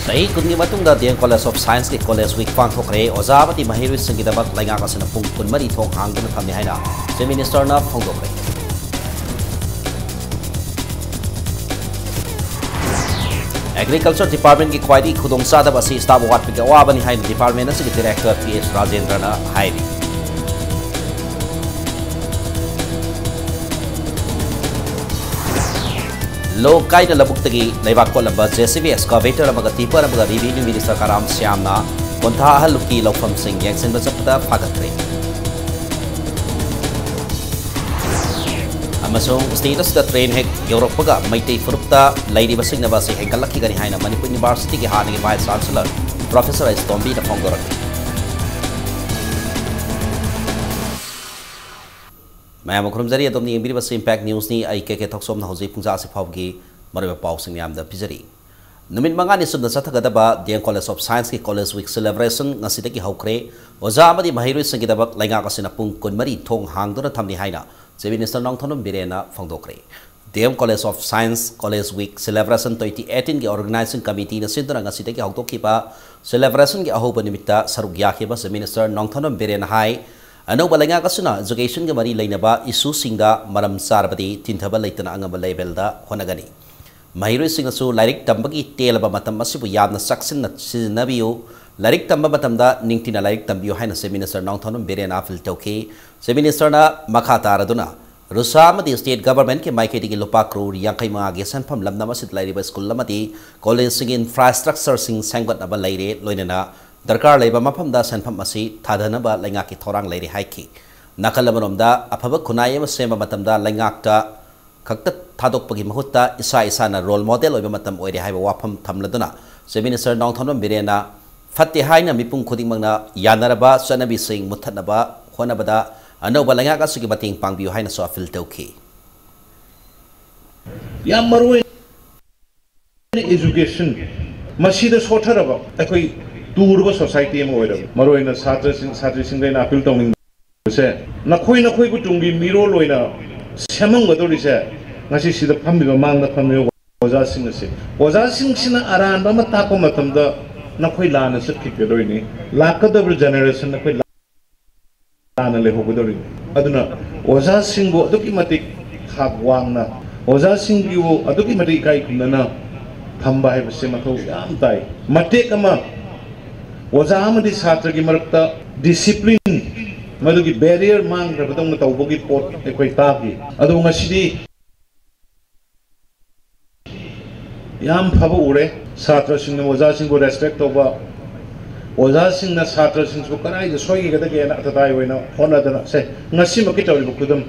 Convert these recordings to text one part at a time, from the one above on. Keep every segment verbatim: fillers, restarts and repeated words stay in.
ꯆꯍꯤ ꯀꯨꯟꯒꯤ ꯃꯇꯨꯡꯗ ꯗꯤ ꯑꯦꯝ ꯀꯣꯂꯦꯖ ꯑꯣꯐ ꯁꯥꯏꯟꯁꯀꯤ ꯀꯣꯂꯦꯖ ꯋꯤꯛ ꯄꯥꯡꯊꯣꯛꯈ꯭ꯔꯦ꯫ ꯑꯣꯖꯥ ꯑꯃꯗꯤ ꯃꯍꯩꯔꯣꯏꯁꯤꯡꯒꯤꯗꯃꯛ ꯂꯩꯉꯥꯛ ꯑꯁꯤꯅ ꯄꯨꯡ ꯀꯨꯟꯃꯔꯤ ꯊꯣꯡ ꯍꯥꯡꯗꯨꯅ ꯊꯝꯃꯤ ꯍꯥꯏꯅ ꯆꯤꯐ ꯃꯤꯅꯤꯁꯇꯔꯅ ꯐꯣꯡꯗꯣꯛꯈ꯭ꯔꯦ꯫ ꯑꯦꯒ꯭ꯔꯤꯀꯜꯆꯔ ꯗꯤꯄꯥꯔꯠꯃꯦꯟꯒꯤ ꯈ꯭ꯋꯥꯏꯗꯒꯤ ꯈꯨꯗꯣꯡꯆꯥꯗꯕ ꯑꯁꯤ ꯁ꯭ꯇꯥꯐ ꯑꯋꯥꯠꯄꯒꯤ ꯑꯋꯥꯕꯅꯤ ꯍꯥꯏꯅ ꯗꯤꯄꯥꯔꯠꯃꯦꯟ ꯑꯁꯤꯒꯤ ꯗꯤꯔꯦꯛꯇꯔ ꯄꯤ ꯑꯦꯁ ꯔꯥꯖꯦꯟꯗ꯭ꯔꯅ ꯍꯥꯏꯔꯤ꯫ ꯂꯣꯛ ꯀꯥꯏꯅ ꯂꯧꯕꯨꯛꯇꯒꯤ ꯂꯩꯕꯥꯛ ꯀꯣꯠꯂꯝꯕ ꯖꯦ ꯁꯤ ꯕꯤ ꯑꯦꯛꯁꯀꯥꯚꯦꯇꯔ ꯑꯃꯒ ꯇꯤꯄꯔ ꯑꯃꯒ ꯔꯤꯚꯤꯅ꯭ꯌꯨ ꯃꯤꯅꯤꯁꯇꯔ ꯀꯔꯥꯝ ꯁ꯭ꯌꯥꯝꯅ ꯀꯣꯟꯊꯥ ꯑꯍꯜ ꯂꯨꯞꯀꯤ ꯂꯧꯐꯝꯁꯤꯡ ꯌꯦꯡꯁꯤꯟꯕ ꯆꯠꯄꯗ ꯐꯥꯒꯠꯈ꯭ꯔꯦ꯫ ꯑꯃꯁꯨꯡ ꯁ꯭ꯇꯦꯠ ꯑꯁꯤꯗ ꯇ꯭ꯔꯦꯟ ꯍꯦꯛ ꯌꯧꯔꯛꯄꯒ ꯃꯩꯇꯩ ꯐꯨꯔꯨꯞꯇ ꯂꯩꯔꯤꯕ ꯁꯤꯡꯅꯕ ꯑꯁꯤ ꯍꯦꯟꯒꯠꯂꯛꯈꯤꯒꯅꯤ ꯍꯥꯏꯅ ꯃꯅꯤꯄꯨꯔ ꯌꯨꯅꯤꯚꯔꯁꯤꯇꯤꯒꯤ ꯍꯥꯟꯅꯒꯤ ꯚꯥꯏꯁ ꯆꯥꯟꯁꯦꯂꯔ ꯄ꯭ꯔꯣꯐꯦꯁꯔ ꯑꯩꯆ ꯇꯣꯝꯕꯤꯅ ꯐꯣꯡꯗꯣꯔꯛꯂꯤ꯫ ꯃꯌꯥꯝꯕꯨ ꯈꯨꯔꯨꯝꯖꯔꯤ꯫ ꯑꯗꯣꯝꯅ ꯌꯦꯡꯕꯤꯔꯤꯕꯁꯤ ꯏꯝꯄꯦꯛ ꯅ꯭ꯌꯨꯁꯅꯤ꯫ ꯑꯩ ꯀꯦ ꯀꯦ ꯊꯣꯛꯆꯣꯝꯅ ꯍꯧꯖꯤꯛ ꯄꯨꯡꯖꯥ ꯑꯁꯤ ꯐꯥꯎꯕꯒꯤ ꯃꯔꯨꯑꯣꯏꯕ ꯄꯥꯎꯁꯤꯡ ꯃꯌꯥꯝꯗ ꯄꯤꯖꯔꯤ꯫ ꯅꯨꯃꯤꯠ ꯃꯉꯥꯅꯤ ꯆꯨꯞꯅ ꯆꯠꯊꯒꯗꯕ ꯗꯤ ꯑꯦꯝ ꯀꯣꯂꯦꯖ ꯑꯣꯐ ꯁꯥꯏꯟꯁꯀꯤ ꯀꯣꯂꯦꯖ ꯋꯤꯛ ꯁꯦꯂꯦꯕ꯭ꯔꯦꯁꯟ ꯉꯁꯤꯗꯒꯤ ꯍꯧꯈ꯭ꯔꯦ꯫ ꯑꯣꯖꯥ ꯑꯃꯗꯤ ꯃꯍꯩꯔꯣꯏꯁꯤꯡꯒꯤꯗꯃꯛ ꯂꯩꯉꯥꯛ ꯑꯁꯤꯅ ꯄꯨꯡ ꯀꯨꯟꯃꯔꯤ ꯊꯣꯡ ꯍꯥꯡꯗꯨꯅ ꯊꯝꯂꯤ ꯍꯥꯏꯅ ꯆꯤꯐ ꯃꯤꯅꯤꯁꯇꯔ ꯅꯣꯡꯊꯣꯝꯕꯝ ꯕꯤꯔꯦꯟꯅ ꯐꯣꯡꯗꯣꯛꯈ꯭ꯔꯦ꯫ D M college of science college week celebration twenty ꯑꯩꯠꯇꯤꯟꯒꯤ ꯑꯣꯔꯒꯅꯥꯏꯖꯤꯡ ꯀꯃꯤꯇꯤꯅ ꯁꯤꯟꯗꯨꯅ ꯉꯁꯤꯗꯒꯤ ꯍꯧꯗꯣꯛꯈꯤꯕ ꯁꯦꯂꯦꯕ꯭ꯔꯦꯁꯟꯒꯤ ꯑꯍꯧꯕ ꯅꯨꯃꯤꯠꯇ ꯁꯔꯨꯛ ꯌꯥꯈꯤꯕ ꯆꯤꯐ ꯃꯤꯅꯤꯁꯇꯔ ꯅꯣꯡꯊꯣꯝꯕꯝ ꯕꯤꯔꯦꯟꯅ ꯍꯥꯏ, ꯑꯅꯧꯕ ꯂꯩꯉꯥꯛ ꯑꯁꯤꯅ ꯏꯖꯨꯀꯦꯁꯟꯒ ꯃꯔꯤ ꯂꯩꯅꯕ ꯏꯁꯨꯁꯤꯡꯗ ꯃꯔꯝ ꯆꯥꯔꯕꯗꯤ ꯊꯤꯟꯊꯕ ꯂꯩꯇꯅ ꯑꯉꯝꯕ ꯂꯦꯚꯦꯜꯗ ꯍꯣꯠꯅꯒꯅꯤ꯫ ꯃꯍꯩꯔꯣꯏꯁꯤꯡꯅꯁꯨ ꯂꯥꯏꯔꯤꯛ ꯇꯝꯕꯒꯤ ꯇꯦꯜꯂꯕ ꯃꯇꯝ ꯑꯁꯤꯕꯨ ꯌꯥꯝꯅ ꯆꯦꯛꯁꯤꯟꯅ ꯁꯤꯖꯤꯟꯅꯕꯤꯌꯨ꯫ ꯂꯥꯏꯔꯤꯛ ꯇꯝꯕ ꯃꯇꯝꯗ ꯅꯤꯡꯊꯤꯅ ꯂꯥꯏꯔꯤꯛ ꯇꯝꯕꯤꯌꯨ ꯍꯥꯏꯅ ꯆꯤꯐ ꯃꯤꯅꯤꯁꯇꯔ ꯅꯣꯡꯊꯣꯝꯕꯝ ꯕꯤꯔꯦꯟꯅ ꯑꯥꯄꯤꯜ ꯇꯧꯈꯤ꯫ ꯆꯤꯐ ꯃꯤꯅꯤꯁꯇꯔꯅ ꯃꯈꯥ ꯇꯥꯔꯗꯨꯅ ꯔꯨꯁꯥ ꯑꯃꯗꯤ ꯁ꯭ꯇꯦꯠ ꯒꯚꯔꯟꯃꯦꯟꯠꯀꯤ ꯃꯥꯏꯀꯩꯗꯒꯤ ꯂꯨꯄꯥ ꯀ꯭ꯔꯣꯔ ꯌꯥꯡꯈꯩ ꯃꯉꯥꯒꯤ ꯁꯦꯟꯐꯝ ꯂꯝꯗꯝ ꯑꯁꯤꯗ ꯂꯩꯔꯤꯕ ꯁ꯭ꯀꯨꯜ ꯑꯃꯗꯤ ꯀꯣꯂꯦꯖꯁꯤꯡꯒꯤ ꯏꯟꯐ꯭ꯔꯥꯁ꯭ꯇ꯭ꯔꯛꯆꯔꯁꯤꯡ ꯁꯦꯝꯒꯠꯅꯕ ꯂꯩꯔꯦ, ꯂꯣꯏꯅꯅ ꯗꯔꯀꯥꯔ ꯂꯩꯕ ꯃꯐꯝꯗ ꯁꯦꯟꯐꯝ ꯑꯁꯤ ꯊꯥꯗꯅꯕ ꯂꯩꯉꯥꯛꯀꯤ ꯊꯧꯔꯥꯡ ꯂꯩꯔꯦ ꯍꯥꯏꯈꯤ꯫ ꯅꯥꯀꯜ ꯑꯃꯔꯣꯝꯗ ꯑꯐꯕ ꯈꯨꯟꯅꯥꯏ ꯑꯃ ꯁꯦꯝꯕ ꯃꯇꯝꯗ ꯂꯩꯉꯥꯛꯇ ꯈꯛꯇ ꯊꯥꯗꯣꯛꯄꯒꯤ ꯃꯍꯨꯠꯇ ꯏꯁꯥ ꯏꯁꯥꯅ ꯔꯣꯜ ꯃꯣꯗꯦꯜ ꯑꯣꯏꯕ ꯃꯇꯝ ꯑꯣꯏꯔꯦ ꯍꯥꯏꯕ ꯋꯥꯐꯝ ꯊꯝꯂꯗꯨꯅ ꯆꯤꯐ ꯃꯤꯅꯤꯁꯇꯔ ꯅꯣꯡꯊꯣꯝꯕꯝ ꯕꯤꯔꯦꯟꯅ ꯐꯠꯇꯦ ꯍꯥꯏꯅ ꯃꯤꯄꯨꯝ ꯈꯨꯗꯤꯡꯃꯛꯅ ꯌꯥꯅꯔꯕ ꯆꯠꯅꯕꯤꯁꯤꯡ ꯃꯨꯠꯊꯠꯅꯕ ꯍꯣꯠꯅꯕꯗ ꯑꯅꯧꯕ ꯂꯩꯉꯥꯛ ꯑꯁꯤꯒꯤ ꯃꯇꯦꯡ ꯄꯥꯡꯕꯤꯌꯨ ꯍꯥꯏꯅꯁꯨ ꯑꯥꯄꯤꯜ ꯇꯧꯈꯤ꯫ ꯌꯥꯝ ꯃꯔꯨ ꯑꯣꯏꯅ education, ꯃꯁꯤꯗ ꯁꯣꯠꯊꯔꯕ ꯑꯩꯈꯣꯏ ꯇꯨꯔꯕ society ꯑꯃ ꯑꯣꯏꯔꯕ, ꯃꯔꯨ ꯑꯣꯏꯅ ꯁꯥꯇ꯭ꯔꯁꯤꯡ, ꯁꯥꯇ꯭ꯔꯤꯁꯤꯡꯗ ꯑꯩꯅ ꯑꯥꯄꯤꯜ ꯇꯧꯅꯤꯡꯕꯁꯦ, ꯅꯈꯣꯏ ꯅꯈꯣꯏꯕꯨ ꯇꯨꯡꯒꯤ ꯃꯤꯔꯣꯜ ꯑꯣꯏꯅ ꯁꯦꯝꯃꯝꯒꯗꯧꯔꯤꯁꯦ ꯉꯁꯤ ꯁꯤꯗ ꯐꯝꯃꯤꯕ, ꯃꯥꯡꯗ ꯐꯝꯃꯤꯕ ꯑꯣꯖꯥꯁꯤꯡ ꯑꯁꯤ, ꯑꯣꯖꯥꯁꯤꯡꯁꯤꯅ ꯑꯔꯥꯟꯕ ꯑꯃ ꯇꯥꯛꯄ ꯃꯇꯝꯗ ꯅꯈꯣꯏ ꯂꯥꯟꯅ ꯆꯠꯈꯤꯒꯗꯣꯏꯅꯤ, ꯂꯥꯛꯀꯗꯧꯔꯤꯕ ꯖꯦꯅꯦꯔꯦꯁꯟ ꯅꯈꯣꯏ ꯂꯥꯟꯅ ꯂꯩꯍꯧꯒꯗꯧꯔꯤꯅꯤ꯫ ꯑꯗꯨꯅ ꯑꯣꯖꯥꯁꯤꯡꯕꯨ ꯑꯗꯨꯛꯀꯤ ꯃꯇꯤꯛ ꯊꯥꯛ ꯋꯥꯡꯅ, ꯑꯣꯖꯥꯁꯤꯡꯕꯨ ꯑꯗꯨꯛꯀꯤ ꯃꯇꯤꯛ ꯏꯀꯥꯏ ꯈꯨꯝꯅꯅ ꯊꯝꯕ ꯍꯥꯏꯕꯁꯦ ꯃꯊꯧ ꯌꯥꯝ ꯇꯥꯏ꯫ ꯃꯇꯦꯛ ꯑꯃ ꯑꯣꯖꯥ ꯑꯃꯗꯤ ꯁꯥꯇ꯭ꯔꯒꯤ ꯃꯔꯛꯇ ꯗꯤꯁꯤꯄ꯭ꯂꯤꯟ, ꯃꯗꯨꯒꯤ ꯕꯦꯔꯤꯌꯔ ꯃꯥꯡꯈ꯭ꯔꯕꯗꯧꯅ ꯇꯧꯕꯒꯤ ꯄꯣꯠ ꯑꯩꯈꯣꯏ ꯇꯥꯈꯤ꯫ ꯑꯗꯨꯕꯨ ꯉꯁꯤꯗꯤ ꯌꯥꯝ ꯐꯕ ꯎꯔꯦ꯫ ꯁꯥꯇ꯭ꯔꯁꯤꯡꯅ ꯑꯣꯖꯥꯁꯤꯡꯕꯨ ꯔꯦꯁꯄꯦꯛ ꯇꯧꯕ, ꯑꯣꯖꯥꯁꯤꯡꯅ ꯁꯥꯇ꯭ꯔꯁꯤꯡꯁꯤꯕꯨ ꯀꯗꯥꯏꯗ ꯁꯣꯏꯈꯤꯒꯗꯒꯦꯅ ꯑꯇꯇꯥꯏ ꯑꯣꯏꯅ ꯍꯣꯠꯅꯗꯅ, ꯁꯦ, ꯉꯁꯤꯃꯛꯀꯤ ꯇꯧꯔꯤꯕ ꯈꯨꯗꯝ,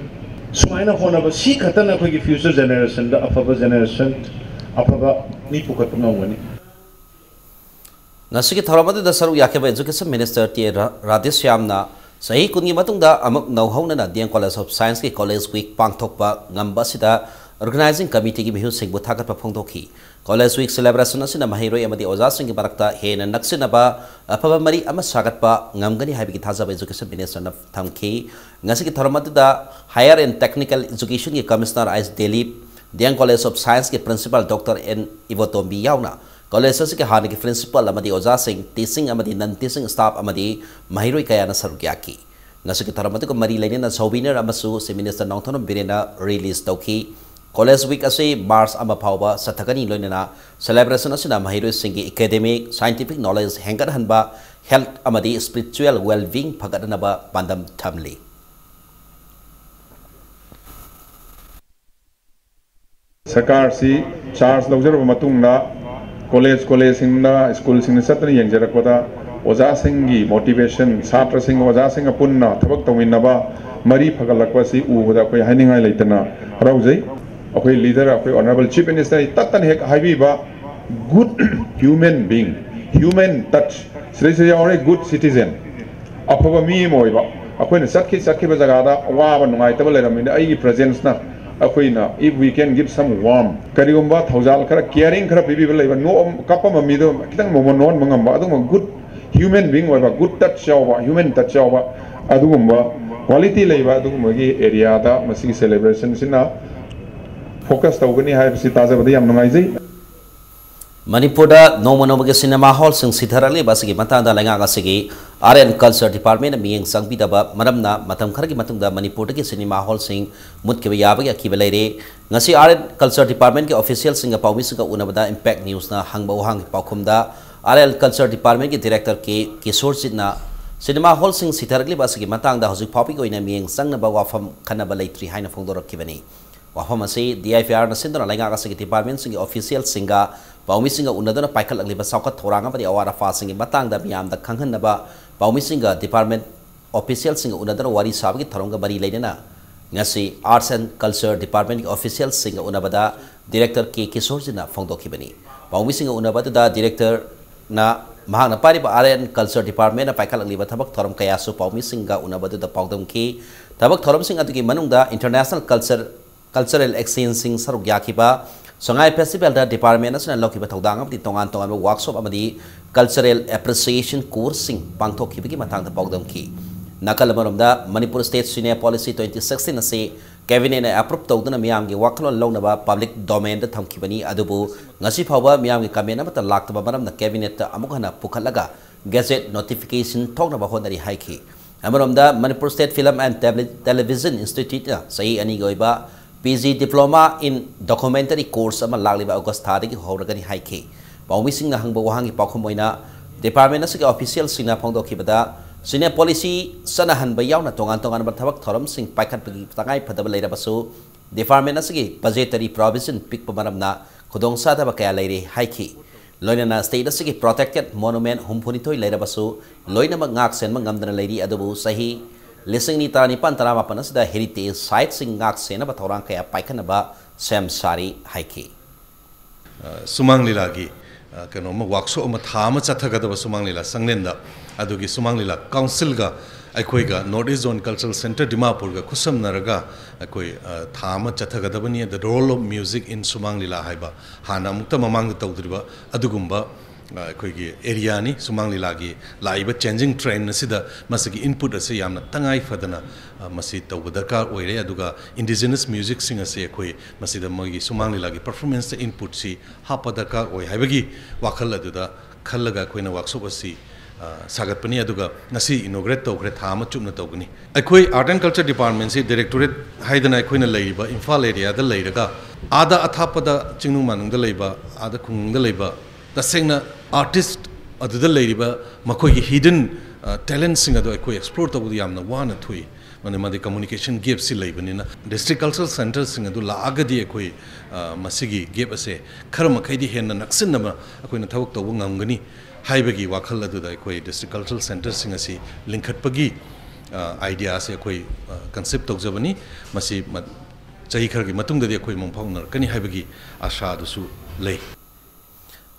ꯁꯨꯃꯥꯏꯅ ꯍꯣꯠꯅꯕ ꯁꯤ ꯈꯛꯇꯅ ꯑꯩꯈꯣꯏꯒꯤ ꯐ꯭ꯌꯨꯆꯔ ꯖꯦꯅꯦꯔꯦꯁꯟꯗ ꯑꯐꯕ ꯖꯦꯅꯦꯔꯦꯁꯟ, ꯑꯐꯕ ꯃꯤ ꯄꯨꯈꯠꯄ ꯉꯝꯒꯅꯤ꯫ ꯉꯁꯤꯒꯤ ꯊꯧꯔꯝ ꯑꯗꯨꯗ ꯁꯔꯨꯛ ꯌꯥꯈꯤꯕ Education Minister ꯇꯦ ꯔꯥ-, ꯔꯥꯙꯦꯁ꯭ꯌꯥꯝꯅ ꯆꯍꯤ ꯀꯨꯟꯒꯤ ꯃꯇꯨꯡꯗ ꯑꯃꯨꯛ ꯅꯧꯍꯧꯅꯅ D M College of Scienceꯀꯤ College Week ꯄꯥꯡꯊꯣꯛꯄ ꯉꯝꯕ ꯑꯁꯤꯗ organizing committeeꯒꯤ ꯃꯤꯍꯨꯠꯁꯤꯡꯕꯨ ꯊꯥꯒꯠꯄ ꯐꯣꯡꯗꯣꯛꯈꯤ꯫ College Week celebration ꯑꯁꯤꯅ ꯃꯍꯩꯔꯣꯏ ꯑꯃꯗꯤ ꯑꯣꯖꯥꯁꯤꯡꯒꯤ ꯃꯔꯛꯇ ꯍꯦꯟꯅ ꯅꯛꯁꯤꯟꯅꯕ ꯑꯐꯕ ꯃꯔꯤ ꯑꯃ ꯁꯥꯒꯠꯄ ꯉꯝꯒꯅꯤ ꯍꯥꯏꯕꯒꯤ ꯊꯥꯖꯕ Education Ministerꯅ ꯊꯝꯈꯤ꯫ ꯉꯁꯤꯒꯤ ꯊꯧꯔꯝ ꯑꯗꯨꯗ Higher and Technical Educationꯒꯤ Commissioner I S Dilip, D M College of Scienceꯀꯤ Principal Doctor N ꯏꯕꯣꯇꯣꯝꯕꯤ ꯌꯥꯎꯅ college ꯑꯁꯤꯒꯤ ꯍꯥꯟꯅꯒꯤ principal ꯑꯃꯗꯤ ꯑꯣꯖꯥꯁꯤꯡ, teaching ꯑꯃꯗꯤ non teaching staff ꯑꯃꯗꯤ ꯃꯍꯩꯔꯣꯏ ꯀꯌꯥꯅ ꯁꯔꯨꯛ ꯌꯥꯈꯤ꯫ ꯉꯁꯤꯒꯤ ꯊꯧꯔꯝ ꯑꯗꯨꯒ ꯃꯔꯤ ꯂꯩꯅꯅ souvenir ꯑꯃꯁꯨ Chief Minister ꯅꯣꯡꯊꯣꯝꯕꯝ ꯕꯤꯔꯦꯟꯅ release ꯇꯧꯈꯤ꯫ College Week ꯑꯁꯤ March ꯑꯃ ꯐꯥꯎꯕ ꯆꯠꯊꯒꯅꯤ꯫ ꯂꯣꯏꯅꯅ celebration ꯑꯁꯤꯅ ꯃꯍꯩꯔꯣꯏꯁꯤꯡꯒꯤ academic, scientific knowledge ꯍꯦꯟꯒꯠꯍꯟꯕ, health ꯑꯃꯗꯤ spiritual well-being ꯐꯒꯠꯍꯟꯅꯕ ꯄꯥꯟꯗꯝ ꯊꯝꯂꯤ꯫ ꯁꯔꯀꯥꯔꯁꯤ ꯆꯥꯔꯖ ꯂꯧꯖꯔꯕ ꯃꯇꯨꯡꯗ ꯀꯣꯂꯦꯖ ꯀꯣꯂꯦꯖꯁꯤꯡꯗ, ꯁ꯭ꯀꯨꯜꯁꯤꯡꯗ ꯆꯠꯇꯨꯅ ꯌꯦꯡꯖꯔꯛꯄꯗ ꯑꯣꯖꯥꯁꯤꯡꯒꯤ motivation, ꯁꯥꯇ꯭ꯔꯁꯤꯡꯒ ꯑꯣꯖꯥꯁꯤꯡꯒ ꯄꯨꯟꯅ ꯊꯕꯛ ꯇꯧꯃꯤꯟꯅꯕ, ꯃꯔꯤ ꯐꯒꯠꯂꯛꯄ ꯑꯁꯤ ꯎꯕꯗ ꯑꯩꯈꯣꯏ ꯍꯥꯏꯅꯤꯡꯉꯥꯏ ꯂꯩꯇꯅ ꯍꯔꯥꯎꯖꯩ꯫ ꯑꯩꯈꯣꯏ ꯂꯤꯗꯔ, ꯑꯩꯈꯣꯏ Honourable Chief Minister ꯇꯠꯇꯅ ꯍꯦꯛ ꯍꯥꯏꯕꯤꯕ, good human being, human touch, ꯁꯤꯗꯩꯁꯤꯗ ꯌꯥꯎꯔꯦ good citizen, ꯑꯐꯕ ꯃꯤ ꯑꯃ ꯑꯣꯏꯕ꯫ ꯑꯩꯈꯣꯏꯅ ꯆꯠꯈꯤ ꯆꯠꯈꯤꯕ ꯖꯒꯥꯗ ꯑꯋꯥꯕ ꯅꯨꯡꯉꯥꯏꯇꯕ ꯂꯩꯔꯝꯃꯤꯅ ꯑꯩꯒꯤ presenceꯅ ꯑꯩꯈꯣꯏꯅ, if we can give some warm, ꯀꯔꯤꯒꯨꯝꯕ ꯊꯧꯖꯥꯜ ꯈꯔ, caring ꯈꯔ ꯄꯤꯕꯤꯕ ꯂꯩꯕ, ꯅꯣꯛꯑꯝ-, ꯀꯞꯄꯝꯕ ꯃꯤꯗꯣ ꯈꯤꯇꯪ ꯃꯣꯃꯣꯟ ꯅꯣꯛꯍꯟꯕ ꯉꯝꯕ, ꯑꯗꯨꯒꯨꯝꯕ good human being ꯑꯣꯏꯕ, good touch ꯌꯥꯎꯕ, human touch ꯌꯥꯎꯕ, ꯑꯗꯨꯒꯨꯝꯕ quality ꯂꯩꯕ ꯑꯗꯨꯒꯨꯝꯕꯒꯤ areaꯗ ꯃꯁꯤꯒꯤ celebrationꯁꯤꯅ ꯐꯣꯀꯁ ꯇꯧꯒꯅꯤ ꯍꯥꯏꯕꯁꯤ ꯇꯥꯖꯕꯗ ꯌꯥꯝ ꯅꯨꯡꯉꯥꯏꯖꯩ꯫ ꯃꯅꯤꯄꯨꯔꯗ ꯅꯣꯡꯃ ꯅꯣꯡꯃꯒꯤ ꯁꯤꯅꯦꯃꯥ ꯍꯣꯜꯁꯤꯡ ꯁꯤꯊꯔꯛꯂꯤꯕ ꯑꯁꯤꯒꯤ ꯃꯇꯥꯡꯗ ꯂꯩꯉꯥꯛ ꯑꯁꯤꯒꯤ Art and Culture Departmentꯅ ꯃꯤꯠꯌꯦꯡ ꯆꯪꯕꯤꯗꯕ ꯃꯔꯝꯅ ꯃꯇꯝ ꯈꯔꯒꯤ ꯃꯇꯨꯡꯗ ꯃꯅꯤꯄꯨꯔꯗꯒꯤ ꯁꯤꯅꯦꯃꯥ ꯍꯣꯜꯁꯤꯡ ꯃꯨꯠꯈꯤꯕ ꯌꯥꯕꯒꯤ ꯑꯀꯤꯕ ꯂꯩꯔꯦ꯫ ꯉꯁꯤ Art and Culture Departmentꯀꯤ officialꯁꯤꯡꯒ ꯄꯥꯎꯃꯤꯁꯤꯡꯒ ꯎꯅꯕꯗ Impact Newsꯅ ꯍꯪꯕ ꯋꯥꯍꯪꯒꯤ ꯄꯥꯎꯈꯨꯝꯗ Art and Culture Departmentꯀꯤ Director ꯀꯦ ꯀꯤꯁꯣꯔꯖꯤꯠꯅ ꯁꯤꯅꯦꯃꯥ ꯍꯣꯜꯁꯤꯡ ꯁꯤꯊꯔꯛꯂꯤꯕ ꯑꯁꯤꯒꯤ ꯃꯇꯥꯡꯗ ꯍꯧꯖꯤꯛ ꯐꯥꯎꯕꯒꯤ ꯑꯣꯏꯅ ꯃꯤꯠꯌꯦꯡ ꯆꯪꯅꯕ ꯋꯥꯐꯝ ꯈꯟꯅꯕ ꯂꯩꯇ꯭ꯔꯤ ꯍꯥꯏꯅ ꯐꯣꯡꯗꯣꯔꯛꯈꯤꯕꯅꯤ꯫ ꯋꯥꯐꯝ ꯑꯁꯤ DIPRꯅ ꯁꯤꯟꯗꯨꯅ ꯂꯩꯉꯥꯛ ꯑꯁꯤꯒꯤ departmentꯁꯤꯡꯒꯤ officialꯁꯤꯡꯒ ꯄꯥꯎꯃꯤꯁꯤꯡꯒ ꯎꯅꯗꯨꯅ ꯄꯥꯏꯈꯠꯂꯛꯂꯤꯕ ꯆꯥꯎꯈꯠ ꯊꯧꯔꯥꯡ ꯑꯃꯗꯤ ꯑꯋꯥꯠ ꯑꯄꯥꯁꯤꯡꯒꯤ ꯃꯇꯥꯡꯗ ꯃꯤꯌꯥꯝꯗ ꯈꯪꯍꯟꯅꯕ ꯄꯥꯎꯃꯤꯁꯤꯡꯒ department officialꯁꯤꯡꯒ ꯎꯅꯗꯨꯅ ꯋꯥꯔꯤ ꯁꯥꯕꯒꯤ ꯊꯧꯔꯝꯒ ꯃꯔꯤ ꯂꯩꯅꯅ ꯉꯁꯤ Arts and Culture Departmentꯀꯤ officialꯁꯤꯡꯒ ꯎꯅꯕꯗ Director K ꯀꯤꯁꯣꯔꯖꯤꯠꯅ ꯐꯣꯡꯗꯣꯛꯈꯤꯕꯅꯤ꯫ ꯄꯥꯎꯃꯤꯁꯤꯡꯒ ꯎꯅꯕ ꯑꯗꯨꯗ Directorꯅ ꯃꯍꯥꯛꯅ ꯄꯥꯏꯔꯤꯕ Art and Culture Departmentꯅ ꯄꯥꯏꯈꯠꯂꯛꯂꯤꯕ ꯊꯕꯛ ꯊꯧꯔꯝ ꯀꯌꯥꯁꯨ ꯄꯥꯎꯃꯤꯁꯤꯡꯒ ꯎꯅꯕ ꯑꯗꯨꯗ ꯄꯥꯎꯗꯝꯈꯤ꯫ ꯊꯕꯛ ꯊꯧꯔꯝꯁꯤꯡ ꯑꯗꯨꯒꯤ ꯃꯅꯨꯡꯗ International Culture Cultural Exchangeꯁꯤꯡ ꯁꯔꯨꯛ ꯌꯥꯈꯤꯕ ꯁꯉꯥꯏ Festivalꯗ department ꯑꯁꯤꯅ ꯂꯧꯈꯤꯕ ꯊꯧꯗꯥꯡ ꯑꯃꯗꯤ ꯇꯣꯉꯥꯟ ꯇꯣꯉꯥꯟꯕ workshop ꯑꯃꯗꯤ Cultural Appreciation Courseꯁꯤꯡ ꯄꯥꯡꯊꯣꯛꯈꯤꯕꯒꯤ ꯃꯇꯥꯡꯗ ꯄꯥꯎꯗꯝꯈꯤ꯫ ꯅꯥꯀꯜ ꯑꯃꯔꯣꯝꯗ Manipur State Cine Policy twenty sixteen ꯑꯁꯤ Cabinetꯅ approve ꯇꯧꯗꯨꯅ ꯃꯤꯌꯥꯝꯒꯤ ꯋꯥꯈꯜꯂꯣꯟ ꯂꯧꯅꯕ public domainꯗ ꯊꯝꯈꯤꯕꯅꯤ, ꯑꯗꯨꯕꯨ ꯉꯁꯤ ꯐꯥꯎꯕ ꯃꯤꯌꯥꯝꯒꯤ comment ꯑꯃꯠꯇ ꯂꯥꯛꯇꯕ ꯃꯔꯝꯅ Cabinetꯇ ꯑꯃꯨꯛ ꯍꯟꯅ ꯄꯨꯈꯠꯂꯒ gazette notification ꯊꯣꯛꯅꯕ ꯍꯣꯠꯅꯔꯤ ꯍꯥꯏꯈꯤ꯫ ꯑꯃꯔꯣꯝꯗ Manipur State Film and Tele- Television Instituteꯅ ꯆꯍꯤ ꯑꯅꯤꯒꯤ ꯑꯣꯏꯕ PG Diploma in Documentary Course ꯑꯃ ꯂꯥꯛꯂꯤꯕ August ꯊꯥꯗꯒꯤ ꯍꯧꯔꯒꯅꯤ ꯍꯥꯏꯈꯤ꯫ ꯄꯥꯎꯃꯤꯁꯤꯡꯅ ꯍꯪꯕ ꯋꯥꯍꯪꯒꯤ ꯄꯥꯎꯈꯨꯝ ꯑꯣꯏꯅ department ꯑꯁꯤꯒꯤ officialꯁꯤꯡꯅ ꯐꯣꯡꯗꯣꯛꯈꯤꯕꯗ Cine Policy ꯆꯠꯅꯍꯟꯕ ꯌꯥꯎꯅ ꯇꯣꯉꯥꯟ ꯇꯣꯉꯥꯟꯕ ꯊꯕꯛ ꯊꯧꯔꯝꯁꯤꯡ ꯄꯥꯏꯈꯠꯄꯒꯤ ꯇꯉꯥꯏ ꯐꯗꯕ ꯂꯩꯔꯕꯁꯨ department ꯑꯁꯤꯒꯤ budgetary provision ꯄꯤꯛꯄ ꯃꯔꯝꯅ ꯈꯨꯗꯣꯡꯆꯥꯗꯕ ꯀꯌꯥ ꯂꯩꯔꯦ ꯍꯥꯏꯈꯤ꯫ ꯂꯣꯏꯅꯅ state ꯑꯁꯤꯒꯤ protected monument ꯍꯨꯝꯐꯨꯅꯤꯊꯣꯏ ꯂꯩꯔꯕꯁꯨ ꯂꯣꯏꯅꯃꯛ ꯉꯥꯛ ꯁꯦꯟꯕ ꯉꯝꯗꯅ ꯂꯩꯔꯤ, ꯑꯗꯨꯕꯨ ꯆꯍꯤ ꯂꯤꯁꯤꯡ ꯑꯅꯤ ꯇꯔꯥꯅꯤꯄꯥꯟ ꯇꯔꯥꯃꯥꯄꯟ ꯑꯁꯤꯗ heritage sitesꯁꯤꯡ ꯉꯥꯛ ꯁꯦꯟꯅꯕ ꯊꯧꯔꯥꯡ ꯀꯌꯥ ꯄꯥꯏꯈꯠꯅꯕ ꯁꯦꯝ ꯁꯥꯔꯤ ꯍꯥꯏꯈꯤ꯫ ꯁꯨꯃꯥꯡ ꯂꯤꯂꯥꯒꯤ ꯀꯩꯅꯣꯝꯃ workshop ꯑꯃ ꯊꯥ ꯑꯃ ꯆꯠꯊꯒꯗꯕ ꯁꯨꯃꯥꯡ ꯂꯤꯂꯥ ꯆꯥꯡꯂꯦꯟꯗ, ꯑꯗꯨꯒꯤ ꯁꯨꯃꯥꯡ ꯂꯤꯂꯥ councilꯒ ꯑꯩꯈꯣꯏꯒ North East Zone Cultural Centre ꯗꯤꯃꯥꯄꯨꯔꯒ ꯈꯨꯠꯁꯝꯅꯔꯒ ꯑꯩꯈꯣꯏ ꯊꯥ ꯑꯃ ꯆꯠꯊꯒꯗꯕꯅꯤ꯫ The Role of Music in ꯁꯨꯃꯥꯡ ꯂꯤꯂꯥ ꯍꯥꯏꯕ ꯍꯥꯟꯅ ꯑꯃꯨꯛꯇ ꯃꯃꯥꯡꯗ ꯇꯧꯗ꯭ꯔꯤꯕ ꯑꯗꯨꯒꯨꯝꯕ ꯑꯩꯈꯣꯏꯒꯤ ꯑꯦꯔꯤꯌꯥꯅꯤ꯫ ꯁꯨꯃꯥꯡ ꯂꯤꯂꯥꯒꯤ ꯂꯥꯛꯏꯕ ꯆꯦꯟꯖꯤꯡ ꯇ꯭ꯔꯦꯟ ꯑꯁꯤꯗ ꯃꯁꯤꯒꯤ ꯏꯟꯄꯨꯠ ꯑꯁꯤ ꯌꯥꯝꯅ ꯇꯉꯥꯏ ꯐꯗꯅ, ꯑ, ꯃꯁꯤ ꯇꯧꯕ ꯗꯔꯀꯥꯔ ꯑꯣꯏꯔꯦ꯫ ꯑꯗꯨꯒ ꯏꯟꯗꯤꯖꯤꯅꯁ ꯃ꯭ꯌꯨꯖꯤꯛꯁꯤꯡ ꯑꯁꯤ ꯑꯩꯈꯣꯏ ꯃꯁꯤꯗ ꯃꯣꯏꯒꯤ ꯁꯨꯃꯥꯡ ꯂꯤꯂꯥꯒꯤ ꯄꯔꯐꯣꯔꯃꯦꯟꯁꯇ ꯏꯟꯄꯨꯠꯁꯤ ꯍꯥꯞꯄ ꯗꯔꯀꯥꯔ ꯑꯣꯏ ꯍꯥꯏꯕꯒꯤ ꯋꯥꯈꯜ ꯑꯗꯨꯗ ꯈꯜꯂꯒ ꯑꯩꯈꯣꯏꯅ ꯋꯥꯛꯁꯣꯞ ꯑꯁꯤ, ꯑ, ꯁꯥꯒꯠꯄꯅꯤ꯫ ꯑꯗꯨꯒ ꯉꯁꯤ ꯏꯅꯣꯒ꯭ꯔꯦꯠ ꯇꯧꯈ꯭ꯔꯦ, ꯊꯥ ꯑꯃ ꯆꯨꯞꯅ ꯇꯧꯒꯅꯤ꯫ ꯑꯩꯈꯣꯏ ꯑꯥꯔꯠ ꯑꯦꯟ ꯀꯜꯆꯔ ꯗꯤꯄꯥꯔꯠꯃꯦꯟꯁꯤ ꯗꯥꯏꯔꯦꯛꯇꯣꯔꯦꯠ ꯍꯥꯏꯗꯅ ꯑꯩꯈꯣꯏꯅ ꯂꯩꯔꯤꯕ ꯏꯝꯐꯥꯜ ꯑꯦꯔꯤꯌꯥꯗ ꯂꯩꯔꯒ, ꯑꯥꯗ ꯑꯊꯥꯞꯄꯗ ꯆꯤꯡꯅꯨꯡ ꯃꯥꯅꯨꯡꯗ ꯂꯩꯕ, ꯑꯥꯗ ꯈꯨꯡꯒꯪꯗ ꯂꯩꯕ ꯇꯁꯦꯡꯅ ꯑꯥꯔꯇꯤꯁ ꯑꯗꯨꯗ ꯂꯩꯔꯤꯕ ꯃꯈꯣꯏꯒꯤ ꯍꯤꯗꯟ, ꯑ, ꯇꯦꯂꯦꯟꯠꯁꯤꯡ ꯑꯗꯨ ꯑꯩꯈꯣꯏ ꯑꯦꯛꯁꯄ꯭ꯂꯣꯔ ꯇꯧꯕꯗ ꯌꯥꯝꯅ ꯋꯥꯅ ꯊꯣꯛꯏ꯫ ꯃꯔꯝꯗꯤ ꯃꯥꯗꯤ ꯀꯝꯃꯨꯅꯤꯀꯦꯁꯟ ꯒꯦꯞꯁꯤ ꯂꯩꯕꯅꯤꯅ, ꯗꯤꯁꯇ꯭ꯔꯤꯛ ꯀꯜꯆꯔꯦꯜ ꯁꯦꯟꯇꯔꯁꯤꯡ ꯑꯗꯨ ꯂꯥꯛꯑꯒꯗꯤ ꯑꯩꯈꯣꯏ, ꯑ, ꯃꯁꯤꯒꯤ ꯒꯦꯞ ꯑꯁꯦ ꯈꯔ ꯃꯈꯩꯗꯤ ꯍꯦꯟꯅ ꯅꯛꯁꯤꯟꯅꯕ ꯑꯩꯈꯣꯏꯅ ꯊꯕꯛ ꯇꯧꯕ ꯉꯝꯒꯅꯤ ꯍꯥꯏꯕꯒꯤ ꯋꯥꯈꯜ ꯑꯗꯨꯗ ꯑꯩꯈꯣꯏ ꯗꯤꯁꯇ꯭ꯔꯤꯛ ꯀꯜꯆꯔꯦꯜ ꯁꯦꯟꯇꯔꯁꯤꯡ ꯑꯁꯤ ꯂꯤꯡꯈꯠꯄꯒꯤ, ꯑ, ꯑꯥꯏꯗꯤꯌꯥꯁꯦ ꯑꯩꯈꯣꯏ, ꯑ, ꯀꯟꯁꯦꯞ ꯇꯧꯖꯕꯅꯤ꯫ ꯃꯁꯤ ꯃ-, ꯆꯍꯤ ꯈꯔꯒꯤ ꯃꯇꯨꯡꯗꯗꯤ ꯑꯩꯈꯣꯏ ꯃꯪ ꯐꯥꯎꯅꯔꯛꯀꯅꯤ ꯍꯥꯏꯕꯒꯤ ꯑꯥꯁꯥ ꯑꯗꯨꯁꯨ ꯂꯩ꯫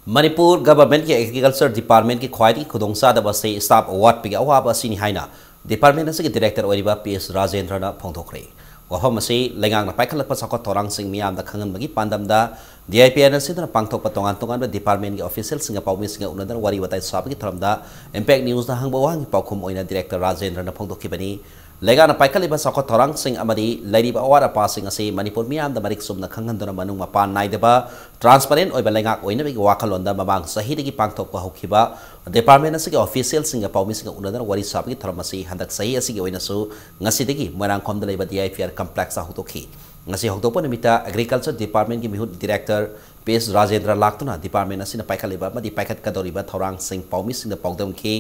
ꯃꯅꯤꯄꯨꯔ ꯒꯚꯔꯟꯃꯦꯟꯠꯀꯤ ꯑꯦꯒ꯭ꯔꯤꯀꯜꯆꯔ ꯗꯤꯄꯥꯔꯠꯃꯦꯟꯠꯀꯤ ꯈ꯭ꯋꯥꯏꯗꯒꯤ ꯈꯨꯗꯣꯡꯆꯥꯗꯕ ꯑꯁꯤ ꯁ꯭ꯇꯥꯐ ꯋꯥꯠꯄꯒꯤ ꯑꯋꯥꯕ ꯑꯁꯤꯅꯤ ꯍꯥꯏꯅ ꯗꯤꯄꯥꯔꯠꯃꯦꯟꯠ ꯑꯁꯤꯒꯤ ꯗꯤꯔꯦꯛꯇꯔ ꯑꯣꯏꯔꯤꯕ ꯄꯤ ꯑꯦꯁ ꯔꯥꯖꯦꯟꯗ꯭ꯔꯅ ꯐꯣꯡꯗꯣꯛꯈ꯭ꯔꯦ꯫ ꯋꯥꯐꯝ ꯑꯁꯤ ꯂꯩꯉꯥꯛꯅ ꯄꯥꯏꯈꯠꯂꯛꯄ ꯆꯥꯎꯈꯠ ꯊꯧꯔꯥꯡꯁꯤꯡ ꯃꯤꯌꯥꯝꯗ ꯈꯪꯍꯟꯕꯒꯤ ꯄꯥꯟꯗꯝꯗ ꯗꯤ ꯑꯥꯏ ꯄꯤ ꯑꯥꯔꯅ ꯁꯤꯟꯗꯨꯅ ꯄꯥꯡꯊꯣꯛꯄ ꯇꯣꯉꯥꯟ ꯇꯣꯉꯥꯟꯕ ꯗꯤꯄꯥꯔꯠꯃꯦꯟꯠꯀꯤ ꯑꯣꯐꯤꯁꯤꯌꯦꯜꯁꯤꯡꯒ ꯄꯥꯎꯃꯤꯁꯤꯡꯒ ꯎꯅꯗꯨꯅ ꯋꯥꯔꯤ ꯋꯥꯇꯥꯏ ꯁꯥꯕꯒꯤ ꯊꯧꯔꯝꯗ ꯏꯝꯄꯦꯛ ꯅ꯭ꯌꯨꯁꯅ ꯍꯪꯕ ꯋꯥꯍꯪꯒꯤ ꯄꯥꯎꯈꯨꯝ ꯑꯣꯏꯅ ꯗꯤꯔꯦꯛꯇꯔ ꯔꯥꯖꯦꯟꯗ꯭ꯔꯅ ꯐꯣꯡꯗꯣꯛꯈꯤꯕꯅꯤ꯫ ꯂꯩꯉꯥꯛꯅ ꯄꯥꯏꯈꯠꯂꯤꯕ ꯆꯥꯎꯈꯠ ꯊꯧꯔꯥꯡꯁꯤꯡ ꯑꯃꯗꯤ ꯂꯩꯔꯤꯕ ꯑꯋꯥꯠ ꯑꯄꯥꯁꯤꯡ ꯑꯁꯤ ꯃꯅꯤꯄꯨꯔ ꯃꯤꯌꯥꯝꯗ ꯃꯔꯤꯛ ꯆꯨꯝꯅ ꯈꯪꯍꯟꯗꯨꯅ ꯃꯅꯨꯡ ꯃꯄꯥꯟ ꯅꯥꯏꯗꯕ ꯇ꯭ꯔꯥꯟꯁꯄꯔꯦꯟꯠ ꯑꯣꯏꯕ ꯂꯩꯉꯥꯛ ꯑꯣꯏꯅꯕꯒꯤ ꯋꯥꯈꯜꯂꯣꯟꯗ ꯃꯃꯥꯡ ꯆꯍꯤꯗꯒꯤ ꯄꯥꯡꯊꯣꯛꯄ ꯍꯧꯈꯤꯕ ꯗꯤꯄꯥꯔꯠꯃꯦꯟꯠ ꯑꯁꯤꯒꯤ ꯑꯣꯐꯤꯁꯤꯌꯦꯜꯁꯤꯡꯒ ꯄꯥꯎꯃꯤꯁꯤꯡꯒ ꯎꯅꯗꯨꯅ ꯋꯥꯔꯤ ꯁꯥꯕꯒꯤ ꯊꯧꯔꯝ ꯑꯁꯤ ꯍꯟꯗꯛ ꯆꯍꯤ ꯑꯁꯤꯒꯤ ꯑꯣꯏꯅꯁꯨ ꯉꯁꯤꯗꯒꯤ ꯃꯣꯏꯔꯥꯡꯈꯣꯝꯗ ꯂꯩꯕ ꯗꯤ ꯑꯥꯏ ꯄꯤ ꯑꯥꯔ ꯀꯝꯄ꯭ꯂꯦꯛꯁꯇ ꯍꯧꯗꯣꯛꯈꯤ꯫ ꯉꯁꯤ ꯍꯧꯗꯣꯛꯄ ꯅꯨꯃꯤꯠꯇ ꯑꯦꯒ꯭ꯔꯤꯀꯜꯆꯔ ꯗꯤꯄꯥꯔꯠꯃꯦꯟꯠꯀꯤ ꯃꯤꯍꯨꯠ ꯗꯤꯔꯦꯛꯇꯔ ꯄꯤ ꯑꯦꯁ ꯔꯥꯖꯦꯟꯗ꯭ꯔ ꯂꯥꯛꯇꯨꯅ ꯗꯤꯄꯥꯔꯠꯃꯦꯟꯠ ꯑꯁꯤꯅ ꯄꯥꯏꯈꯠꯂꯤꯕ ꯑꯃꯗꯤ ꯄꯥꯏꯈꯠꯀꯗꯧꯔꯤꯕ ꯊꯧꯔꯥꯡꯁꯤꯡ ꯄꯥꯎꯃꯤꯁꯤꯡꯗ ꯄꯥꯎꯗꯝꯈꯤ꯫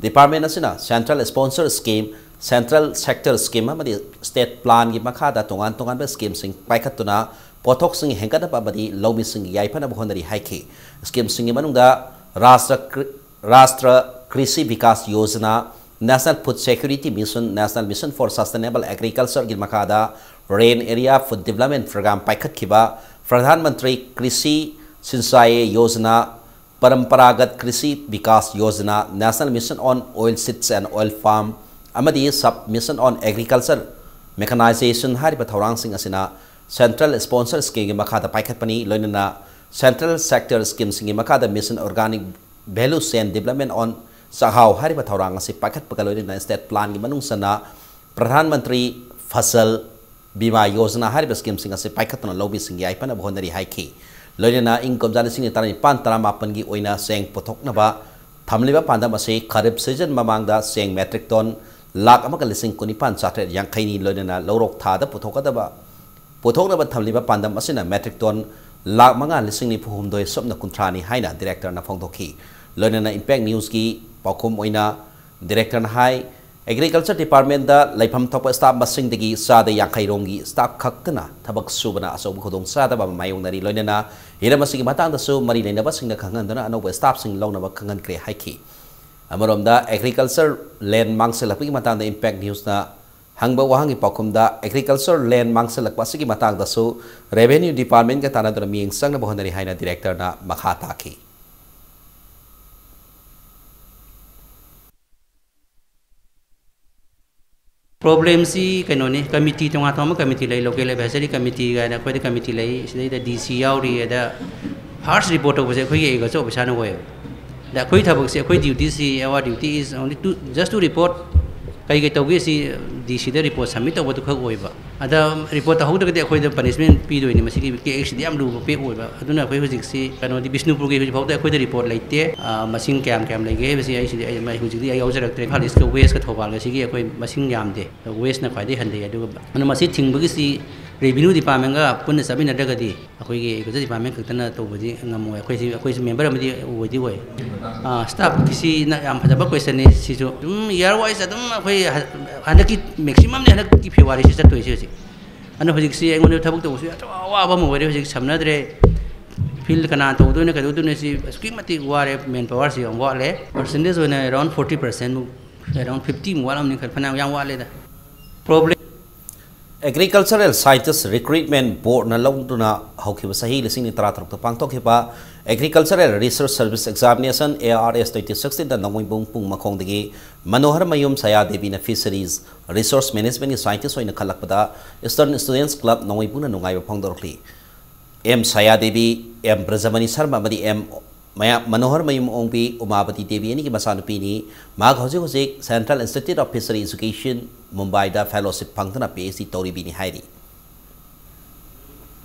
ꯗꯤꯄꯥꯔꯠꯃꯦꯟꯠ ꯑꯁꯤꯅ central sponsor scheme, central sector scheme ꯑꯃꯗꯤ ꯁ꯭ꯇꯦꯠ ꯄ꯭ꯂꯥꯟꯒꯤ ꯃꯈꯥꯗ ꯇꯣꯉꯥꯟ ꯇꯣꯉꯥꯟꯕ ꯁ꯭ꯀꯤꯝꯁꯤꯡ ꯄꯥꯏꯈꯠꯇꯨꯅ ꯄꯣꯠꯊꯣꯛꯁꯤꯡ ꯍꯦꯟꯒꯠꯅꯕ ꯑꯃꯗꯤ ꯂꯧꯃꯤꯁꯤꯡꯒꯤ ꯌꯥꯏꯐꯅꯕ ꯍꯣꯠꯅꯔꯤ ꯍꯥꯏꯈꯤ꯫ ꯁ꯭ꯀꯤꯝꯁꯤꯡꯒꯤ ꯃꯅꯨꯡꯗ ꯔꯥꯁꯇ꯭ꯔ ꯀ꯭ꯔꯤ-, ꯔꯥꯁꯇ꯭ꯔ ꯀ꯭ꯔꯤꯁꯤ Vikas Yojana, National Food Security Mission, National Mission for Sustainable Agricultureꯒꯤ ꯃꯈꯥꯗ ꯔꯦꯟ area food development programme ꯄꯥꯏꯈꯠꯈꯤꯕ, Pradhan Mantri Krishi Sinchai Yojana, ꯄꯔꯝꯄꯔꯥꯒꯠ Krishi Vikas Yojana, National Mission on Oil Seeds and Oil Palm ꯑꯃꯗꯤ Sub Mission on Agriculture Mechanization ꯍꯥꯏꯔꯤꯕ ꯊꯧꯔꯥꯡꯁꯤꯡ ꯑꯁꯤꯅ ꯁꯦꯟꯇ꯭ꯔꯦꯜ ꯁ꯭ꯄꯣꯟꯁꯔ ꯁ꯭ꯀꯤꯝꯒꯤ ꯃꯈꯥꯗ ꯄꯥꯏꯈꯠꯄꯅꯤ꯫ ꯂꯣꯏꯅꯅ Central sector schemeꯁꯤꯡꯒꯤ ꯃꯈꯥꯗ Mission Organic Value Chain Development on ꯆꯥꯛꯍꯥꯎ ꯍꯥꯏꯔꯤꯕ ꯊꯧꯔꯥꯡ ꯑꯁꯤ ꯄꯥꯏꯈꯠꯄꯒ ꯂꯣꯏꯅꯅ state planꯒꯤ ꯃꯅꯨꯡ ꯆꯟꯅ Pradhan Mantri Fasal Bima Yojana ꯍꯥꯏꯔꯤꯕ schemeꯁꯤꯡ ꯑꯁꯤ ꯄꯥꯏꯈꯠꯇꯨꯅ ꯂꯧꯃꯤꯁꯤꯡꯒꯤ ꯌꯥꯏꯐꯅꯕ ꯍꯣꯠꯅꯔꯤ ꯍꯥꯏꯈꯤ꯫ ꯂꯣꯏꯅꯅ ꯏꯪ ꯀꯨꯝꯖꯥ ꯂꯤꯁꯤꯡ ꯇꯔꯥꯅꯤꯄꯥꯟ ꯇꯔꯥꯃꯥꯄꯟꯒꯤ ꯑꯣꯏꯅ ꯆꯦꯡ ꯄꯨꯊꯣꯛꯅꯕ ꯊꯝꯂꯤꯕ ꯄꯥꯟꯗꯝ ꯑꯁꯤ Kharif season ꯃꯃꯥꯡꯗ ꯆꯦꯡ metric ton ꯂꯥꯈ ꯑꯃꯒ ꯂꯤꯁꯤꯡ ꯀꯨꯟꯅꯤꯄꯥꯟ ꯆꯥꯇ꯭ꯔꯦꯠ ꯌꯥꯡꯈꯩꯅꯤ꯫ ꯂꯣꯏꯅꯅ ꯂꯧꯔꯣꯛ ꯊꯥꯗ ꯄꯨꯊꯣꯛꯀꯗꯕ ꯄꯨꯊꯣꯛꯅꯕ ꯊꯝꯂꯤꯕ ꯄꯥꯟꯗꯝ ꯑꯁꯤꯅ metric ton ꯂꯥꯈ ꯃꯉꯥ ꯂꯤꯁꯤꯡ ꯅꯤꯐꯨ ꯍꯨꯝꯗꯣꯏ ꯁꯨꯞꯅ ꯀꯨꯟꯊ꯭ꯔꯥꯅꯤ ꯍꯥꯏꯅ directorꯅ ꯐꯣꯡꯗꯣꯛꯈꯤ꯫ ꯂꯣꯏꯅꯅ Impact Newsꯀꯤ ꯄꯥꯎꯈꯨꯝ ꯑꯣꯏꯅ directorꯅ ꯍꯥꯏ, Agriculture Departmentꯇ ꯂꯩꯐꯝ ꯊꯣꯛꯄ staff ꯃꯁꯤꯡꯗꯒꯤ ꯆꯥꯗ ꯌꯥꯡꯈꯩ ꯔꯣꯝꯒꯤ staff ꯈꯛꯇꯅ ꯊꯕꯛ ꯁꯨꯕꯅ ꯑꯆꯧꯕ ꯈꯨꯗꯣꯡꯆꯥꯗꯕ ꯑꯃ ꯃꯥꯌꯣꯛꯅꯔꯤ꯫ ꯂꯣꯏꯅꯅ ꯍꯤꯔꯝ ꯑꯁꯤꯒꯤ ꯃꯇꯥꯡꯗꯁꯨ ꯃꯔꯤ ꯂꯩꯅꯕꯁꯤꯡꯗ ꯈꯪꯍꯟꯗꯨꯅ ꯑꯅꯧꯕ staffꯁꯤꯡ ꯂꯧꯅꯕ ꯈꯪꯍꯟꯈ꯭ꯔꯦ ꯍꯥꯏꯈꯤ꯫ ꯑꯃꯔꯣꯝꯗ Agriculture land ꯃꯥꯡꯁꯤꯜꯂꯛꯄꯒꯤ ꯃꯇꯥꯡꯗ Impact Newsꯅ ꯍꯪꯕ ꯋꯥꯍꯪꯒꯤ ꯄꯥꯎꯈꯨꯝꯗ Agriculture land ꯃꯥꯡꯁꯤꯜꯂꯛꯄ ꯑꯁꯤꯒꯤ ꯃꯇꯥꯡꯗꯁꯨ Revenue Departmentꯀ ꯇꯥꯟꯅꯗꯨꯅ ꯃꯤꯠꯌꯦꯡ ꯆꯪꯅꯕ ꯍꯣꯠꯅꯔꯤ ꯍꯥꯏꯅ directorꯅ ꯃꯈꯥ ꯇꯥꯈꯤ꯫ Problemꯁꯤ ꯀꯩꯅꯣꯅꯤ, committee ꯇꯣꯉꯥꯟ ꯇꯣꯉꯥꯟꯕ committee ꯂꯩ, local advisory committee ꯀꯥꯏꯅ ꯑꯩꯈꯣꯏꯗ committee ꯂꯩ, ꯁꯤꯗꯩꯗ DC ꯌꯥꯎꯔꯤ꯫ ꯑꯗ first report ꯇꯧꯕꯁꯦ ꯑꯩꯈꯣꯏꯒꯤ agriculture officerꯅ ꯑꯣꯏꯌꯦꯕ꯫ ꯑꯗ ꯑꯩꯈꯣꯏ ꯊꯕꯛꯁꯦ, ꯑꯩꯈꯣꯏ dutyꯁꯤ, our duty is only to, just to report, ꯀꯩ ꯀꯩ ꯇꯧꯒꯦ ꯁꯤ DCꯗ report submit ꯇꯧꯕꯗꯨ ꯈꯛ ꯑꯣꯏꯕ꯫ ꯑꯗ report ꯇꯧꯍꯧꯗ꯭ꯔꯒꯗꯤ ꯑꯩꯈꯣꯏꯗ punishment ꯄꯤꯗꯣꯏꯅꯤ꯫ ꯃꯁꯤꯒꯤ ꯀꯦꯁꯁꯤꯗꯤ ꯌꯥꯝ ꯂꯨꯕ ꯄꯦꯛ ꯑꯣꯏꯕ꯫ ꯑꯗꯨꯅ ꯑꯩꯈꯣꯏ ꯍꯧꯖꯤꯛꯁꯤ ꯀꯩꯅꯣꯗꯤ ꯕꯤꯁꯅꯨꯄꯨꯔꯒꯤ ꯍꯧꯖꯤꯛ ꯐꯥꯎꯗ ꯑꯩꯈꯣꯏꯗ report ꯂꯩꯇꯦ꯫ ꯑ, ꯃꯁꯤꯡ ꯀꯌꯥꯝ ꯀꯌꯥꯝ ꯂꯩꯒꯦ ꯍꯥꯏꯕꯁꯤ ꯑꯩ ꯁꯤꯗꯤ, ꯑꯩ, ꯍꯧꯖꯤꯛꯇꯤ ꯑꯩ ꯌꯥꯎꯖꯔꯛꯇ꯭ꯔꯦ꯫ ꯏꯝꯐꯥꯜ ꯏꯁꯀ ꯋꯦꯁꯀ ꯊꯧꯕꯥꯜꯒꯁꯤꯒꯤ ꯑꯩꯈꯣꯏ ꯃꯁꯤꯡ ꯌꯥꯝꯗꯦ꯫ ꯋꯦꯁꯅ ꯈ꯭ꯋꯥꯏꯗꯒꯤ ꯍꯟꯊꯩ꯫ ꯑꯗꯨꯒ ꯑꯗꯨꯅ ꯃꯁꯤ ꯊꯤꯡꯕꯒꯤꯁꯤ revenue departmentꯒ ꯄꯨꯟꯅ ꯆꯠꯃꯤꯟꯅꯗ꯭ꯔꯒꯗꯤ ꯑꯩꯈꯣꯏꯒꯤ agriculture department ꯈꯛꯇꯅ ꯇꯧꯕꯗꯤ ꯉꯝꯃꯣꯏ꯫ ꯑꯩꯈꯣꯏꯁꯤ, ꯑꯩꯈꯣꯏꯁꯨ member ꯑꯃꯗꯤ ꯑꯣꯏꯗꯤ ꯑꯣꯏ꯫ ꯑ, staffꯀꯤꯁꯤꯅ ꯌꯥꯝ ꯐꯖꯕ questionꯅꯤ ꯁꯤꯁꯨ꯫ ꯑꯗꯨꯝ year wise ꯑꯗꯨꯝ ꯑꯩꯈꯣꯏ ꯍ-, ꯍꯟꯗꯛꯀꯤ maximumꯅꯤ ꯍꯟꯗꯛꯀꯤ Februaryꯁꯤ ꯆꯠꯇꯣꯏꯁꯤ ꯍꯧꯖꯤꯛ꯫ ꯑꯗꯨꯅ ꯍꯧꯖꯤꯛꯁꯤ ꯑꯩꯉꯣꯟꯗ ꯊꯕꯛ ꯇꯧꯕꯁꯨ ꯌꯥꯝ ꯑꯋꯥꯕ ꯑꯃ ꯑꯣꯏꯔꯦ꯫ ꯍꯧꯖꯤꯛ ꯁꯝꯅꯗ꯭ꯔꯦ꯫ Field ꯀꯅꯥ ꯇꯧꯗꯣꯏꯅꯣ ꯀꯩꯗꯧꯗꯣꯏꯅꯣ ꯁꯤ ꯑꯁꯨꯛꯀꯤ ꯃꯇꯤꯛ ꯋꯥꯔꯦ꯫ Manpowerꯁꯤ ꯌꯥꯝ ꯋꯥꯠꯂꯦ꯫ Percentage ꯑꯣꯏꯅ around forty percentꯃꯨꯛ, around fiftyꯃꯨꯛ ꯋꯥꯠꯂꯝꯅꯤ ꯈꯔ, ꯐꯅꯌꯥꯝ ꯌꯥꯝ ꯋꯥꯠꯂꯦꯗ꯫ Problem Agricultural Scientist Recruitment Boardꯅ ꯂꯧꯗꯨꯅ ꯍꯧꯈꯤꯕ ꯆꯍꯤ ꯂꯤꯁꯤꯡ ꯑꯅꯤ ꯇꯔꯥꯇꯔꯨꯛꯇ ꯄꯥꯡꯊꯣꯛꯈꯤꯕ Agricultural Research Service Examination, ARS twenty sixteenꯗ ꯅꯣꯡꯃꯩꯕꯨꯡ ꯄꯨꯡ ꯃꯈꯣꯡꯗꯒꯤ ꯃꯅꯣꯍꯔ ꯃꯌꯨꯝ ꯁꯌꯥ ꯗꯦꯕꯤꯅ Fisheries Resource Managementꯀꯤ scientist ꯑꯣꯏꯅ ꯈꯜꯂꯛꯄꯗ Eastern Students Club ꯅꯣꯡꯃꯩꯕꯨꯡꯅ ꯅꯨꯡꯉꯥꯏꯕ ꯐꯣꯡꯗꯣꯔꯛꯂꯤ꯫ ꯑꯦꯝ ꯁꯥꯌꯥ ꯗꯦꯕꯤ, ꯑꯦꯝ ꯕ꯭ꯔꯖꯃꯅꯤ ꯁꯔꯃ ꯑꯃꯗꯤ ꯑꯦꯝ ꯃꯌꯥ-, ꯃꯅꯣꯍꯔ ꯃꯌꯨꯝ ꯑꯣꯡꯕꯤ ꯎꯃꯥꯕꯇꯤ ꯗꯦꯕꯤ ꯑꯅꯤꯒꯤ ꯃꯆꯥꯅꯨꯄꯤꯅꯤ꯫ ꯃꯍꯥꯛ ꯍꯧꯖꯤꯛ ꯍꯧꯖꯤꯛ Central Institute of Fishery Education, ꯃꯨꯝꯕꯥꯏꯗ fellowship ꯐꯪꯗꯨꯅ PhD ꯇꯧꯔꯤꯕꯤꯅꯤ ꯍꯥꯏꯔꯤ꯫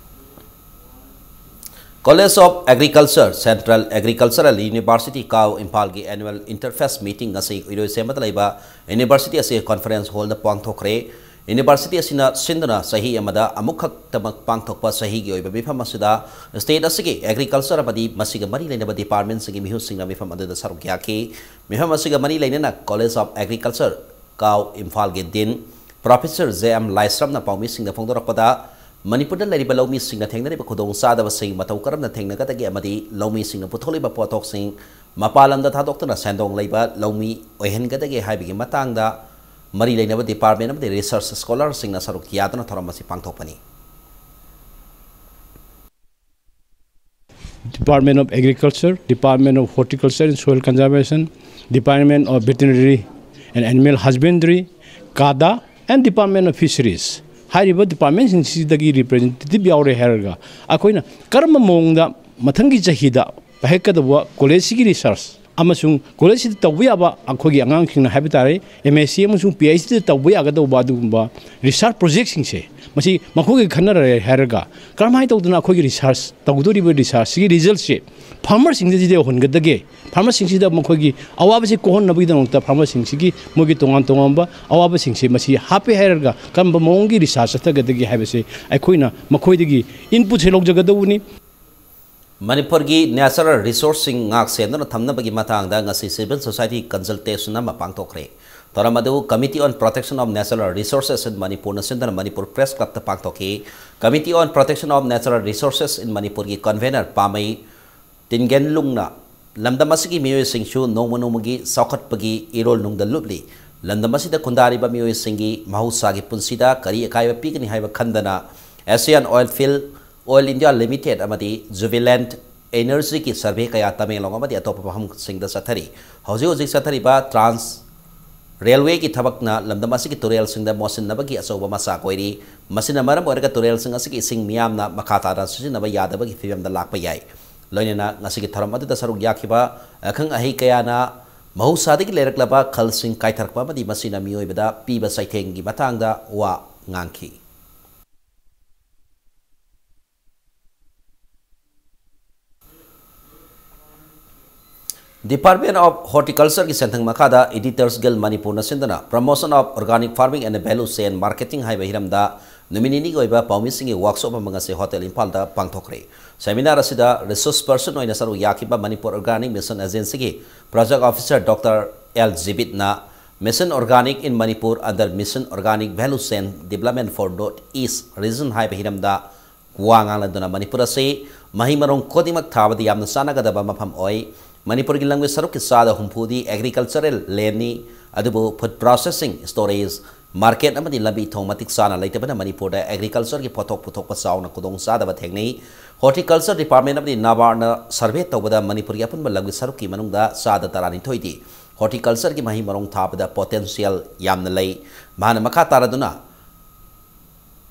College of Agriculture, Central Agricultural University, ꯀꯥꯎ, ꯏꯝꯐꯥꯜꯒꯤ annual interfaith meeting ꯉꯁꯤ ꯎꯏꯔꯣꯏꯁꯦꯝꯕꯗ ꯂꯩꯕ university ꯑꯁꯤ conference hallꯗ ꯄꯥꯡꯊꯣꯛꯈ꯭ꯔꯦ꯫ University ꯑꯁꯤꯅ ꯁꯤꯟꯗꯨꯅ ꯆꯍꯤ ꯑꯃꯗ ꯑꯃꯨꯛꯈꯛꯇꯃꯛ ꯄꯥꯡꯊꯣꯛꯄ ꯆꯍꯤꯒꯤ ꯑꯣꯏꯕ ꯃꯤꯐꯝ ꯑꯁꯤꯗ state ꯑꯁꯤꯒꯤ agriculture ꯑꯃꯗꯤ ꯃꯁꯤꯒ ꯃꯔꯤ ꯂꯩꯅꯕ departmentꯁꯤꯡꯒꯤ ꯃꯤꯍꯨꯠꯁꯤꯡꯅ ꯃꯤꯐꯝ ꯑꯗꯨꯗ ꯁꯔꯨꯛ ꯌꯥꯈꯤ꯫ ꯃꯤꯐꯝ ꯑꯁꯤꯒ ꯃꯔꯤ ꯂꯩꯅꯅ College of Agriculture, ꯀꯥꯎ, ꯏꯝꯐꯥꯜꯒꯤ dean, Professor J M ꯂꯥꯏꯁ꯭ꯔꯝꯅ ꯄꯥꯎꯃꯤꯁꯤꯡꯗ ꯐꯣꯡꯗꯣꯔꯛꯄꯗ, ꯃꯅꯤꯄꯨꯔꯗ ꯂꯩꯔꯤꯕ ꯂꯧꯃꯤꯁꯤꯡꯅ ꯊꯦꯡꯅꯔꯤꯕ ꯈꯨꯗꯣꯡꯆꯥꯗꯕꯁꯤꯡ ꯃꯇꯧ ꯀꯔꯝꯅ ꯊꯦꯡꯅꯒꯗꯒꯦ ꯑꯃꯗꯤ ꯂꯧꯃꯤꯁꯤꯡꯅ ꯄꯨꯊꯣꯛꯂꯤꯕ ꯄꯣꯠꯊꯣꯛꯁꯤꯡ ꯃꯄꯥꯟ ꯂꯝꯗ ꯊꯥꯗꯣꯛꯇꯨꯅ ꯁꯦꯟꯗꯣꯡ ꯂꯩꯕ ꯂꯧꯃꯤ ꯑꯣꯏꯍꯟꯒꯗꯒꯦ ꯍꯥꯏꯕꯒꯤ ꯃꯇꯥꯡꯗ ꯃꯔꯤ ꯂꯩꯅꯕ department ꯑꯃꯗꯤ research scholarꯁꯤꯡꯅ ꯁꯔꯨꯛ ꯌꯥꯗꯨꯅ ꯊꯧꯔꯝ ꯑꯁꯤ ꯄꯥꯡꯊꯣꯛꯄꯅꯤ꯫ Department of Agriculture, Department of Horticulture and Soil Conservation, Department of Veterinary and Animal Husbandry, ꯀꯥꯗꯥ, and Department of Fisheries꯫ ꯍꯥꯏꯔꯤꯕ departmentꯁꯤꯡꯁꯤꯗꯒꯤ representative ꯌꯥꯎꯔꯦ ꯍꯥꯏꯔꯒ ꯑꯩꯈꯣꯏꯅ ꯀꯔꯝꯕ ꯃꯑꯣꯡꯗ ꯃꯊꯪꯒꯤ ꯆꯍꯤꯗ ꯄꯥꯏꯈꯠꯀꯗꯧꯕ collegeꯁꯤꯒꯤ research ꯑꯃꯁꯨꯡ collegeꯁꯤꯗ ꯇꯧꯕ ꯌꯥꯕ ꯑꯩꯈꯣꯏꯒꯤ ꯑꯉꯥꯡꯁꯤꯡꯅ ꯍꯥꯏꯕ ꯇꯥꯔꯦ, MSc ꯑꯃꯁꯨꯡ PhDꯗ ꯇꯧꯕ ꯌꯥꯒꯗꯧꯕ ꯑꯗꯨꯒꯨꯝꯕ research projectꯁꯤꯡꯁꯦ ꯃꯁꯤ ꯃꯈꯣꯏꯒ ꯈꯟꯅꯔꯦ ꯍꯥꯏꯔꯒ ꯀꯔꯝꯍꯥꯏꯅ ꯇꯧꯗꯅ ꯑꯩꯈꯣꯏꯒꯤ research ꯇꯧꯒꯗꯧꯔꯤꯕ researchꯁꯤꯒꯤ resultꯁꯦ farmerꯁꯤꯡꯁꯤꯗ ꯌꯧꯍꯟꯒꯗꯒꯦ, farmerꯁꯤꯡꯁꯤꯗ ꯃꯈꯣꯏꯒꯤ ꯑꯋꯥꯕꯁꯤ ꯀꯣꯛꯍꯟꯅꯕꯒꯤꯗꯃꯛꯇ farmerꯁꯤꯡꯁꯤꯒꯤ ꯃꯣꯏꯒꯤ ꯇꯣꯉꯥꯟ ꯇꯣꯉꯥꯟꯕ ꯑꯋꯥꯕꯁꯤꯡꯁꯦ ꯃꯁꯤ ꯍꯥꯞꯄꯦ ꯍꯥꯏꯔꯒ ꯀꯔꯝꯕ ꯃꯑꯣꯡꯒꯤ research ꯆꯠꯊꯒꯗꯒꯦ ꯍꯥꯏꯕꯁꯦ ꯑꯩꯈꯣꯏꯅ ꯃꯈꯣꯏꯗꯒꯤ inputꯁꯦ ꯂꯧꯖꯒꯗꯧꯕꯅꯤ꯫ ꯃꯅꯤꯄꯨꯔꯒꯤ natural resourceꯁꯤꯡ ꯉꯥꯛ ꯁꯦꯟꯗꯨꯅ ꯊꯝꯅꯕꯒꯤ ꯃꯇꯥꯡꯗ ꯉꯁꯤ civil society consultation ꯑꯃ ꯄꯥꯡꯊꯣꯛꯈ꯭ꯔꯦ꯫ ꯊꯧꯔꯝ ꯑꯗꯨ Committee on Protection of Natural Resources in Manipurꯅ ꯁꯤꯟꯗꯨꯅ ꯃꯅꯤꯄꯨꯔ Press Clubꯇ ꯄꯥꯡꯊꯣꯛꯈꯤ꯫ Committee on Protection of Natural Resources in Manipurꯒꯤ convener ꯄꯥꯃꯩ ꯇꯤꯟꯒꯦꯟꯂꯨꯡꯅ ꯂꯝꯗꯝ ꯑꯁꯤꯒꯤ ꯃꯤꯑꯣꯏꯁꯤꯡꯁꯨ ꯅꯣꯡꯃ ꯅꯣꯡꯃꯒꯤ ꯆꯥꯎꯈꯠꯄꯒꯤ ꯏꯔꯣꯜ ꯅꯨꯡꯗ ꯂꯨꯞꯂꯤ꯫ ꯂꯝꯗꯝ ꯑꯁꯤꯗ ꯈꯨꯟꯗꯥꯔꯤꯕ ꯃꯤꯑꯣꯏꯁꯤꯡꯒꯤ ꯃꯍꯧꯁꯥꯒꯤ ꯄꯨꯟꯁꯤꯗ ꯀꯔꯤ ꯑꯀꯥꯏꯕ ꯄꯤꯒꯅꯤ ꯍꯥꯏꯕ ꯈꯟꯗꯅ Asian Oilfield, Oil India Limited ꯑꯃꯗꯤ Jubilant Energyꯒꯤ survey ꯀꯌꯥ ꯇꯃꯦꯡꯂꯣꯡ ꯑꯃꯗꯤ ꯑꯇꯣꯞꯄ ꯃꯐꯝꯁꯤꯡꯗ ꯆꯠꯊꯔꯤ꯫ ꯍꯧꯖꯤꯛ ꯍꯧꯖꯤꯛ ꯆꯠꯊꯔꯤꯕ trans ꯔꯦꯜꯋꯦꯒꯤ ꯊꯕꯛꯅ ꯂꯝꯗꯝ ꯑꯁꯤꯒꯤ ꯇꯨꯔꯦꯜꯁꯤꯡꯗ ꯃꯣꯠꯁꯤꯟꯅꯕꯒꯤ ꯑꯆꯧꯕ ꯃꯆꯥꯛ ꯑꯣꯏꯔꯤ꯫ ꯃꯁꯤꯅ ꯃꯔꯝ ꯑꯣꯏꯔꯒ ꯇꯨꯔꯦꯜꯁꯤꯡ ꯑꯁꯤꯒꯤ ꯏꯁꯤꯡ ꯃꯤꯌꯥꯝꯅ ꯃꯈꯥ ꯇꯥꯅ ꯁꯤꯖꯤꯟꯅꯕ ꯌꯥꯗꯕꯒꯤ ꯐꯤꯕꯝꯗ ꯂꯥꯛꯄ ꯌꯥꯏ꯫ ꯂꯣꯏꯅꯅ ꯉꯁꯤꯒꯤ ꯊꯧꯔꯝ ꯑꯗꯨꯗ ꯁꯔꯨꯛ ꯌꯥꯈꯤꯕ ꯑꯈꯪ ꯑꯍꯩ ꯀꯌꯥꯅ ꯃꯍꯧꯁꯥꯗꯒꯤ ꯂꯩꯔꯛꯂꯕ ꯈꯜꯁꯤꯡ ꯀꯥꯏꯊꯔꯛꯄ ꯑꯃꯗꯤ ꯃꯁꯤꯅ ꯃꯤꯑꯣꯏꯕꯗ ꯄꯤꯕ ꯆꯩꯊꯦꯡꯒꯤ ꯃꯇꯥꯡꯗ ꯋꯥ ꯉꯥꯡꯈꯤ꯫ Department of Horticulture ꯒꯤ ꯁꯦꯟꯊꯪ ꯃꯈꯥꯗ Editors Guild ꯃꯅꯤꯄꯨꯔꯅ ꯁꯤꯟꯗꯨꯅ Promotion of Organic Farming and Value Chain Marketing ꯍꯥꯏꯕ ꯍꯤꯔꯝꯗ ꯅꯨꯃꯤꯠ ꯅꯤꯅꯤꯒꯤ ꯑꯣꯏꯕ ꯄꯥꯎꯃꯤꯁꯤꯡꯒꯤ workshop ꯑꯃ ꯉꯁꯤ Hotel ꯏꯝꯐꯥꯜꯗ ꯄꯥꯡꯊꯣꯛꯈ꯭ꯔꯦ꯫ Seminar ꯑꯁꯤꯗ resource person ꯑꯣꯏꯅ ꯁꯔꯨꯛ ꯌꯥꯈꯤꯕ Manipur Organic Mission Agency ꯒꯤ Project Officer Doctor L ꯖꯤꯕꯤꯠꯅ Mission Organic in Manipur under Mission Organic Value Chain Development for North East Region ꯍꯥꯏꯕ ꯍꯤꯔꯝꯗ ꯋꯥ ꯉꯥꯡꯂꯗꯨꯅ ꯃꯅꯤꯄꯨꯔ ꯑꯁꯤ ꯃꯍꯩ ꯃꯔꯣꯡ ꯈꯨꯗꯤꯡꯃꯛ ꯊꯥꯕꯗ ꯌꯥꯝꯅ ꯆꯥꯟꯅꯒꯗꯕ ꯃꯐꯝ ꯑꯣꯏ꯫ ꯃꯅꯤꯄꯨꯔꯒꯤ ꯂꯝꯒꯤ ꯁꯔꯨꯛꯀꯤ ꯆꯥꯗ ꯍꯨꯝꯐꯨꯗꯤ agricultural land ꯅꯤ, ꯑꯗꯨꯕꯨ food processing, storage, market ꯑꯃꯗꯤ ꯂꯝꯕꯤ ꯊꯣꯡ ꯃꯇꯤꯛ ꯆꯥꯅ ꯂꯩꯇꯕꯅ ꯃꯅꯤꯄꯨꯔꯗ agriculture ꯒꯤ ꯄꯣꯠꯊꯣꯛ ꯄꯨꯊꯣꯛꯄ ꯆꯥꯎꯅ ꯈꯨꯗꯣꯡꯆꯥꯗꯕ ꯊꯦꯡꯅꯩ꯫ Horticulture Department ꯑꯃꯗꯤ NABARD ꯅ survey ꯇꯧꯕꯗ ꯃꯅꯤꯄꯨꯔꯒꯤ ꯑꯄꯨꯟꯕ ꯂꯝꯒꯤ ꯁꯔꯨꯛꯀꯤ ꯃꯅꯨꯡꯗ ꯆꯥꯗ ꯇꯔꯥꯅꯤꯊꯣꯏꯗꯤ horticulture ꯒꯤ ꯃꯍꯩ ꯃꯔꯣꯡ ꯊꯥꯕꯗ potential ꯌꯥꯝꯅ ꯂꯩ꯫ ꯃꯍꯥꯛꯅ ꯃꯈꯥ ꯇꯥꯔꯗꯨꯅ,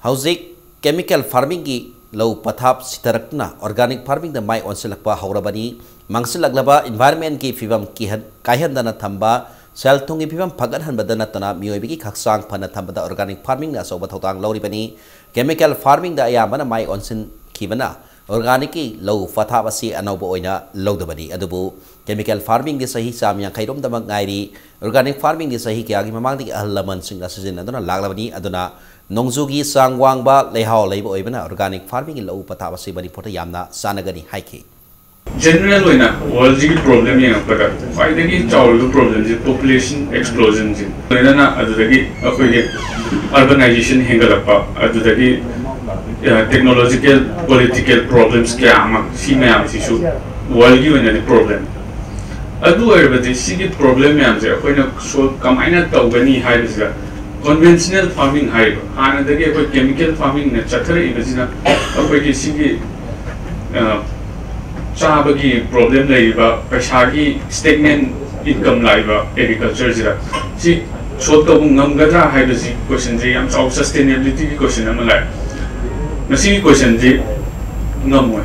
ꯍꯧꯖꯤꯛ chemical farming ꯒꯤ ꯂꯧ ꯄꯊꯥꯞ ꯁꯤꯊꯔꯛꯇꯨꯅ organic farming ꯗ ꯃꯥꯏ ꯑꯣꯟꯁꯤꯜꯂꯛꯄ ꯍꯧꯔꯕꯅꯤ꯫ ꯃꯥꯡꯁꯤꯜꯂꯛꯂꯕ environment ꯀꯤ ꯐꯤꯕꯝ ꯀꯤꯍꯟ-, ꯀꯥꯏꯍꯟꯗꯅ ꯊꯝꯕ, ꯁꯦꯜ ꯊꯨꯝꯒꯤ ꯐꯤꯕꯝ ꯐꯒꯠꯍꯟꯕꯗ ꯅꯠꯇꯅ ꯃꯤꯑꯣꯏꯕꯒꯤ ꯍꯛꯆꯥꯡ ꯐꯅ ꯊꯝꯕꯗ organic farming ꯅ ꯑꯆꯧꯕ ꯊꯧꯗꯥꯡ ꯂꯧꯔꯤꯕꯅꯤ꯫ Chemical farming ꯗ ꯑꯌꯥꯝꯕꯅ ꯃꯥꯏ ꯑꯣꯟꯁꯤꯟꯈꯤꯕꯅ organic ꯀꯤ ꯂꯧ ꯄꯊꯥꯞ ꯑꯁꯤ ꯑꯅꯧꯕ ꯑꯣꯏꯅ ꯂꯧꯗꯕꯅꯤ꯫ ꯑꯗꯨꯕꯨ chemical farming ꯗꯤ ꯆꯍꯤ ꯆꯥꯝ ꯌꯥꯡꯈꯩ ꯔꯣꯝꯗꯃꯛ ꯉꯥꯏꯔꯤ꯫ Organic farming ꯗꯤ ꯆꯍꯤ ꯀꯌꯥꯒꯤ ꯃꯃꯥꯡꯗꯒꯤ ꯑꯍꯜ ꯂꯃꯟꯁꯤꯡꯅ ꯁꯤꯖꯤꯟꯅꯗꯨꯅ ꯂꯥꯛꯂꯕꯅꯤ꯫ ꯑꯗꯨꯅ ꯅꯣꯡꯖꯨꯒꯤ ꯆꯥꯡ ꯋꯥꯡꯕ ꯂꯩꯍꯥꯎ ꯂꯩꯕ ꯑꯣꯏꯕꯅ organic farming ꯒꯤ ꯂꯧ ꯄꯊꯥꯞ ꯑꯁꯤ ꯃꯅꯤꯄꯨꯔꯗ ꯌꯥꯝꯅ ꯆꯥꯟꯅꯒꯅꯤ ꯍꯥꯏꯈꯤ꯫ General ꯑꯣꯏꯅ world ꯁꯤꯒꯤ problem ꯌꯦꯡꯉꯛꯄꯗ ꯈ꯭ꯋꯥꯏꯗꯒꯤ ꯆꯥꯎꯔꯤꯕ problem ꯁꯦ population explosion ꯁꯦ, ꯂꯣꯏꯅꯅ ꯑꯗꯨꯗꯒꯤ ꯑꯩꯈꯣꯏꯒꯤ urbanization ꯍꯦꯟꯒꯠꯂꯛꯄ, ꯑꯗꯨꯗꯒꯤ, ꯑ, technological, political problems ꯀꯌꯥ ꯑꯃ, ꯁꯤ ꯃꯌꯥꯝꯁꯤꯁꯨ world ꯒꯤ ꯑꯣꯏꯅꯗꯤ problem꯫ ꯑꯗꯨ ꯑꯣꯏꯔꯕꯗꯤ ꯁꯤꯒꯤ problem ꯃꯌꯥꯝꯁꯦ ꯑꯩꯈꯣꯏꯅ solve ꯀꯃꯥꯏꯅ ꯇꯧꯒꯅꯤ ꯍꯥꯏꯕꯁꯤꯗ conventional farming ꯍꯥꯏꯔꯤꯕ, ꯍꯥꯟꯅꯗꯒꯤ ꯑꯩꯈꯣꯏ chemical farming ꯅ ꯆꯠꯊꯔꯛꯏꯕꯁꯤꯅ ꯑꯩꯈꯣꯏꯒꯤ ꯁꯤꯒꯤ, ꯑ, ꯆꯥꯕꯒꯤ problem ꯂꯩꯔꯤꯕ, ꯄꯩꯁꯥꯒꯤ stagnant ꯏꯟꯀꯝ ꯂꯥꯛꯏꯕ ꯑꯦꯒ꯭ꯔꯤꯀꯜꯆꯔꯁꯤꯗ ꯁꯤ ꯁꯣꯜꯕ ꯇꯧꯕ ꯉꯝꯒꯗ꯭ꯔꯥ ꯍꯥꯏꯕꯁꯤ ꯀꯣꯏꯁꯟꯁꯦ ꯌꯥꯝ ꯆꯥꯎꯕ ꯁꯁꯇꯦꯅꯦꯕꯤꯂꯤꯇꯤꯒꯤ ꯀꯣꯏꯁꯟ ꯑꯃ ꯂꯥꯛꯑꯦ꯫ ꯃꯁꯤꯒꯤ ꯀꯣꯏꯁꯟꯁꯤ ꯉꯝꯃꯣꯏ꯫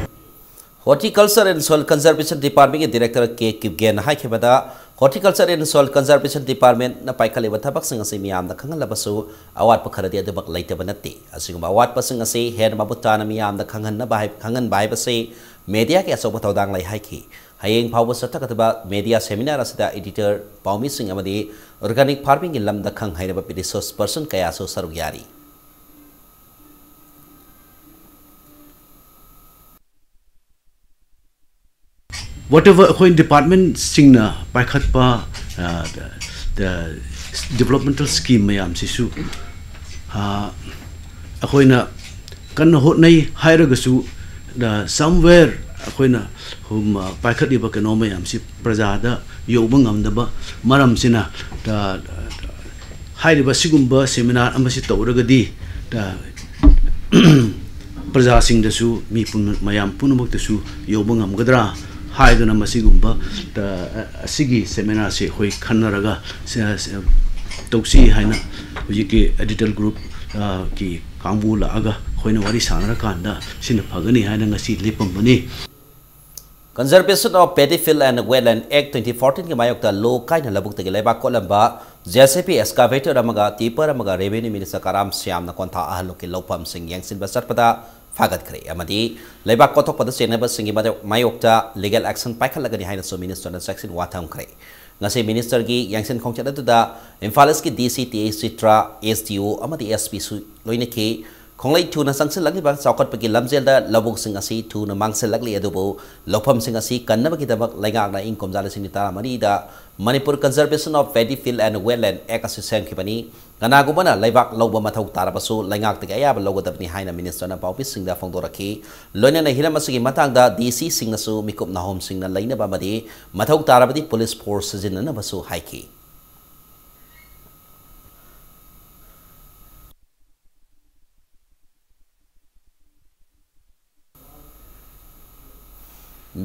Horticulture and Soil Conservation Departmentꯀꯤ Director K ꯀꯤꯞꯒꯦꯟꯅ ꯍꯥꯏꯈꯤꯕꯗ, Horticulture and Soil Conservation Departmentꯅ ꯄꯥꯏꯈꯠꯂꯤꯕ ꯊꯕꯛꯁꯤꯡ ꯑꯁꯤ ꯃꯤꯌꯥꯝꯗ ꯈꯪꯍꯜꯂꯕꯁꯨ ꯑꯋꯥꯠꯄ ꯈꯔꯗꯤ ꯑꯗꯨꯃꯛ ꯂꯩꯇꯕ ꯅꯠꯇꯦ꯫ ꯑꯁꯤꯒꯨꯝꯕ ꯑꯋꯥꯠꯄꯁꯤꯡ ꯑꯁꯤ ꯍꯦꯟꯅ ꯃꯃꯨꯠ ꯇꯥꯅ ꯃꯤꯌꯥꯝꯗ ꯈꯪꯍꯟꯅꯕ ꯍꯥꯏ-, ꯈꯪꯍꯟꯕ ꯍꯥꯏꯕꯁꯤ ꯃꯦꯗꯤꯌꯥꯒꯤ ꯑꯆꯧꯕ ꯊꯧꯗꯥꯡ ꯂꯩ ꯍꯥꯏꯈꯤ꯫ ꯍꯌꯦꯡ ꯐꯥꯎꯕ ꯆꯠꯊꯒꯗꯕ ꯃꯦꯗꯤꯌꯥ ꯁꯦꯃꯤꯅꯥꯔ ꯑꯁꯤꯗ ꯑꯦꯗꯤꯇꯔ, ꯄꯥꯎꯃꯤꯁꯤꯡ ꯑꯃꯗꯤ ꯑꯣꯔꯒꯥꯅꯤꯛ ꯐꯥꯔꯃꯤꯡꯒꯤ ꯂꯝꯗ ꯈꯪ ꯍꯩꯔꯕ ꯔꯤꯁꯣꯔꯁ ꯄꯔꯁꯟ ꯀꯌꯥꯁꯨ ꯁꯔꯨꯛ ꯌꯥꯔꯤ꯫ Whatever ꯑꯩꯈꯣꯏ ꯗꯤꯄꯥꯔꯠꯃꯦꯟꯁꯤꯡꯅ ꯄꯥꯏꯈꯠꯄ, ꯑ, ꯗ-, ꯗ-, ꯗꯤꯕꯂꯞꯃꯦꯟꯇꯦꯜ ꯁ꯭ꯀꯤꯝ ꯃꯌꯥꯝꯁꯤꯁꯨ, ꯑ, ꯑꯩꯈꯣꯏꯅ ꯀꯟꯅ ꯍꯣꯠꯅꯩ ꯍꯥꯏꯔꯒꯁꯨ, ꯗ-, somewhere ꯑꯩꯈꯣꯏꯅ ꯍꯨꯝ, ꯑ, ꯄꯥꯏꯈꯠꯂꯤꯕ ꯀꯩꯅꯣ ꯃꯌꯥꯝꯁꯤ ꯄ꯭ꯔꯖꯥꯗ ꯌꯧꯕ ꯉꯝꯗꯕ ꯃꯔꯝꯁꯤꯅ, ꯗ-, ꯍꯥꯏꯔꯤꯕ ꯁꯤꯒꯨꯝꯕ ꯁꯦꯃꯤꯅꯥꯔ ꯑꯃꯁꯤ ꯇꯧꯔꯒꯗꯤ, ꯑ, ꯄ꯭ꯔꯖꯥꯁꯤꯡꯗꯁꯨ, ꯃꯤ ꯄꯨꯝꯅ-, ꯃꯌꯥꯝ ꯄꯨꯝꯅꯃꯛꯇꯁꯨ ꯌꯧꯕ ꯉꯝꯒꯗ꯭ꯔꯥ ꯍꯥꯏꯗꯨꯅ ꯃꯁꯤꯒꯨꯝꯕ, ꯑ, ꯑꯁꯤꯒꯤ ꯁꯦꯃꯤꯅꯥꯔꯁꯦ ꯑꯩꯈꯣꯏ ꯈꯟꯅꯔꯒ ꯁꯦ-, ꯁꯦ-, ꯇꯧꯁꯤ ꯍꯥꯏꯅ ꯍꯧꯖꯤꯛꯀꯤ ꯑꯦꯗꯤꯇꯔ ꯒ꯭ꯔꯨꯞ, ꯑ, ꯀꯤ ꯀꯥꯡꯕꯨ ꯂꯥꯛꯑꯒ ꯑꯩꯈꯣꯏꯅ ꯋꯥꯔꯤ ꯁꯥꯟꯅꯔꯀꯥꯟꯗ ꯁꯤꯅ ꯐꯒꯅꯤ ꯍꯥꯏꯅ ꯉꯁꯤ ꯂꯦꯞꯄꯝꯕꯅꯤ꯫ Conservation of Paddy Field and Wetland Act twenty fourteenꯒꯤ ꯃꯥꯌꯣꯛꯇ ꯂꯣ ꯀꯥꯏꯅ ꯂꯧꯕꯨꯛꯇꯒꯤ ꯂꯩꯕꯥꯛ ꯀꯣꯠꯂꯝꯕ JCB excavator ꯑꯃꯒ tipper ꯑꯃꯒ Revenue Minister ꯀꯔꯥꯝ ꯁ꯭ꯌꯥꯝꯅ ꯀꯣꯟꯊꯥ ꯑꯍꯜꯂꯨꯞꯀꯤ ꯂꯧꯐꯝꯁꯤꯡ ꯌꯦꯡꯁꯤꯟꯕ ꯆꯠꯄꯗ ꯐꯥꯒꯠꯈ꯭ꯔꯦ ꯑꯃꯗꯤ ꯂꯩꯕꯥꯛ ꯀꯣꯠꯊꯣꯛꯄꯗ ꯆꯦꯟꯅꯕꯁꯤꯡꯒꯤ ꯃꯥꯌꯣꯛ-, ꯃꯥꯌꯣꯛꯇ legal action ꯄꯥꯏꯈꯠꯂꯒꯅꯤ ꯍꯥꯏꯅꯁꯨ ministerꯅ ꯆꯦꯛꯁꯤꯟ ꯋꯥ ꯊꯝꯈ꯭ꯔꯦ꯫ ꯉꯁꯤ ministerꯒꯤ ꯌꯦꯡꯁꯤꯟ ꯈꯣꯡꯆꯠ ꯑꯗꯨꯗ ꯏꯝꯐꯥꯜ Eastꯀꯤ DC T H Chitra, SDO ꯑꯃꯗꯤ SPꯁꯨ ꯂꯣꯏꯅꯈꯤ꯫ ꯈꯣꯡꯂꯩ ꯊꯨꯅ ꯆꯪꯁꯤꯜꯂꯛꯂꯤꯕ ꯆꯥꯎꯈꯠꯄꯒꯤ ꯂꯝꯖꯦꯜꯗ ꯂꯧꯕꯨꯛꯁꯤꯡ ꯑꯁꯤ ꯊꯨꯅ ꯃꯥꯡꯁꯤꯜꯂꯛꯂꯤ, ꯑꯗꯨꯕꯨ ꯂꯧꯐꯝꯁꯤꯡ ꯑꯁꯤ ꯀꯟꯅꯕꯒꯤꯗꯃꯛ ꯂꯩꯉꯥꯛꯅ ꯏꯪ ꯀꯨꯝꯖꯥ ꯂꯤꯁꯤꯡ ꯑꯅꯤ ꯇꯔꯥꯃꯔꯤꯗ Manipur Conservation of Paddy Field and Wetland Act ꯑꯁꯤ ꯁꯦꯝꯈꯤꯕꯅꯤ꯫ ꯀꯅꯥꯒꯨꯝꯕꯅ ꯂꯩꯕꯥꯛ ꯂꯧꯕ ꯃꯊꯧ ꯇꯥꯔꯕꯁꯨ ꯂꯩꯉꯥꯛꯇꯒꯤ ꯑꯌꯥꯕ ꯂꯧꯒꯗꯕꯅꯤ ꯍꯥꯏꯅ ministerꯅ ꯄꯥꯎꯃꯤꯁꯤꯡꯗ ꯐꯣꯡꯗꯣꯔꯛꯈꯤ꯫ ꯂꯣꯏꯅꯅ ꯍꯤꯔꯝ ꯑꯁꯤꯒꯤ ꯃꯇꯥꯡꯗ DCꯁꯤꯡꯅꯁꯨ ꯃꯤꯀꯨꯞ ꯅꯥꯍꯣꯝꯁꯤꯡꯅ ꯂꯩꯅꯕ ꯑꯃꯗꯤ ꯃꯊꯧ ꯇꯥꯔꯕꯗꯤ police force ꯁꯤꯖꯤꯟꯅꯅꯕꯁꯨ ꯍꯥꯏꯈꯤ꯫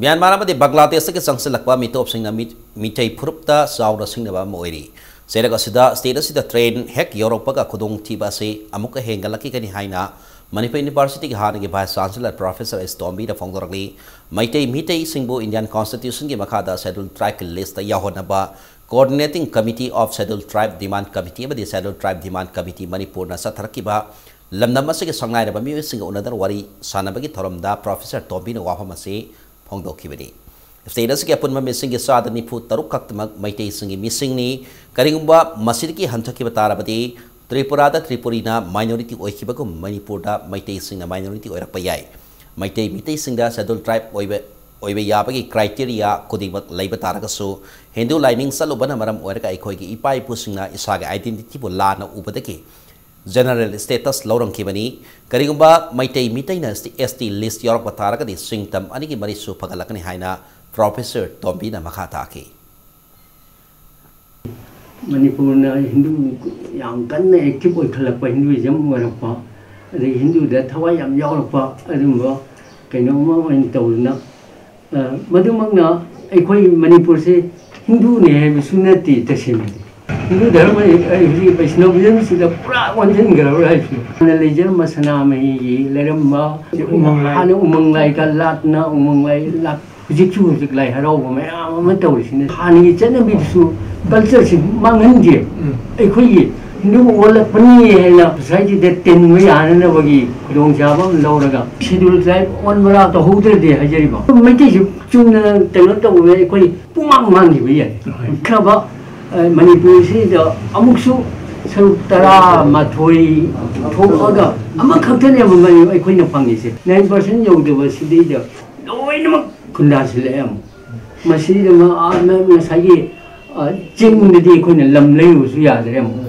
ꯃ꯭ꯌꯥꯟꯃꯥꯔ ꯑꯃꯗꯤ ꯕꯪꯒ꯭ꯂꯥꯗꯦꯁꯇꯒꯤ ꯆꯪꯁꯤꯜꯂꯛꯄ ꯃꯤꯇꯣꯞꯁꯤꯡꯅ ꯃꯤ-, ꯃꯤꯇꯩ ꯐꯨꯔꯨꯞꯇ ꯆꯥꯎꯅ ꯁꯤꯡꯅꯕ ꯑꯃ ꯑꯣꯏꯔꯤ꯫ ꯆꯩꯔꯛ ꯑꯁꯤꯗ state ꯑꯁꯤꯗ train ꯍꯦꯛ ꯌꯧꯔꯛꯄꯒ ꯈꯨꯗꯣꯡꯊꯤꯕ ꯑꯁꯤ ꯑꯃꯨꯛꯀ ꯍꯦꯟꯒꯠꯂꯛꯈꯤꯒꯅꯤ ꯍꯥꯏꯅ ꯃꯅꯤꯄꯨꯔ Universityꯒꯤ ꯍꯥꯟꯅꯒꯤ Vice Chancellor Professor S ꯇꯣꯝꯕꯤꯅ ꯐꯣꯡꯗꯣꯔꯛꯂꯤ꯫ Meitei ꯃꯤꯇꯩꯁꯤꯡꯕꯨ Indian Constitutionꯒꯤ ꯃꯈꯥꯗ Scheduled Tribeꯀꯤ listꯇ ꯌꯥꯎꯍꯟꯅꯕ Coordinating Committee of Scheduled Tribe Demand Committee ꯑꯃꯗꯤ Scheduled Tribe Demand Committee ꯃꯅꯤꯄꯨꯔꯅ ꯆꯠꯊꯔꯛꯈꯤꯕ ꯂꯝꯗꯝ ꯑꯁꯤꯒꯤ ꯁꯛꯅꯥꯏꯔꯕ ꯃꯤꯑꯣꯏꯁꯤꯡꯒ ꯎꯅꯗꯨꯅ ꯋꯥꯔꯤ ꯁꯥꯟꯅꯕꯒꯤ ꯊꯧꯔꯝꯗ Professor ꯇꯣꯝꯕꯤꯅ ꯋꯥꯐꯝ ꯑꯁꯤ ꯐꯣꯡꯗꯣꯛꯈꯤꯕꯅꯤ꯫ State ꯑꯁꯤꯒꯤ ꯑꯄꯨꯟꯕ ꯃꯤꯁꯤꯡꯒꯤ ꯆꯥꯗ ꯅꯤꯐꯨ ꯇꯔꯨꯛ ꯈꯛꯇꯃꯛ ꯃꯩꯇꯩꯁꯤꯡꯒꯤ ꯃꯤꯁꯤꯡꯅꯤ꯫ ꯀꯔꯤꯒꯨꯝꯕ ꯃꯁꯤꯗꯒꯤ ꯍꯟꯊꯈꯤꯕ ꯇꯥꯔꯕꯗꯤ ꯇ꯭ꯔꯤꯄꯨꯔꯥꯗ ꯇ꯭ꯔꯤꯄꯨꯔꯤꯅ minority ꯑꯣꯏꯈꯤꯕꯒꯨꯝ ꯃꯅꯤꯄꯨꯔꯗ ꯃꯩꯇꯩꯁꯤꯡꯅ minority ꯑꯣꯏꯔꯛꯄ ꯌꯥꯏ꯫ ꯃꯩꯇꯩ ꯃꯤꯇꯩꯁꯤꯡꯗ Scheduled Tribe ꯑꯣꯏꯕ, ꯑꯣꯏꯕ ꯌꯥꯕꯒꯤ criteria ꯈꯨꯗꯤꯡꯃꯛ ꯂꯩꯕ ꯇꯥꯔꯒꯁꯨ ꯍꯤꯟꯗꯨ ꯂꯥꯏꯅꯤꯡ ꯆꯠꯂꯨꯕꯅ ꯃꯔꯝ ꯑꯣꯏꯔꯒ ꯑꯩꯈꯣꯏꯒꯤ ꯏꯄꯥ ꯏꯄꯨꯁꯤꯡꯅ ꯏꯁꯥꯒꯤ identityꯕꯨ ꯂꯥꯟꯅ ꯎꯕꯗꯒꯤ general status ꯂꯧꯔꯝꯈꯤꯕꯅꯤ꯫ ꯀꯔꯤꯒꯨꯝꯕ ꯃꯩꯇꯩ ꯃꯤꯇꯩꯅ ST list ꯌꯥꯎꯔꯛꯄ ꯇꯥꯔꯒꯗꯤ ꯁꯤꯡꯇꯝ ꯑꯅꯤꯒꯤ ꯃꯔꯤꯁꯨ ꯐꯒꯠꯂꯛꯀꯅꯤ ꯍꯥꯏꯅ Professor ꯇꯣꯝꯕꯤꯅ ꯃꯈꯥ ꯇꯥꯈꯤ꯫ ꯃꯅꯤꯄꯨꯔꯅ ꯍꯤꯟꯗꯨ ꯌꯥꯝ ꯀꯟꯅ active ꯑꯣꯏꯈꯠꯂꯛꯄ, Hinduism ꯑꯣꯏꯔꯛꯄ, ꯑꯗꯒꯤ ꯍꯤꯟꯗꯨꯗ ꯊꯋꯥꯏ ꯌꯥꯝ ꯌꯥꯎꯔꯛꯄ ꯑꯗꯨꯝꯕ ꯀꯩꯅꯣꯝꯃ ꯑꯣꯏꯅ ꯇꯧꯗꯅ, ꯑ, ꯃꯗꯨꯃꯛꯅ ꯑꯩꯈꯣꯏ ꯃꯅꯤꯄꯨꯔꯁꯦ ꯍꯤꯟꯗꯨꯅꯦ ꯍꯥꯏꯕꯁꯨ ꯅꯠꯇꯦ꯫ ꯇꯁꯦꯡꯅꯗꯤ ꯍꯤꯟꯗꯨ ꯙꯔꯃ ꯑꯩ ꯍꯧꯖꯤꯛ Vaishnavismꯁꯤꯗ ꯄꯨꯔꯥ ꯑꯣꯟꯁꯤꯟꯈ꯭ꯔꯕ꯭ꯔꯥ ꯍꯥꯏꯁꯤꯅꯤ꯫ ꯍꯥꯟꯅ ꯂꯩꯖꯔꯝꯕ ꯁꯅꯥꯃꯍꯤꯒꯤ ꯂꯩꯔꯝꯕ, ꯎꯃꯪ ꯂꯥꯏ꯫ ꯍꯥꯟꯅ ꯎꯃꯪ ꯂꯥꯏꯒ ꯂꯥꯠꯅ ꯎꯃꯪ ꯂꯥꯏ ꯂꯥꯠ-, ꯍꯧꯖꯤꯛꯁꯨ ꯍꯧꯖꯤꯛ ꯂꯥꯏ ꯍꯔꯥꯎꯕ ꯃꯌꯥꯝ ꯑꯃ ꯇꯧꯔꯤꯁꯤꯅ ꯍꯥꯟꯅꯒꯤ ꯆꯠꯅꯕꯤꯗꯨꯁꯨ, cultureꯁꯤ ꯃꯥꯡꯍꯟꯗꯦ꯫ ꯎꯝ꯫ ꯑꯩꯈꯣꯏꯒꯤ ꯍꯤꯟꯗꯨ ꯑꯣꯜꯂꯛꯄꯅꯤ ꯍꯥꯏꯅ societyꯗ ꯇꯤꯟꯕ ꯌꯥꯅꯅꯕꯒꯤ ꯈꯨꯗꯣꯡꯆꯥꯕ ꯑꯃ ꯂꯧꯔꯒ Scheduled Tribe ꯑꯣꯟꯕꯔꯥ ꯇꯧꯍꯧꯗ꯭ꯔꯗꯤ ꯍꯥꯏꯖꯔꯤꯕ꯫ ꯃꯩꯇꯩꯁꯨ ꯆꯨꯝꯅ ꯀꯩꯅꯣ ꯇꯧꯕꯗ ꯑꯩꯈꯣꯏ ꯄꯨꯡꯃꯥꯡ ꯃꯥꯡꯈꯤꯕ ꯌꯥꯏ꯫ ꯍꯣꯏ꯫ ꯈ꯭ꯔꯕ, ꯑ, ꯃꯅꯤꯄꯨꯔꯁꯤꯗ ꯑꯃꯨꯛꯁꯨ ꯁꯔꯨꯛ ꯇꯔꯥꯃꯥꯊꯣꯏ ꯊꯣꯛꯑꯒ ꯑꯃꯈꯛꯇꯅꯦꯕ ꯃꯅꯤ-, ꯑꯩꯈꯣꯏꯅ ꯐꯪꯉꯤꯁꯦ꯫ Nine percent ꯌꯧꯗꯕ ꯁꯤꯗꯩꯗ ꯂꯣꯏꯅꯃꯛ ꯈꯨꯟꯗꯥꯁꯤꯜꯂꯛꯑꯦ ꯑꯃꯨꯛ꯫ ꯃꯁꯤꯗ ꯃ-, ꯑ, ꯃ-, ꯉꯁꯥꯏꯒꯤ, ꯑ, ꯆꯤꯡꯗꯗꯤ ꯑꯩꯈꯣꯏꯅ ꯂꯝ ꯂꯩꯔꯨꯕꯁꯨ ꯌꯥꯗ꯭ꯔꯦ ꯑꯃꯨꯛ꯫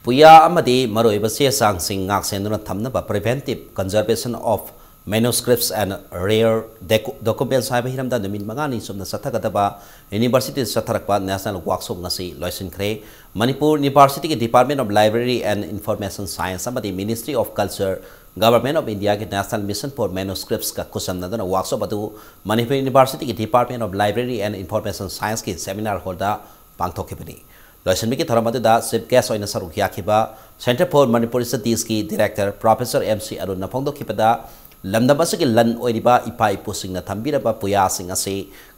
ꯄꯨꯌꯥ ꯑꯃꯗꯤ ꯃꯔꯨꯑꯣꯏꯕ ꯆꯦ ꯆꯥꯡꯁꯤꯡ ꯉꯥꯛ ꯁꯦꯟꯗꯨꯅ ꯊꯝꯅꯕ Preventive Conservation of Manuscripts and Rare Docu- Documents ꯍꯥꯏꯕ ꯍꯤꯔꯝꯗ ꯅꯨꯃꯤꯠ ꯃꯉꯥꯅꯤ ꯆꯨꯞꯅ ꯆꯠꯊꯒꯗꯕ ꯌꯨꯅꯤꯚꯔꯁꯤꯇꯤꯗ ꯆꯠꯊꯔꯛꯄ ꯅꯦꯁꯅꯦꯜ ꯋꯥꯛꯁꯣꯞ ꯉꯁꯤ ꯂꯣꯏꯁꯤꯟꯈ꯭ꯔꯦ꯫ ꯃꯅꯤꯄꯨꯔ ꯌꯨꯅꯤꯚꯔꯁꯤꯇꯤꯒꯤ Department of Library and Information Science ꯑꯃꯗꯤ Ministry of Culture, Government of Indiaꯒꯤ National Mission for Manuscriptsꯀ ꯈꯨꯠꯁꯝꯅꯗꯨꯅ ꯋꯥꯛꯁꯣꯞ ꯑꯗꯨ ꯃꯅꯤꯄꯨꯔ ꯌꯨꯅꯤꯚꯔꯁꯤꯇꯤꯒꯤ Department of Library and Information Scienceꯀꯤ seminar hallꯗ ꯄꯥꯡꯊꯣꯛꯈꯤꯕꯅꯤ꯫ ꯂꯣꯏꯁꯤꯟꯕꯒꯤ ꯊꯧꯔꯝ ꯑꯗꯨꯗ chief guest ꯑꯣꯏꯅ ꯁꯔꯨꯛ ꯌꯥꯈꯤꯕ Centre for Manipuri Studiesꯀꯤ director Professor M C ꯑꯔꯨꯟꯅ ꯐꯣꯡꯗꯣꯛꯈꯤꯕꯗ, ꯂꯝꯗꯝ ꯑꯁꯤꯒꯤ ꯂꯟ ꯑꯣꯏꯔꯤꯕ ꯏꯄꯥ ꯏꯄꯨꯁꯤꯡꯅ ꯊꯝꯕꯤꯔꯕ ꯄꯨꯌꯥꯁꯤꯡ ꯑꯁꯤ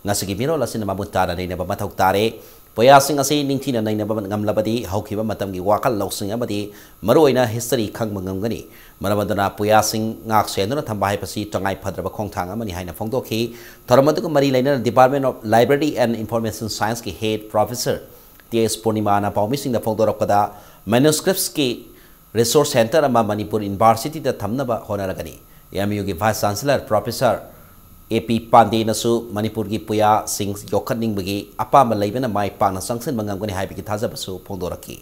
ꯉꯁꯤꯒꯤ ꯃꯤꯔꯣꯜ ꯑꯁꯤꯅ ꯃꯃꯨꯠ ꯇꯥꯅ ꯅꯩꯅꯕ ꯃꯊꯧ ꯇꯥꯔꯦ꯫ ꯄꯨꯌꯥꯁꯤꯡ ꯑꯁꯤ ꯅꯤꯡꯊꯤꯅ ꯅꯩꯅꯕ ꯉꯝꯂꯕꯗꯤ ꯍꯧꯈꯤꯕ ꯃꯇꯝꯒꯤ ꯋꯥꯈꯜ ꯂꯧꯁꯤꯡ ꯑꯃꯗꯤ ꯃꯔꯨꯑꯣꯏꯅ history ꯈꯪꯕ ꯉꯝꯒꯅꯤ꯫ ꯃꯔꯝ ꯑꯗꯨꯅ ꯄꯨꯌꯥꯁꯤꯡ ꯉꯥꯛ ꯁꯦꯟꯗꯨꯅ ꯊꯝꯕ ꯍꯥꯏꯕꯁꯤ ꯇꯉꯥꯏ ꯐꯗ꯭ꯔꯕ ꯈꯣꯡꯊꯥꯡ ꯑꯃꯅꯤ ꯍꯥꯏꯅ ꯐꯣꯡꯗꯣꯛꯈꯤ꯫ ꯊꯧꯔꯝ ꯑꯗꯨꯒ ꯃꯔꯤ ꯂꯩꯅꯅ Department of Library and Information Scienceꯀꯤ head professor T S ꯄꯨꯔꯅꯤꯃꯥꯅ ꯄꯥꯎꯃꯤꯁꯤꯡꯗ ꯐꯣꯡꯗꯣꯔꯛꯄꯗ, manuscriptsꯀꯤ resource centre ꯑꯃ ꯃꯅꯤꯄꯨꯔ ꯌꯨꯅꯤꯚꯔꯁꯤꯇꯤꯗ ꯊꯝꯅꯕ ꯍꯣꯠꯅꯔꯒꯅꯤ꯫ M U ꯒꯤ vice chancellor professor A P ꯄꯥꯟꯗꯦꯅꯁꯨ ꯃꯅꯤꯄꯨꯔꯒꯤ ꯄꯨꯌꯥꯁꯤꯡ ꯌꯣꯛꯈꯠꯅꯤꯡꯕꯒꯤ ꯑꯄꯥꯝꯕ ꯂꯩꯕꯅ ꯃꯥꯏ ꯄꯥꯛꯅ ꯆꯪꯁꯤꯟꯕ ꯉꯝꯒꯅꯤ ꯍꯥꯏꯕꯒꯤ ꯊꯥꯖꯕꯁꯨ ꯐꯣꯡꯗꯣꯔꯛꯈꯤ꯫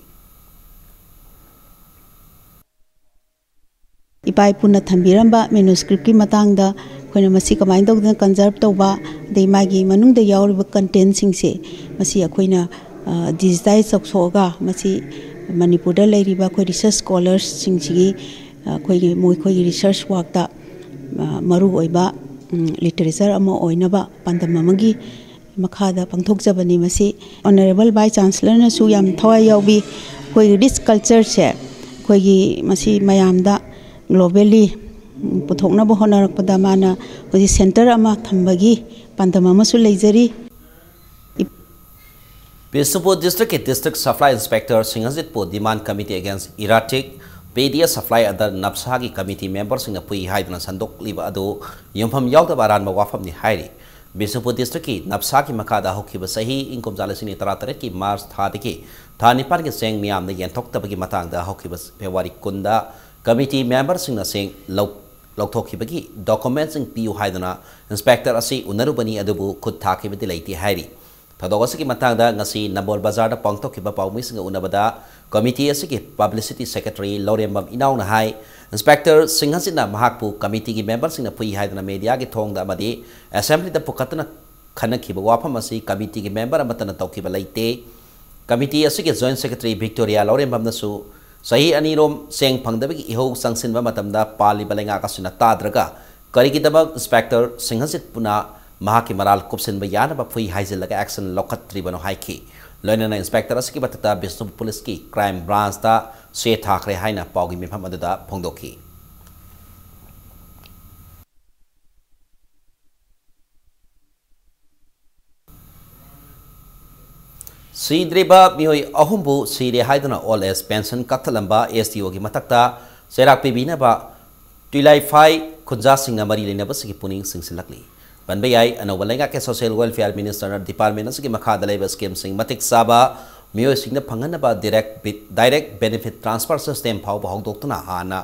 ꯏꯄꯥ ꯏꯄꯨꯅ ꯊꯝꯕꯤꯔꯝꯕ manuscriptꯀꯤ ꯃꯇꯥꯡꯗ ꯑꯩꯈꯣꯏꯅ ꯃꯁꯤ ꯀꯃꯥꯏꯅ ꯇꯧꯗꯅ conserve ꯇꯧꯕ, ꯑꯗꯩ ꯃꯥꯒꯤ ꯃꯅꯨꯡꯗ ꯌꯥꯎꯔꯤꯕ contentꯁꯤꯡꯁꯦ, ꯃꯁꯤ ꯑꯩꯈꯣꯏꯅ digitize ꯇꯧꯊꯣꯛꯑꯒ ꯃꯁꯤ ꯃꯅꯤꯄꯨꯔꯗ ꯂꯩꯔꯤꯕ ꯑꯩꯈꯣꯏ research scholarsꯁꯤꯡꯁꯤꯒꯤ ꯑꯩꯈꯣꯏꯒꯤ ꯃꯈꯣꯏꯒꯤ research workꯇ ꯃꯔꯨꯑꯣꯏꯕ literature ꯑꯃ ꯑꯣꯏꯅꯕ ꯄꯥꯟꯗꯝ ꯑꯃꯒꯤ ꯃꯈꯥꯗ ꯄꯥꯡꯊꯣꯛꯆꯕꯅꯤ꯫ ꯃꯁꯤ Honourable Vice Chancellorꯅꯁꯨ ꯌꯥꯝ ꯊꯋꯥꯏ ꯌꯥꯎꯕꯤ꯫ ꯑꯩꯈꯣꯏꯒꯤ rich cultureꯁꯦ ꯑꯩꯈꯣꯏꯒꯤ ꯃꯁꯤ ꯃꯌꯥꯝꯗ globally ꯄꯨꯊꯣꯛꯅꯕ ꯍꯣꯠꯅꯔꯛꯄꯗ ꯃꯥꯅ ꯍꯧꯖꯤꯛ centre ꯑꯃ ꯊꯝꯕꯒꯤ ꯄꯥꯟꯗꯝ ꯑꯃꯁꯨ ꯂꯩꯖꯔꯤ꯫ Bishnupur districtꯀꯤ district supply inspector ꯁꯤꯡꯍꯖꯤꯠꯄꯨ demand committee against erratic P D S supply under ꯅꯞꯁꯥꯒꯤ committee memberꯁꯤꯡꯅ ꯄꯨꯏ ꯍꯥꯏꯗꯨꯅ ꯁꯟꯗꯣꯛꯂꯤꯕ ꯑꯗꯨ ꯌꯨꯝꯐꯝ ꯌꯥꯎꯗꯕ ꯑꯔꯥꯟꯕ ꯋꯥꯐꯝꯅꯤ ꯍꯥꯏꯔꯤ꯫ ꯕꯤꯁꯅꯨꯄꯨꯔ districtꯀꯤ ꯅꯞꯁꯥꯒꯤ ꯃꯈꯥꯗ ꯍꯧꯈꯤꯕ ꯆꯍꯤ ꯏꯪ ꯀꯨꯝꯖꯥ ꯂꯤꯁꯤꯡ ꯑꯅꯤ ꯇꯔꯥꯇꯔꯦꯠꯀꯤ March ꯊꯥꯗꯒꯤ ꯊꯥ ꯅꯤꯄꯥꯟꯒꯤ ꯆꯦꯡ ꯃꯤꯌꯥꯝꯗ ꯌꯦꯟꯊꯣꯛꯇꯕꯒꯤ ꯃꯇꯥꯡꯗ ꯍꯧꯈꯤꯕ February ꯀꯨꯟꯗ committee memberꯁꯤꯡꯅ ꯆꯦꯡ ꯂꯧ-, ꯂꯧꯊꯣꯛꯈꯤꯕꯒꯤ documentꯁꯤꯡ ꯄꯤꯌꯨ ꯍꯥꯏꯗꯨꯅ inspector ꯑꯁꯤ ꯎꯅꯔꯨꯕꯅꯤ, ꯑꯗꯨꯕꯨ ꯈꯨꯠ ꯊꯥꯈꯤꯕꯗꯤ ꯂꯩꯇꯦ ꯍꯥꯏꯔꯤ꯫ ꯊꯧꯗꯣꯛ ꯑꯁꯤꯒꯤ ꯃꯇꯥꯡꯗ ꯉꯁꯤ ꯅꯝꯕꯣꯜ ꯕꯖꯥꯔꯗ ꯄꯥꯡꯊꯣꯛꯈꯤꯕ ꯄꯥꯎꯃꯤꯁꯤꯡꯒ ꯎꯅꯕꯗ ꯀꯃꯤꯇꯤ ꯑꯁꯤꯒꯤ ꯄꯕ꯭ꯂꯤꯁꯤꯇꯤ ꯁꯦꯀ꯭ꯔꯦꯇꯔꯤ ꯂꯧꯔꯦꯝꯕꯝ ꯏꯅꯥꯎꯅ ꯍꯥꯏ, ꯏꯟꯁꯄꯦꯛꯇꯔ ꯁꯤꯡꯍꯖꯤꯠꯅ ꯃꯍꯥꯛꯄꯨ ꯀꯃꯤꯇꯤꯒꯤ ꯃꯦꯝꯕꯔꯁꯤꯡꯅ ꯐꯨꯏ ꯍꯥꯏꯗꯨꯅ ꯃꯦꯗꯤꯌꯥꯒꯤ ꯊꯣꯡꯗ ꯑꯃꯗꯤ ꯑꯦꯁꯦꯝꯕ꯭ꯂꯤꯗ ꯄꯨꯈꯠꯇꯨꯅ ꯈꯟꯅꯈꯤꯕ ꯋꯥꯐꯝ ꯑꯁꯤ ꯀꯃꯤꯇꯤꯒꯤ ꯃꯦꯝꯕꯔ ꯑꯃꯠꯇꯅ ꯇꯧꯈꯤꯕ ꯂꯩꯇꯦ꯫ ꯀꯃꯤꯇꯤ ꯑꯁꯤꯒꯤ ꯖꯣꯏꯟꯠ ꯁꯦꯀ꯭ꯔꯦꯇꯔꯤ ꯚꯤꯛꯇꯣꯔꯤꯌꯥ ꯂꯧꯔꯦꯝꯕꯝꯅꯁꯨ ꯆꯍꯤ ꯑꯅꯤꯔꯣꯝ ꯆꯦꯡ ꯐꯪꯗꯕꯒꯤ ꯏꯍꯧ ꯆꯪꯁꯤꯟꯕ ꯃꯇꯝꯗ ꯄꯥꯜꯂꯤꯕ ꯂꯩꯉꯥꯛ ꯑꯁꯤꯅ ꯇꯥꯗ꯭ꯔꯒ ꯀꯔꯤꯒꯤꯗꯃꯛ ꯏꯟꯁꯄꯦꯛꯇꯔ ꯁꯤꯡꯍꯖꯤꯠꯄꯨꯅ ꯃꯍꯥꯛꯀꯤ ꯃꯔꯥꯜ ꯀꯨꯞꯁꯤꯟꯕ ꯌꯥꯅꯕ ꯐꯨꯏ ꯍꯥꯏꯖꯤꯜꯂꯒ ꯑꯦꯛꯁꯟ ꯂꯧꯈꯠꯇ꯭ꯔꯤꯕꯅꯣ ꯍꯥꯏꯈꯤ꯫ ꯂꯣꯏꯅꯅ ꯏꯟꯁꯄꯦꯛꯇꯔ ꯑꯁꯤꯒꯤ ꯃꯊꯛꯇ ꯕꯤꯁꯅꯨꯄꯨꯔ ꯄꯨꯂꯤꯁꯀꯤ ꯀ꯭ꯔꯥꯏꯝ ꯕ꯭ꯔꯥꯟꯁꯇ ꯆꯦ ꯊꯥꯈ꯭ꯔꯦ ꯍꯥꯏꯅ ꯄꯥꯎꯒꯤ ꯃꯤꯐꯝ ꯑꯗꯨꯗ ꯐꯣꯡꯗꯣꯛꯈꯤ꯫ ꯁꯤꯗ꯭ꯔꯤꯕ ꯃꯤꯑꯣꯏ ꯑꯍꯨꯝꯕꯨ ꯁꯤꯔꯦ ꯍꯥꯏꯗꯨꯅ ꯑꯣꯜ ꯑꯦꯖ ꯄꯦꯟꯁꯟ ꯀꯛꯊꯠꯂꯝꯕ ꯑꯦꯁ ꯗꯤ ꯑꯣꯒꯤ ꯃꯊꯛꯇ ꯆꯩꯔꯥꯛ ꯄꯤꯕꯤꯅꯕ ꯇꯨꯏꯂꯥꯏꯐꯥꯏ ꯈꯨꯟꯖꯥꯁꯤꯡꯅ ꯃꯔꯤ ꯂꯩꯅꯕꯁꯤꯡꯒꯤ ꯄꯨꯛꯅꯤꯡ ꯆꯤꯡꯁꯤꯜꯂꯛꯂꯤ꯫ ꯄꯟꯕ ꯌꯥꯏ, ꯑꯅꯧꯕ ꯂꯩꯉꯥꯛꯀꯤ ꯁꯣꯁꯤꯌꯦꯜ ꯋꯦꯜꯐꯤꯌꯥꯔ ꯃꯤꯅꯤꯁꯇꯔꯅ ꯗꯤꯄꯥꯔꯠꯃꯦꯟ ꯑꯁꯤꯒꯤ ꯃꯈꯥꯗ ꯂꯩꯕ ꯁ꯭ꯀꯤꯝꯁꯤꯡ ꯃꯇꯤꯛ ꯆꯥꯕ ꯃꯤꯑꯣꯏꯁꯤꯡꯗ ꯐꯪꯍꯟꯅꯕ ꯗꯤꯔꯦꯛ ꯕꯤ-, ꯗꯥꯏꯔꯦꯛ ꯕꯦꯅꯤꯐꯤꯠ ꯇ꯭ꯔꯥꯟꯁꯐꯔ ꯁꯤꯁꯇꯦꯝ ꯐꯥꯎꯕ ꯍꯧꯗꯣꯛꯇꯨꯅ ꯍꯥꯟꯅ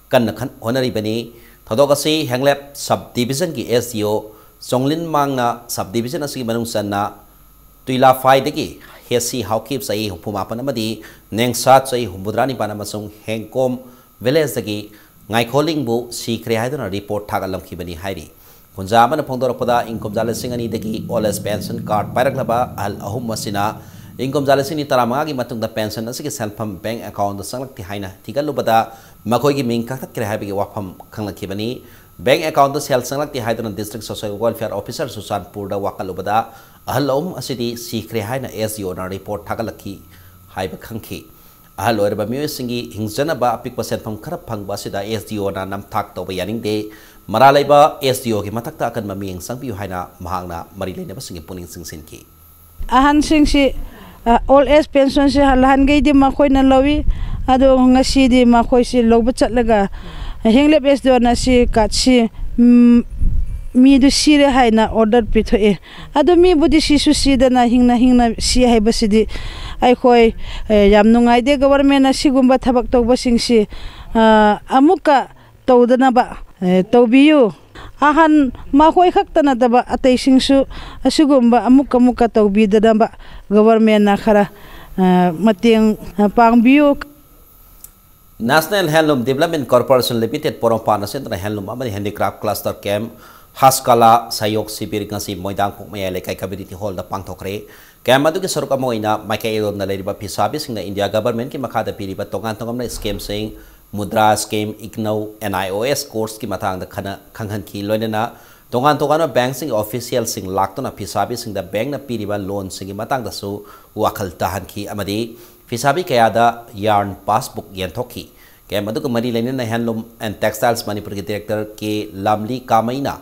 ꯀꯟꯅ ꯈꯟ-, ꯍꯣꯠꯅꯔꯤꯕꯅꯤ꯫ ꯊꯧꯗꯣꯛ ꯑꯁꯤ ꯍꯦꯡꯂꯦꯞ ꯁꯕ ꯗꯤꯕꯤꯖꯟꯒꯤ ꯑꯦꯁ ꯗꯤ ꯑꯣ ꯆꯣꯡꯂꯤꯟ ꯃꯥꯡꯅ ꯁꯕ ꯗꯤꯕꯤꯖꯟ ꯑꯁꯤꯒꯤ ꯃꯅꯨꯡ ꯆꯟꯅ ꯇꯨꯏꯂꯥꯐꯥꯏꯗꯒꯤ ꯍꯦꯁꯤ ꯍꯥꯎꯀꯤꯞ ꯆꯍꯤ ꯍꯨꯝꯐꯨ ꯃꯥꯄꯟ ꯑꯃꯗꯤ ꯅꯦꯡꯁꯥ ꯆꯍꯤ ꯍꯨꯝꯐꯨꯇꯔꯥ ꯅꯤꯄꯥꯟ ꯑꯃꯁꯨꯡ ꯍꯦꯡꯀꯣꯝ ꯚꯤꯂꯦꯖꯇꯒꯤ ꯉꯥꯏꯈꯣꯂꯤꯡꯕꯨ ꯁꯤꯈ꯭ꯔꯦ ꯍꯥꯏꯗꯨꯅ ꯔꯤꯄꯣꯔꯠ ꯊꯥꯒꯠꯂꯝꯈꯤꯕꯅꯤ ꯍꯥꯏꯔꯤ꯫ ꯈꯨꯟꯖꯥ ꯑꯃꯅ ꯐꯣꯡꯗꯣꯔꯛꯄꯗ, ꯏꯪ ꯀꯨꯝꯖꯥ ꯂꯤꯁꯤꯡ ꯑꯅꯤꯗꯒꯤ ꯑꯣꯜ ꯑꯦꯖ ꯄꯦꯟꯁꯟ ꯀꯥꯔꯗ ꯄꯥꯏꯔꯛꯂꯕ ꯑꯍꯜ ꯑꯍꯨꯝ ꯑꯁꯤꯅ ꯏꯪ ꯀꯨꯝꯖꯥ ꯂꯤꯁꯤꯡ ꯑꯅꯤ ꯇꯔꯥꯃꯉꯥꯒꯤ ꯃꯇꯨꯡꯗ ꯄꯦꯟꯁꯟ ꯑꯁꯤꯒꯤ ꯁꯦꯜꯐꯝ ꯕꯦꯡꯛ ꯑꯦꯀꯥꯎꯟꯗ ꯆꯪꯂꯛꯇꯦ ꯍꯥꯏꯅ ꯊꯤꯒꯠꯂꯨꯕꯗ ꯃꯈꯣꯏꯒꯤ ꯃꯤꯡ ꯀꯛꯊꯠꯈ꯭ꯔꯦ ꯍꯥꯏꯕꯒꯤ ꯋꯥꯐꯝ ꯈꯪꯂꯛꯈꯤꯕꯅꯤ꯫ ꯕꯦꯡꯛ ꯑꯦꯀꯥꯎꯟꯗ ꯁꯦꯜ ꯆꯪꯂꯛꯇꯦ ꯍꯥꯏꯗꯨꯅ ꯗꯤꯁꯇ꯭ꯔꯤꯛ ꯁꯣꯁꯤꯌꯦꯜ ꯋꯦꯜꯐꯤꯌꯥꯔ ꯑꯣꯐꯤꯁꯔ ꯆꯨꯔꯆꯥꯟꯄꯨꯔꯗ ꯋꯥꯀꯠꯂꯨꯕꯗ ꯑꯍꯜ ꯑꯍꯨꯝ ꯑꯁꯤꯗꯤ ꯁꯤꯈ꯭ꯔꯦ ꯍꯥꯏꯅ ꯑꯦꯁ ꯗꯤ ꯑꯣꯅ ꯔꯤꯄꯣꯔꯠ ꯊꯥꯒꯠꯂꯛꯈꯤ ꯍꯥꯏꯕ ꯈꯪꯈꯤ꯫ ꯑꯍꯜ ꯑꯣꯏꯔꯕ ꯃꯤꯑꯣꯏꯁꯤꯡꯒꯤ ꯍꯤꯡꯖꯅꯕ ꯑꯄꯤꯛꯄ ꯁꯦꯟꯐꯝ ꯈꯔ ꯐꯪꯕ ꯑꯁꯤꯗ ꯑꯦꯁ ꯗꯤ ꯑꯣꯅ ꯅꯝꯊꯥꯛ ꯇꯧꯕ ꯌꯥꯅꯤꯡꯗꯦ꯫ ꯃꯔꯥꯜ ꯂꯩꯕ ꯑꯦꯁ ꯗꯤ ꯑꯣꯒꯤ ꯃꯊꯛꯇ ꯑꯀꯟꯕ ꯃꯤꯠꯌꯦꯡ ꯆꯪꯕꯤꯌꯨ ꯍꯥꯏꯅ ꯃꯍꯥꯛꯅ ꯃꯔꯤ ꯂꯩꯅꯕꯁꯤꯡꯒꯤ ꯄꯨꯛꯅꯤꯡ ꯆꯤꯡꯁꯤꯟꯈꯤ꯫ ꯑꯍꯟꯁꯤꯡꯁꯤ, ꯑ, ꯑꯣꯜ ꯑꯦꯖ ꯄꯦꯟꯁꯟꯁꯤ ꯅꯍꯥꯟꯈꯩꯗꯤ ꯃꯈꯣꯏꯅ ꯂꯧꯏ꯫ ꯑꯗꯣ ꯉꯁꯤꯗꯤ ꯃꯈꯣꯏꯁꯤ ꯂꯧꯕ ꯆꯠꯂꯒ ꯍꯦꯡꯂꯦꯞ ꯑꯦꯁ ꯗꯤ ꯑꯣꯅ ꯁꯤ ꯀꯥꯔꯗꯁꯤ, ꯎꯝ, ꯃꯤꯗꯨ ꯁꯤꯔꯦ ꯍꯥꯏꯅ ꯑꯣꯔꯗꯔ ꯄꯤꯊꯣꯛꯑꯦ꯫ ꯑꯗꯨ ꯃꯤꯕꯨꯗꯤ ꯁꯤꯁꯨ ꯁꯤꯗꯅ ꯍꯤꯡꯅ ꯍꯤꯡꯅ ꯁꯤ ꯍꯥꯏꯕꯁꯤꯗꯤ ꯑꯩꯈꯣꯏ, ꯑꯦ, ꯌꯥꯝ ꯅꯨꯡꯉꯥꯏꯇꯦ꯫ ꯒꯣꯕꯔꯃꯦꯟꯅ ꯁꯤꯒꯨꯝꯕ ꯊꯕꯛ ꯇꯧꯕꯁꯤꯡꯁꯤ, ꯑ, ꯑꯃꯨꯛꯀ ꯇꯧꯗꯅꯕ ꯑꯦ, ꯇꯧꯕꯤꯌꯨ꯫ ꯑꯍꯟ ꯃꯈꯣꯏ ꯈꯛꯇ ꯅꯠꯇꯕ ꯑꯇꯩꯁꯤꯡꯁꯨ ꯑꯁꯤꯒꯨꯝꯕ ꯑꯃꯨꯛ ꯑꯃꯨꯛꯀ ꯇꯧꯕꯤꯗꯅꯕ ꯒꯣꯕꯔꯃꯦꯟꯅ ꯈꯔ, ꯑ, ꯃꯇꯦꯡ, ꯑ, ꯄꯥꯡꯕꯤꯌꯨ꯫ National Handloom Development Corporation Limited ꯄꯣꯔꯣꯝꯄꯥꯠꯅ ꯁꯤꯟꯗꯨꯅ handloom ꯑꯃꯗꯤ handicraft cluster camp, ꯍꯥꯁꯀꯥꯂꯥ ꯁꯍꯌꯣꯒ ꯁꯤꯕꯤꯔ ꯉꯁꯤ ꯃꯣꯏꯗꯥꯡ ꯈꯣꯡ ꯃꯌꯥꯏ ꯂꯩꯀꯥꯏ community hall ꯗ ꯄꯥꯡꯊꯣꯛꯈ꯭ꯔꯦ꯫ Camp ꯑꯗꯨꯒꯤ ꯁꯔꯨꯛ ꯑꯃ ꯑꯣꯏꯅ ꯃꯥꯏꯀꯩ ꯑꯗꯣꯝꯗ ꯂꯩꯔꯤꯕ ꯐꯤꯁꯥꯕꯤꯁꯤꯡꯅ ꯏꯟꯗꯤꯌꯥ ꯒꯚꯔꯟꯃꯦꯟꯠꯀꯤ ꯃꯈꯥꯗ ꯄꯤꯔꯤꯕ ꯇꯣꯉꯥꯟ ꯇꯣꯉꯥꯟꯕ scheme ꯁꯤꯡ, ꯃꯨꯗ꯭ꯔꯥ scheme, ꯏꯒꯅꯧ, NIOS course ꯀꯤ ꯃꯇꯥꯡꯗ ꯈꯟꯅ-, ꯈꯪꯍꯟꯈꯤ꯫ ꯂꯣꯏꯅꯅ ꯇꯣꯉꯥꯟ ꯇꯣꯉꯥꯟꯕ bank ꯁꯤꯡꯒꯤ official ꯁꯤꯡ ꯂꯥꯛꯇꯨꯅ ꯐꯤꯁꯥꯕꯤꯁꯤꯡꯗ bank ꯅ ꯄꯤꯔꯤꯕ loan ꯁꯤꯡꯒꯤ ꯃꯇꯥꯡꯗꯁꯨ ꯋꯥꯈꯜ ꯇꯥꯍꯟꯈꯤ ꯑꯃꯗꯤ ꯐꯤꯁꯥꯕꯤ ꯀꯌꯥꯗ yarn passbook ꯌꯦꯟꯊꯣꯛꯈꯤ꯫ Camp ꯑꯗꯨꯒ ꯃꯔꯤ ꯂꯩꯅꯅ Handloom and Textiles ꯃꯅꯤꯄꯨꯔꯒꯤ director ꯀꯦ ꯂꯥꯝꯂꯤ ꯀꯥꯃꯩꯅ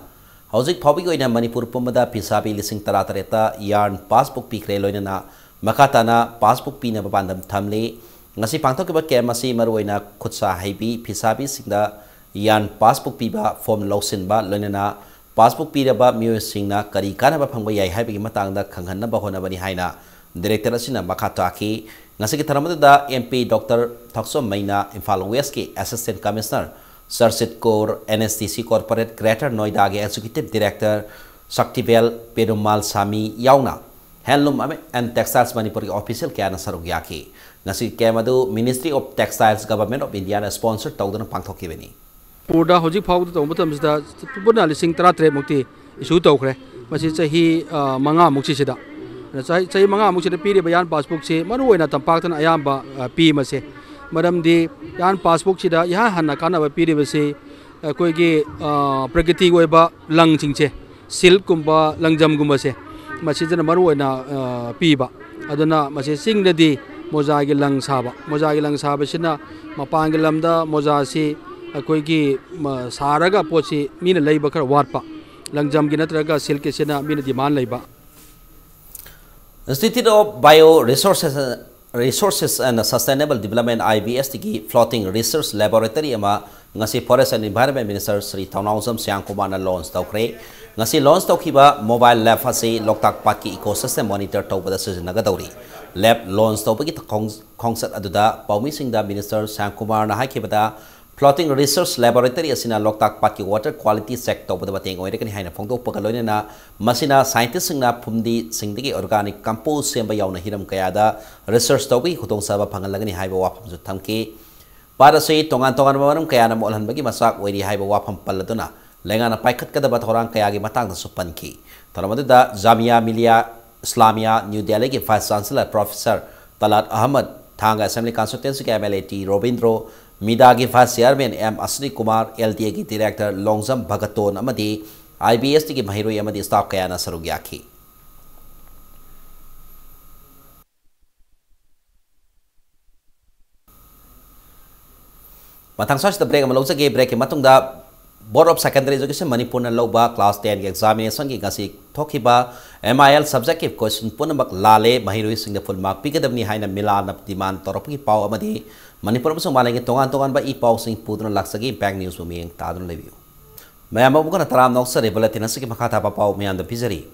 ꯍꯧꯖꯤꯛ ꯐꯥꯎꯕꯒꯤ ꯑꯣꯏꯅ ꯃꯅꯤꯄꯨꯔ ꯄꯨꯝꯕꯗ ꯐꯤꯁꯥꯕꯤ ꯂꯤꯁꯤꯡ ꯇꯔꯥ ꯇꯔꯦꯠꯇ yarn passbook ꯄꯤꯈ꯭ꯔꯦ꯫ ꯂꯣꯏꯅꯅ ꯃꯈꯥ ꯇꯥꯅ passbook ꯄꯤꯅꯕ ꯄꯥꯟꯗꯝ ꯊꯝꯂꯤ꯫ ꯉꯁꯤ ꯄꯥꯡꯊꯣꯛꯈꯤꯕ camp ꯑꯁꯤ ꯃꯔꯨꯑꯣꯏꯅ ꯈꯨꯠꯁꯥ ꯍꯩꯕꯤ ꯐꯤꯁꯥꯕꯤꯁꯤꯡꯗ yarn passbook ꯄꯤꯕ, form ꯂꯧꯁꯤꯟꯕ, ꯂꯣꯏꯅꯅ passbook ꯄꯤꯔꯕ ꯃꯤꯑꯣꯏꯁꯤꯡꯅ ꯀꯔꯤ ꯀꯥꯟꯅꯕ ꯐꯪꯕ ꯌꯥꯏ ꯍꯥꯏꯕꯒꯤ ꯃꯇꯥꯡꯗ ꯈꯪꯍꯟꯅꯕ ꯍꯣꯠꯅꯕꯅꯤ ꯍꯥꯏꯅ director ꯑꯁꯤꯅ ꯃꯈꯥ ꯇꯥꯈꯤ꯫ ꯉꯁꯤꯒꯤ ꯊꯧꯔꯝ ꯑꯗꯨꯗ MP Doctor ꯊꯛꯆꯣꯝ ꯃꯩꯅ, ꯏꯝꯐꯥꯜ West ꯀꯤ Assistant Commissioner ꯁꯔꯁꯤꯠ ꯀꯧꯔ, NHTC Corporate Greater Noida ꯒꯤ Executive Director ꯁꯛꯇꯤꯕꯦꯜ ꯄꯦꯔꯨꯃꯥꯜ ꯁꯥꯃꯤ ꯌꯥꯎꯅ Handloom ꯑꯃ-, and Textiles ꯃꯅꯤꯄꯨꯔꯒꯤ official ꯀꯌꯥꯅ ꯁꯔꯨꯛ ꯌꯥꯈꯤ꯫ ꯉꯁꯤꯒꯤ camp ꯑꯗꯨ Ministry of Textiles, Government of India ꯅ sponsor ꯇꯧꯗꯨꯅ ꯄꯥꯡꯊꯣꯛꯈꯤꯕꯅꯤ꯫ ꯃꯅꯤꯄꯨꯔꯗ ꯍꯧꯖꯤꯛ ꯐꯥꯎꯕꯗ ꯇꯧꯕ ꯃꯇꯝꯁꯤꯗ ꯄꯨꯟꯅ ꯂꯤꯁꯤꯡ ꯇꯔꯥꯇꯔꯦꯠ ꯃꯨꯛꯇꯤ issue ꯇꯧꯈ꯭ꯔꯦ꯫ ꯃꯁꯤ ꯆꯍꯤ, ꯑ, ꯃꯉꯥꯃꯨꯛ ꯁꯤꯁꯤꯗ꯫ ꯑꯗ ꯆꯍꯤ, ꯆꯍꯤ ꯃꯉꯥꯃꯨꯛꯁꯤꯗ ꯄꯤꯔꯤꯕ yarn passbook ꯁꯤ ꯃꯔꯨꯑꯣꯏꯅ ꯇꯝꯄꯥꯛꯇꯅ ꯑꯌꯥꯝꯕ, ꯑ, ꯄꯤ ꯃꯁꯦ꯫ ꯃꯔꯝꯗꯤ yarn passbook ꯁꯤꯗ ꯏꯍꯥꯟ ꯍꯥꯟꯅ ꯀꯥꯟꯅꯕ ꯄꯤꯔꯤꯕꯁꯤ ꯑꯩꯈꯣꯏꯒꯤ, ꯑ, ꯄ꯭ꯔꯀ꯭ꯔꯤꯇꯤꯒꯤ ꯑꯣꯏꯕ ꯂꯪꯁꯤꯡꯁꯦ, silk ꯀꯨꯝꯕ, ꯂꯪꯖꯝꯒꯨꯝꯕꯁꯦ, ꯃꯁꯤꯗꯅ ꯃꯔꯨꯑꯣꯏꯅ, ꯑ, ꯄꯤꯕ꯫ ꯑꯗꯨꯅ ꯃꯁꯤ ꯆꯤꯡꯗꯗꯤ ꯃꯣꯖꯥꯒꯤ ꯂꯪ ꯁꯥꯕ, ꯃꯣꯖꯥꯒꯤ ꯂꯪ ꯁꯥꯕꯁꯤꯅ ꯃꯄꯥꯟꯒꯤ ꯂꯝꯗ ꯃꯣꯖꯥꯁꯤ ꯑꯩꯈꯣꯏꯒꯤ, ꯃ-, ꯁꯥꯔꯒ ꯄꯣꯠꯁꯤ ꯃꯤꯅ ꯂꯩꯕ ꯈꯔ ꯋꯥꯠꯄ, ꯂꯪꯖꯝꯒꯤ ꯅꯠꯇ꯭ꯔꯒ silk ꯀꯤꯁꯤꯅ ꯃꯤꯅ demand ꯂꯩꯕ꯫ Institute of Bio Resources, Resources and Sustainable Development, IBST ꯒꯤ floating research laboratory ꯑꯃ ꯉꯁꯤ Forest and Environment Minister Shri ꯊꯧꯅꯥꯎꯖꯝ ꯁ꯭ꯌꯥꯝ ꯀꯨꯃꯥꯔꯅ launch ꯇꯧꯈ꯭ꯔꯦ꯫ ꯉꯁꯤ launch ꯇꯧꯈꯤꯕ mobile lab ꯑꯁꯤ ꯂꯣꯛꯇꯥꯛ ꯄꯥꯠꯀꯤ ecosystem monitor ꯇꯧꯕꯗ ꯁꯤꯖꯤꯟꯅꯒꯗꯧꯔꯤ꯫ Lab launch ꯇꯧꯕꯒꯤ ꯈꯣꯡ-, ꯈꯣꯡꯆꯠ ꯑꯗꯨꯗ ꯄꯥꯎꯃꯤꯁꯤꯡꯗ Minister ꯁ꯭ꯌꯥꯝ ꯀꯨꯃꯥꯔꯅ ꯍꯥꯏꯈꯤꯕꯗ, Floating Research Laboratory ꯑꯁꯤꯅ ꯂꯣꯛꯇꯥꯛ ꯄꯥꯠꯀꯤ water quality check ꯇꯧꯕꯗ ꯃꯇꯦꯡ ꯑꯣꯏꯔꯒꯅꯤ ꯍꯥꯏꯅ ꯐꯣꯡꯗꯣꯛꯄꯒ ꯂꯣꯏꯅꯅ, ꯃꯁꯤꯅ scientistꯁꯤꯡꯅ ꯐꯨꯝꯗꯤꯁꯤꯡꯗꯒꯤ organic compost ꯁꯦꯝꯕ ꯌꯥꯎꯅ ꯍꯤꯔꯝ ꯀꯌꯥꯗ research ꯇꯧꯕꯒꯤ ꯈꯨꯗꯣꯡꯆꯥꯕ ꯐꯪꯍꯜꯂꯒꯅꯤ ꯍꯥꯏꯕ ꯋꯥꯐꯝꯁꯨ ꯊꯝꯈꯤ꯫ ꯄꯥꯠ ꯑꯁꯤ ꯇꯣꯉꯥꯟ ꯇꯣꯉꯥꯟꯕ ꯃꯔꯝ ꯀꯌꯥꯅ ꯃꯣꯠꯍꯟꯕꯒꯤ ꯃꯆꯥꯛ ꯑꯣꯏꯔꯤ ꯍꯥꯏꯕ ꯋꯥꯐꯝ ꯄꯜꯂꯗꯨꯅ, ꯂꯩꯉꯥꯛꯅ ꯄꯥꯏꯈꯠꯀꯗꯕ ꯊꯧꯔꯥꯡ ꯀꯌꯥꯒꯤ ꯃꯇꯥꯡꯗꯁꯨ ꯄꯟꯈꯤ꯫ ꯊꯧꯔꯝ ꯑꯗꯨꯗ ꯖꯥꯃꯤꯌꯥ ꯃꯤꯂꯤꯌꯥ ꯏꯁꯂꯥꯃꯤꯌꯥ ꯅ꯭ꯌꯨ ꯗꯦꯜꯂꯤꯒꯤ Vice Chancellor Professor Talat Ahmad, Thanga Assembly Constituencyꯒꯤ MLA T Robindro, ꯃꯤꯗꯥꯒꯤ Vice Chairman M Ashni Kumar, LTAꯒꯤ Director ꯂꯣꯡꯖꯝ ꯚꯒꯇꯣꯟ ꯑꯃꯗꯤ IBSTꯒꯤ ꯃꯍꯩꯔꯣꯏ ꯑꯃꯗꯤ staff ꯀꯌꯥꯅ ꯁꯔꯨꯛ ꯌꯥꯈꯤ꯫ ꯃꯊꯪ ꯁ꯭ꯋꯥꯏꯁꯤꯗ break ꯑꯃ ꯂꯧꯖꯒꯦ꯫ Breakꯀꯤ ꯃꯇꯨꯡꯗ Board of Secondary Education ꯃꯅꯤꯄꯨꯔꯅ ꯂꯧꯕ class tenꯒꯤ examinationꯒꯤ ꯉꯁꯤ ꯊꯣꯛꯈꯤꯕ MIL subjectꯀꯤ question ꯄꯨꯝꯅꯃꯛ ꯂꯥꯜꯂꯦ, ꯃꯍꯩꯔꯣꯏꯁꯤꯡꯗ full mark ꯄꯤꯒꯗꯕꯅꯤ ꯍꯥꯏꯅ ꯃꯤꯂꯥꯜꯅ demand ꯇꯧꯔꯛꯄꯒꯤ ꯄꯥꯎ ꯑꯃꯗꯤ ꯃꯅꯤꯄꯨꯔ ꯑꯃꯁꯨꯡ ꯃꯥꯂꯦꯝꯒꯤ ꯇꯣꯉꯥꯟ ꯇꯣꯉꯥꯟꯕ ꯏ ꯄꯥꯎꯁꯤꯡ ꯄꯨꯗꯨꯅ ꯂꯥꯛꯆꯒꯦ꯫ Impact Newsꯕꯨ ꯃꯤꯠꯌꯦꯡ ꯇꯥꯗꯨꯅ ꯂꯩꯕꯤꯌꯨ꯫ ꯃꯌꯥꯝ ꯑꯃꯨꯛ ꯍꯟꯅ ꯇꯔꯥꯝꯅ ꯑꯣꯛꯆꯔꯤ꯫ Bulletin ꯑꯁꯤꯒꯤ ꯃꯈꯥ ꯊꯥꯕ ꯄꯥꯎ ꯃꯌꯥꯝꯗ ꯄꯤꯖꯔꯤ꯫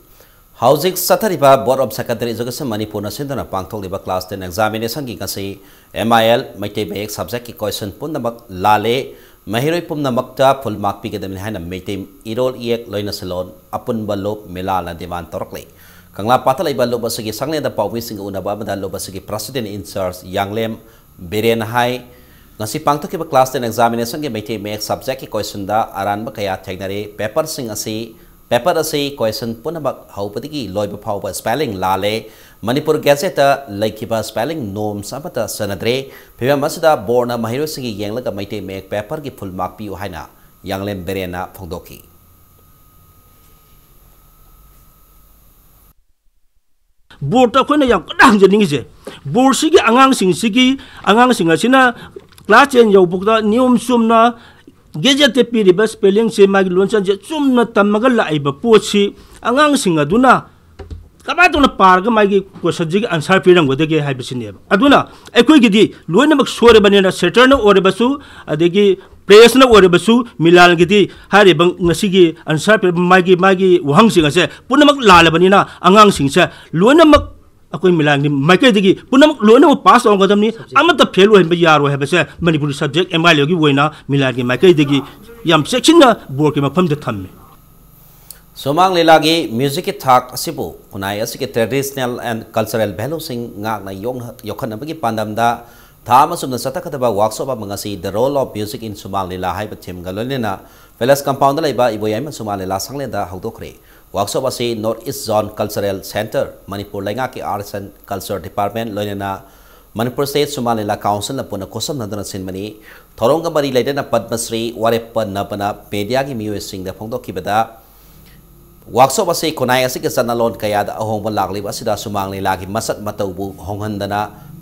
ꯍꯧꯖꯤꯛ ꯆꯠꯊꯔꯤꯕ Board of Secondary Education ꯃꯅꯤꯄꯨꯔꯅ ꯁꯤꯟꯗꯨꯅ ꯄꯥꯡꯊꯣꯛꯂꯤꯕ class ten examinationꯒꯤ ꯉꯁꯤ MIL ꯃꯩꯇꯩ ꯃꯌꯦꯛ subjectꯀꯤ question ꯄꯨꯝꯅꯃꯛ ꯂꯥꯜꯂꯦ, ꯃꯍꯩꯔꯣꯏ ꯄꯨꯝꯅꯃꯛꯇ full mark ꯄꯤꯒꯗꯕꯅꯤ ꯍꯥꯏꯅ ꯃꯩꯇꯩ ꯏꯔꯣꯜ ꯏꯌꯦꯛ ꯂꯣꯏꯅꯁꯤꯂꯣꯟ ꯑꯄꯨꯟꯕ ꯂꯨꯞ ꯃꯤꯂꯥꯜꯅ demand ꯇꯧꯔꯛꯂꯤ꯫ ꯀꯪꯂꯥꯄꯥꯠꯇ ꯂꯩꯕ ꯂꯨꯞ ꯑꯁꯤꯒꯤ ꯁꯪꯂꯦꯟꯗ ꯄꯥꯎꯃꯤꯁꯤꯡꯒ ꯎꯅꯕ ꯑꯃꯗ ꯂꯨꯞ ꯑꯁꯤꯒꯤ President in Charge ꯌꯥꯡꯂꯦꯝ ꯕꯤꯔꯦꯟ ꯍꯥꯏ, ꯉꯁꯤ ꯄꯥꯡꯊꯣꯛꯈꯤꯕ class ten examinationꯒꯤ ꯃꯩꯇꯩ ꯃꯌꯦꯛ subjectꯀꯤ questionꯗ ꯑꯔꯥꯟꯕ ꯀꯌꯥ ꯊꯦꯡꯅꯔꯦ꯫ Paperꯁꯤꯡ ꯑꯁꯤ, paper ꯑꯁꯤ question ꯄꯨꯝꯅꯃꯛ ꯍꯧꯕꯗꯒꯤ ꯂꯣꯏꯕ ꯐꯥꯎꯕ spelling ꯂꯥꯜꯂꯦ꯫ ꯃꯅꯤꯄꯨꯔ Gazetteꯇ ꯂꯩꯈꯤꯕ spelling norms ꯑꯃꯠꯇ ꯆꯟꯅꯗ꯭ꯔꯦ꯫ ꯐꯤꯕꯝ ꯑꯁꯤꯗ boardꯅ ꯃꯍꯩꯔꯣꯏꯁꯤꯡꯒꯤ ꯌꯦꯡꯂꯒ ꯃꯩꯇꯩ ꯃꯌꯦꯛ paperꯒꯤ full mark ꯄꯤꯌꯨ ꯍꯥꯏꯅ ꯌꯥꯡꯂꯦꯝ ꯕꯤꯔꯦꯟꯅ ꯐꯣꯡꯗꯣꯛꯈꯤ꯫ Boardꯇ ꯑꯩꯈꯣꯏꯅ ꯌꯥꯝ ꯀꯟꯅ ꯍꯪꯖꯅꯤꯡꯉꯤꯁꯦ, boardꯁꯤꯒꯤ ꯑꯉꯥꯡꯁꯤꯡꯁꯤꯒꯤ, ꯑꯉꯥꯡꯁꯤꯡ ꯑꯁꯤꯅ class ten ꯌꯧꯕꯗ ꯅꯤꯌꯣꯝ ꯆꯨꯝꯅ Gazetteꯇ ꯄꯤꯔꯤꯕ spellingꯁꯦ, ꯃꯥꯒꯤ ꯂꯣꯟꯆꯠꯁꯦ ꯆꯨꯝꯅ ꯇꯝꯃꯒ ꯂꯥꯛꯏꯕ ꯄꯣꯠꯁꯤ ꯑꯉꯥꯡꯁꯤꯡ ꯑꯗꯨꯅ ꯀꯃꯥꯏꯅ ꯇꯧꯅ ꯄꯥꯔꯒ ꯃꯥꯒꯤ questionꯁꯤꯒꯤ answer ꯄꯤꯔꯝꯒꯗꯒꯦ ꯍꯥꯏꯕꯁꯤꯅꯦꯕ꯫ ꯑꯗꯨꯅ ꯑꯩꯈꯣꯏꯒꯤꯗꯤ ꯂꯣꯏꯅꯃꯛ ꯁꯣꯏꯔꯕꯅꯤꯅ, satterꯅ ꯑꯣꯏꯔꯕꯁꯨ, ꯑꯗꯒꯤ pressꯅ ꯑꯣꯏꯔꯕꯁꯨ, ꯃꯤꯂꯥꯜꯒꯤꯗꯤ ꯍꯥꯏꯔꯤꯕ ꯉꯁꯤꯒꯤ answer ꯄꯤꯔꯤꯕ ꯃꯥꯒꯤ, ꯃꯥꯒꯤ ꯋꯥꯍꯪꯁꯤꯡ ꯑꯁꯦ ꯄꯨꯝꯅꯃꯛ ꯂꯥꯜꯂꯕꯅꯤꯅ, ꯑꯉꯥꯡꯁꯤꯡꯁꯦ ꯂꯣꯏꯅꯃꯛ ꯑꯩꯈꯣꯏ ꯃꯤꯂꯥꯟꯒꯤ ꯃꯥꯏꯀꯩꯗꯒꯤ ꯄꯨꯝꯅꯃꯛ ꯂꯣꯏꯅꯃꯛ ꯄꯥꯁ ꯇꯧꯒꯗꯕꯅꯤ꯫ ꯑꯃꯠꯇ ꯐꯦꯜ ꯑꯣꯏꯍꯟꯕ ꯌꯥꯔꯣꯏ ꯍꯥꯏꯕꯁꯦ ꯃꯅꯤꯄꯨꯔꯤ ꯁꯕꯖꯦꯛ ꯑꯦꯝ ꯑꯥꯏ ꯑꯦꯜ ꯑꯦꯒꯤ ꯑꯣꯏꯅ ꯃꯤꯂꯥꯟꯒꯤ ꯃꯥꯏꯀꯩꯗꯒꯤ ꯌꯥꯝ ꯆꯦꯛꯁꯤꯟꯅ ꯕꯣꯔꯗꯀꯤ ꯃꯐꯝꯗ ꯊꯝꯃꯤ꯫ ꯁꯨꯃꯥꯡ ꯂꯤꯂꯥꯒꯤ ꯃ꯭ꯌꯨꯖꯤꯛꯀꯤ ꯊꯥꯛ ꯑꯁꯤꯕꯨ ꯈꯨꯟꯅꯥꯏ ꯑꯁꯤꯒꯤ traditional and cultural valueꯁꯤꯡ ꯉꯥꯛꯅ ꯌꯣꯛꯅ-, ꯌꯣꯛꯈꯠꯅꯕꯒꯤ ꯄꯥꯟꯗꯝꯗ ꯊꯥ ꯑꯃ ꯆꯨꯞꯅ ꯆꯠꯊꯒꯗꯕ workshop ꯑꯃ ꯉꯁꯤ The Role of Music in Sumang Lila ꯍꯥꯏꯕ themeꯒ ꯂꯣꯏꯅꯅ Palace Compoundꯗ ꯂꯩꯕ ꯏꯕꯣꯌꯥꯏꯃ ꯁꯨꯃꯥꯡ ꯂꯤꯂꯥ ꯁꯪꯂꯦꯟꯗ ꯍꯧꯗꯣꯛꯈ꯭ꯔꯦ꯫ Workshop ꯑꯁꯤ North East Zone Cultural Centre, Manipur ꯂꯩꯉꯥꯛꯀꯤ Arts and Culture Department ꯂꯣꯏꯅꯅ Manipur State Sumang Lila Councilꯅ ꯄꯨꯟꯅ ꯈꯨꯠꯁꯝꯅꯗꯨꯅ ꯁꯤꯟꯕꯅꯤ꯫ ꯊꯧꯔꯝꯒ ꯃꯔꯤ ꯂꯩꯅꯅ ꯄꯗꯃꯁ꯭ꯔꯤ ꯋꯥꯔꯦꯞꯄ ꯅꯕꯅ mediaꯒꯤ ꯃꯤꯑꯣꯏꯁꯤꯡꯗ ꯐꯣꯡꯗꯣꯛꯈꯤꯕꯗ, workshop ꯑꯁꯤ ꯈꯨꯟꯅꯥꯏ ꯑꯁꯤꯒꯤ ꯆꯠꯅꯂꯣꯟ ꯀꯌꯥꯗ ꯑꯍꯣꯡꯕ ꯂꯥꯛꯂꯤꯕ ꯑꯁꯤꯗ ꯁꯨꯃꯥꯡ ꯂꯤꯂꯥꯒꯤ ꯃꯁꯛ ꯃꯇꯧꯕꯨ ꯍꯣꯡꯍꯟꯗꯅ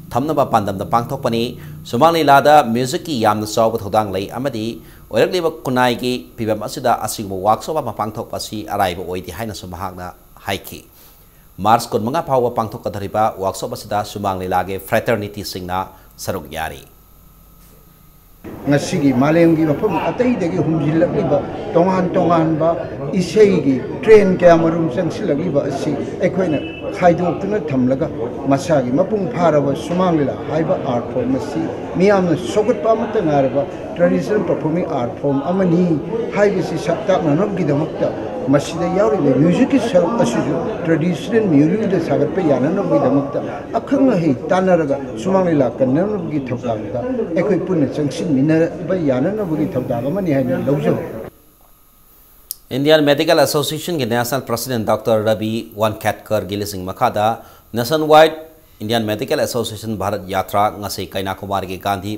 ꯊꯝꯅꯕ ꯄꯥꯟꯗꯝꯗ ꯄꯥꯡꯊꯣꯛꯄꯅꯤ꯫ ꯁꯨꯃꯥꯡ ꯂꯤꯂꯥꯗ ꯃ꯭ꯌꯨꯖꯤꯛꯀꯤ ꯌꯥꯝꯅ ꯆꯥꯎꯕ ꯊꯧꯗꯥꯡ ꯂꯩ ꯑꯃꯗꯤ ꯑꯣꯏꯔꯛꯂꯤꯕ ꯈꯨꯟꯅꯥꯏꯒꯤ ꯐꯤꯕꯝ ꯑꯁꯤꯗ ꯑꯁꯤꯒꯨꯝꯕ workshop ꯑꯃ ꯄꯥꯡꯊꯣꯛꯄ ꯑꯁꯤ ꯑꯔꯥꯏꯕ ꯑꯣꯏꯗꯦ ꯍꯥꯏꯅꯁꯨ ꯃꯍꯥꯛꯅ ꯍꯥꯏꯈꯤ꯫ March ꯀꯨꯟꯃꯉꯥ ꯐꯥꯎꯕ ꯄꯥꯡꯊꯣꯛꯀꯗꯧꯔꯤꯕ workshop ꯑꯁꯤꯗ ꯁꯨꯃꯥꯡ ꯂꯤꯂꯥꯒꯤ fraternityꯁꯤꯡꯅ ꯁꯔꯨꯛ ꯌꯥꯔꯤ꯫ ꯉꯁꯤꯒꯤ ꯃꯥꯂꯦꯝꯒꯤ ꯃꯐꯝ ꯑꯇꯩꯗꯒꯤ ꯍꯨꯝꯖꯤꯜꯂꯛꯂꯤꯕ ꯇꯣꯉꯥꯟ ꯇꯣꯉꯥꯟꯕ ꯏꯁꯩꯒꯤ trend ꯀꯌꯥ ꯃꯔꯨꯝ ꯆꯪꯁꯤꯜꯂꯛꯂꯤꯕ ꯑꯁꯤ ꯑꯩꯈꯣꯏꯅ ꯈꯥꯏꯗꯣꯛꯇꯨꯅ ꯊꯝꯂꯒ ꯃꯁꯥꯒꯤ ꯃꯄꯨꯡ ꯐꯥꯔꯕ ꯁꯨꯃꯥꯡ ꯂꯤꯂꯥ ꯍꯥꯏꯕ art form ꯑꯁꯤ ꯃꯤꯌꯥꯝꯅ ꯁꯧꯒꯠꯄ ꯑꯃꯠꯇ ꯉꯥꯏꯔꯕ traditional performing art form ꯑꯃꯅꯤ ꯍꯥꯏꯕꯁꯤ ꯁꯛ ꯇꯥꯛꯅꯅꯕꯒꯤꯗꯃꯛꯇ ꯃꯁꯤꯗ ꯌꯥꯎꯔꯤꯕ musicꯀꯤ ꯁꯔꯨꯛ ꯑꯁꯤꯁꯨ traditional ꯃꯤꯑꯣꯏꯗ ꯁꯥꯒꯠꯄ ꯌꯥꯅꯅꯕꯒꯤꯗꯃꯛꯇ ꯑꯈꯪ ꯑꯍꯩ ꯇꯥꯟꯅꯔꯒ ꯁꯨꯃꯥꯡ ꯂꯤꯂꯥ ꯀꯟꯅꯅꯕꯒꯤ ꯊꯧꯗꯥꯡꯗ ꯑꯩꯈꯣꯏ ꯄꯨꯟꯅ ꯆꯪꯁꯤꯟꯃꯤꯟꯅꯕ ꯌꯥꯅꯅꯕꯒꯤ ꯊꯧꯗꯥꯡ ꯑꯃꯅꯤ ꯍꯥꯏꯅ ꯂꯧꯖꯕ꯫ Indian Medical Associationꯒꯤ National President Doctor Ravi Wankhedkarꯒꯤ ꯂꯤꯁꯤꯡ ꯃꯈꯥꯗ Nationwide Indian Medical Association Bharat Yatra ꯉꯁꯤ ꯀꯩꯅꯥꯀꯨꯃꯥꯔꯤꯒꯤ ꯒꯥꯟꯙꯤ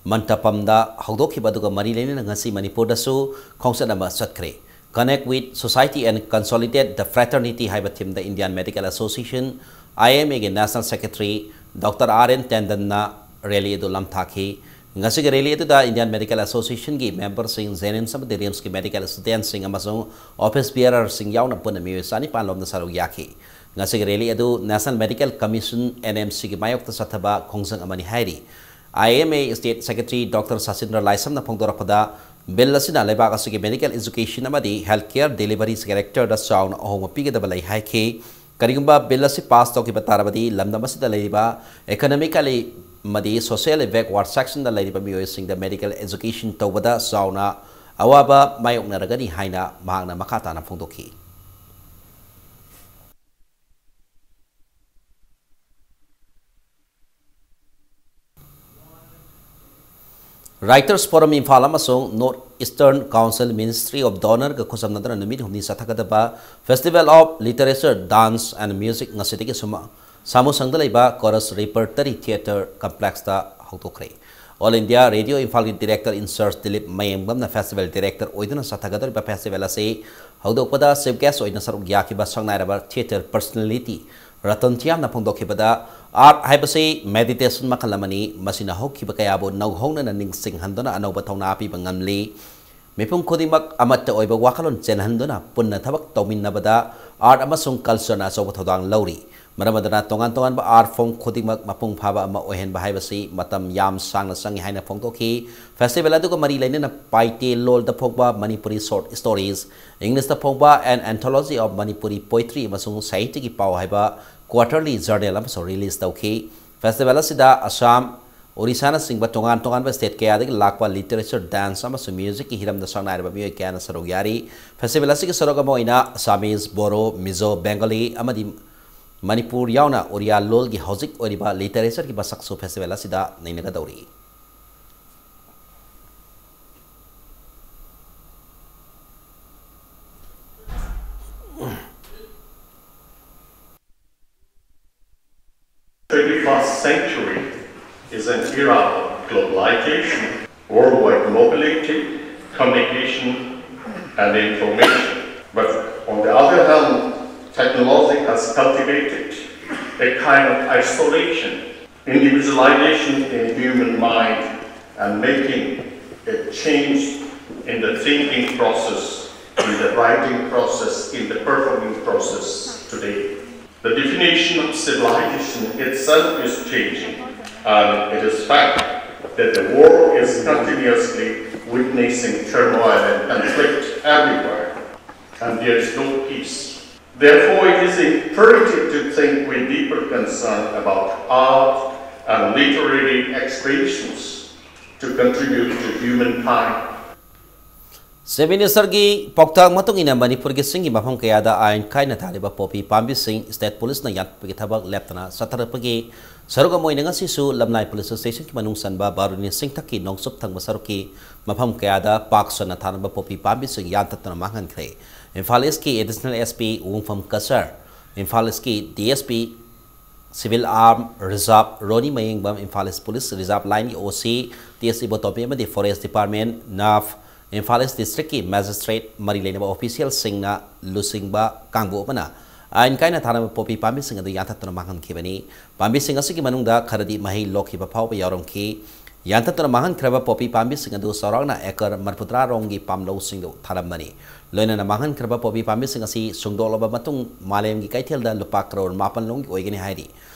ꯃꯟꯇꯄꯝꯗ ꯍꯧꯗꯣꯛꯈꯤꯕ ꯑꯗꯨꯒ ꯃꯔꯤ ꯂꯩꯅꯅ ꯉꯁꯤ ꯃꯅꯤꯄꯨꯔꯗꯁꯨ ꯈꯣꯡꯆꯠ ꯑꯃ ꯆꯠꯈ꯭ꯔꯦ꯫ Connect with Society and Consolidate the Fraternity ꯍꯥꯏꯕ themeꯗ Indian Medical Association, IMAꯒꯤ National Secretary Doctor R N Tandonꯅ rally ꯑꯗꯨ ꯂꯝꯊꯥꯈꯤ꯫ ꯉꯁꯤꯒꯤ rally ꯑꯗꯨꯗ Indian Medical Associationꯒꯤ memberꯁꯤꯡ, JNIMS ꯑꯃꯗꯤ RIMSꯀꯤ medical studentꯁꯤꯡ ꯑꯃꯁꯨꯡ office bearerꯁꯤꯡ ꯌꯥꯎꯅ ꯄꯨꯟꯅ ꯃꯤꯑꯣꯏ ꯆꯅꯤꯄꯥꯟ ꯂꯣꯝꯗ ꯁꯔꯨꯛ ꯌꯥꯈꯤ꯫ ꯉꯁꯤꯒꯤ rally ꯑꯗꯨ National Medical Commission, NMCꯒꯤ ꯃꯥꯌꯣꯛꯇ ꯆꯠꯊꯕ ꯈꯣꯡꯖꯪ ꯑꯃꯅꯤ ꯍꯥꯏꯔꯤ꯫ IMA State Secretary Doctor Sachindra Laishamꯅ ꯐꯣꯡꯗꯣꯔꯛꯄꯗ, bill ꯑꯁꯤꯅ ꯂꯩꯕꯥꯛ ꯑꯁꯤꯒꯤ medical education ꯑꯃꯗꯤ health care delivery sectorꯗ ꯆꯥꯎꯅ ꯑꯍꯣꯡꯕ ꯄꯤꯒꯗꯕ ꯂꯩ ꯍꯥꯏꯈꯤ꯫ ꯀꯔꯤꯒꯨꯝꯕ ꯕꯤꯜ ꯑꯁꯤ ꯄꯥꯁ ꯇꯧꯈꯤꯕ ꯇꯥꯔꯕꯗꯤ ꯂꯝꯗꯝ ꯑꯁꯤꯗ ꯂꯩꯔꯤꯕ economically ꯑꯃꯗꯤ socially backward sectionꯗ ꯂꯩꯔꯤꯕ ꯃꯤꯑꯣꯏꯁꯤꯡꯗ medical education ꯇꯧꯕꯗ ꯆꯥꯎꯅ ꯑꯋꯥꯕ ꯃꯥꯌꯣꯛꯅꯔꯒꯅꯤ ꯍꯥꯏꯅ ꯃꯍꯥꯛꯅ ꯃꯈꯥ ꯇꯥꯅ ꯐꯣꯡꯗꯣꯛꯈꯤ꯫ Writers Forum ꯏꯝꯐꯥꯜ ꯑꯃꯁꯨꯡ North Eastern Council Ministry of DoNERꯒ ꯈꯨꯠꯁꯝꯅꯗꯨꯅ ꯅꯨꯃꯤꯠ ꯍꯨꯝꯅꯤ ꯆꯠꯊꯒꯗꯕ Festival of Literature, Dance and Music ꯉꯁꯤꯗꯒꯤ ꯁꯨꯃ-, ꯁꯥꯃꯨꯁꯪꯗ ꯂꯩꯕ Chorus Repertory Theatre Complexꯇ ꯍꯧꯗꯣꯛꯈ꯭ꯔꯦ꯫ All India Radio ꯏꯝꯐꯥꯜꯒꯤ director in charge Dilip ꯃꯌꯦꯡꯕꯝꯅ festival director ꯑꯣꯏꯗꯨꯅ ꯆꯠꯊꯒꯗꯧꯔꯤꯕ festival ꯑꯁꯤ ꯍꯧꯗꯣꯛꯄꯗ chief guest ꯑꯣꯏꯅ ꯁꯔꯨꯛ ꯌꯥꯈꯤꯕ ꯁꯛꯅꯥꯏꯔꯕ theatre personality ꯔꯇꯟ ꯊꯤꯌꯥꯝꯅ ꯐꯣꯡꯗꯣꯛꯈꯤꯕꯗ, art ꯍꯥꯏꯕꯁꯤ meditation ꯃꯈꯜ ꯑꯃꯅꯤ, ꯃꯁꯤꯅ ꯍꯧꯈꯤꯕ ꯀꯌꯥꯕꯨ ꯅꯧꯍꯧꯅꯅ ꯅꯤꯡꯁꯤꯡꯍꯟꯗꯨꯅ ꯑꯅꯧꯕ ꯊꯧꯅꯥ ꯄꯤꯕ ꯉꯝꯂꯤ꯫ ꯃꯤꯄꯨꯝ ꯈꯨꯗꯤꯡꯃꯛ ꯑꯃꯠꯇ ꯑꯣꯏꯕ ꯋꯥꯈꯜꯂꯣꯟ ꯆꯦꯜꯍꯟꯗꯨꯅ ꯄꯨꯟꯅ ꯊꯕꯛ ꯇꯧꯃꯤꯟꯅꯕꯗ art ꯑꯃꯁꯨꯡ cultureꯅ ꯑꯆꯧꯕ ꯊꯧꯗꯥꯡ ꯂꯧꯔꯤ꯫ ꯃꯔꯝ ꯑꯗꯨꯅ ꯇꯣꯉꯥꯟ ꯇꯣꯉꯥꯟꯕ art form ꯈꯨꯗꯤꯡꯃꯛ ꯃꯄꯨꯡ ꯐꯥꯕ ꯑꯃ ꯑꯣꯏꯍꯟꯕ ꯍꯥꯏꯕꯁꯤ ꯃꯇꯝ ꯌꯥꯝ ꯁꯥꯡꯅ ꯆꯪꯏ ꯍꯥꯏꯅ ꯐꯣꯡꯗꯣꯛꯈꯤ꯫ Festival ꯑꯗꯨꯒ ꯃꯔꯤ ꯂꯩꯅꯅ ꯄꯥꯏꯇꯦ ꯂꯣꯜꯗ ꯐꯣꯡꯕ Manipuri short stories, Englishꯇ ꯐꯣꯡꯕ An Anthology of Manipuri Poetry ꯑꯃꯁꯨꯡ ꯁꯥꯍꯤꯇ꯭ꯌꯒꯤ ꯄꯥꯎ ꯍꯥꯏꯕ quarterly journal ꯑꯃꯁꯨ release ꯇꯧꯈꯤ꯫ Festival ꯑꯁꯤꯗ ꯑꯁꯥꯝ, ꯑꯣꯔꯤꯁꯥꯅꯆꯤꯡꯕ ꯇꯣꯉꯥꯟ ꯇꯣꯉꯥꯟꯕ state ꯀꯌꯥꯗꯒꯤ ꯂꯥꯛꯄ literature, dance ꯑꯃꯁꯨꯡ musicꯀꯤ ꯍꯤꯔꯝꯗ ꯁꯛꯅꯥꯏꯔꯕ ꯃꯤꯑꯣꯏ ꯀꯌꯥꯅ ꯁꯔꯨꯛ ꯌꯥꯔꯤ꯫ Festival ꯑꯁꯤꯒꯤ ꯁꯔꯨꯛ ꯑꯃ ꯑꯣꯏꯅ Assamese, Bodo, Mizo, Bengali ꯑꯃꯗꯤ ꯃꯅꯤꯄꯨꯔ ꯌꯥꯎꯅ ꯑꯣꯔꯤꯌꯥ ꯂꯣꯜꯒꯤ ꯍꯧꯖꯤꯛ ꯑꯣꯏꯔꯤꯕ literatureꯒꯤ ꯃꯁꯛꯁꯨ festival ꯑꯁꯤꯗ ꯅꯩꯅꯒꯗꯧꯔꯤ꯫ Twenty-first century is an era of globalization, worldwide mobility, communication, and information. But on the other hand, technology has cultivated a kind of isolation, individualization in human mind, and making a change in the thinking process, in the writing process, in the performing process today. The definition of civilization itself is changing, and it is fact that the world is continuously witnessing turmoil and conflict everywhere, and there is no peace. Therefore, it is imperative to think with deeper concern about art and literary expressions to contribute to humankind. Chief Ministerꯒꯤ ꯄꯥꯎꯇꯥꯛ ꯃꯇꯨꯡ ꯏꯟꯅ ꯃꯅꯤꯄꯨꯔꯒꯤ ꯆꯤꯡꯒꯤ ꯃꯐꯝ ꯀꯌꯥꯗ ꯑꯥꯏꯟ ꯀꯥꯏꯅ ꯊꯥꯔꯤꯕ ꯄꯣꯄꯤ ꯄꯥꯝꯕꯤꯁꯤꯡ state policeꯅ ꯌꯥꯟꯊꯠꯄꯒꯤ ꯊꯕꯛ ꯂꯦꯞꯇꯅ ꯆꯠꯊꯔꯛꯄꯒꯤ ꯁꯔꯨꯛ ꯑꯃ ꯑꯣꯏꯅ ꯉꯁꯤꯁꯨ ꯂꯝꯂꯥꯏ police stationꯒꯤ ꯃꯅꯨꯡ ꯆꯟꯕ ꯕꯥꯔꯨꯅꯤ ꯆꯤꯡꯊꯛꯀꯤ ꯅꯣꯡꯆꯨꯞ ꯊꯪꯕ ꯁꯔꯨꯛꯀꯤ ꯃꯐꯝ ꯀꯌꯥꯗ ꯄꯥꯛ ꯁꯟꯅ ꯊꯥꯅꯕ ꯄꯣꯄꯤ ꯄꯥꯝꯕꯤꯁꯤꯡ ꯌꯥꯟꯊꯠꯇꯨꯅ ꯃꯥꯡꯍꯟꯈ꯭ꯔꯦ꯫ Imphal Eastꯀꯤ Additional S P ꯋꯣꯡꯐꯝ ꯀꯁꯔ, Imphal Eastꯀꯤ D S P Civil Arm Reserve ꯔꯣꯅꯤ ꯃꯌꯦꯡꯕꯝ, Imphal East Police Reserve Lineꯒꯤ O C T S ꯏꯕꯣꯇꯣꯝꯕꯤ ꯑꯃꯗꯤ Forest Department, NAF, Imphal East Districtꯀꯤ magistrate, ꯃꯔꯤ ꯂꯩꯅꯕ officialꯁꯤꯡꯅ ꯂꯨꯆꯤꯡꯕ ꯀꯥꯡꯕꯨ ꯑꯃꯅ ꯑꯥꯏꯟ ꯀꯥꯏꯅ ꯊꯥꯅꯕ ꯄꯣꯄꯤ ꯄꯥꯝꯕꯤꯁꯤꯡ ꯑꯗꯨ ꯌꯥꯟꯊꯠꯇꯨꯅ ꯃꯥꯡꯍꯟꯈꯤꯕꯅꯤ꯫ ꯄꯥꯝꯕꯤꯁꯤꯡ ꯑꯁꯤꯒꯤ ꯃꯅꯨꯡꯗ ꯈꯔꯗꯤ ꯃꯍꯩ ꯂꯣꯛꯈꯤꯕ ꯐꯥꯎꯕ ꯌꯥꯎꯔꯝꯈꯤ꯫ ꯌꯥꯟꯊꯠꯇꯨꯅ ꯃꯥꯡꯍꯟꯈ꯭ꯔꯕ ꯄꯣꯄꯤ ꯄꯥꯝꯕꯤꯁꯤꯡ ꯑꯗꯨ ꯆꯥꯎꯔꯥꯛꯅ acre ꯃꯔꯤꯐꯨꯇꯔꯥ ꯔꯣꯝꯒꯤ ꯄꯥꯝꯂꯧꯁꯤꯡꯗꯨ ꯊꯥꯔꯝꯕꯅꯤ꯫ ꯂꯣꯏꯅꯅ ꯃꯥꯡꯍꯟꯈ꯭ꯔꯕ ꯄꯣꯄꯤ ꯄꯥꯝꯕꯤꯁꯤꯡ ꯑꯁꯤ ꯁꯨꯡꯗꯣꯛꯂꯕ ꯃꯇꯨꯡ ꯃꯥꯂꯦꯝꯒꯤ ꯀꯩꯊꯦꯜꯗ ꯂꯨꯄꯥ ꯀꯔꯣꯔ ꯃꯥꯄꯟ ꯂꯣꯝꯒꯤ ꯑꯣꯏꯒꯅꯤ ꯍꯥꯏꯔꯤ꯫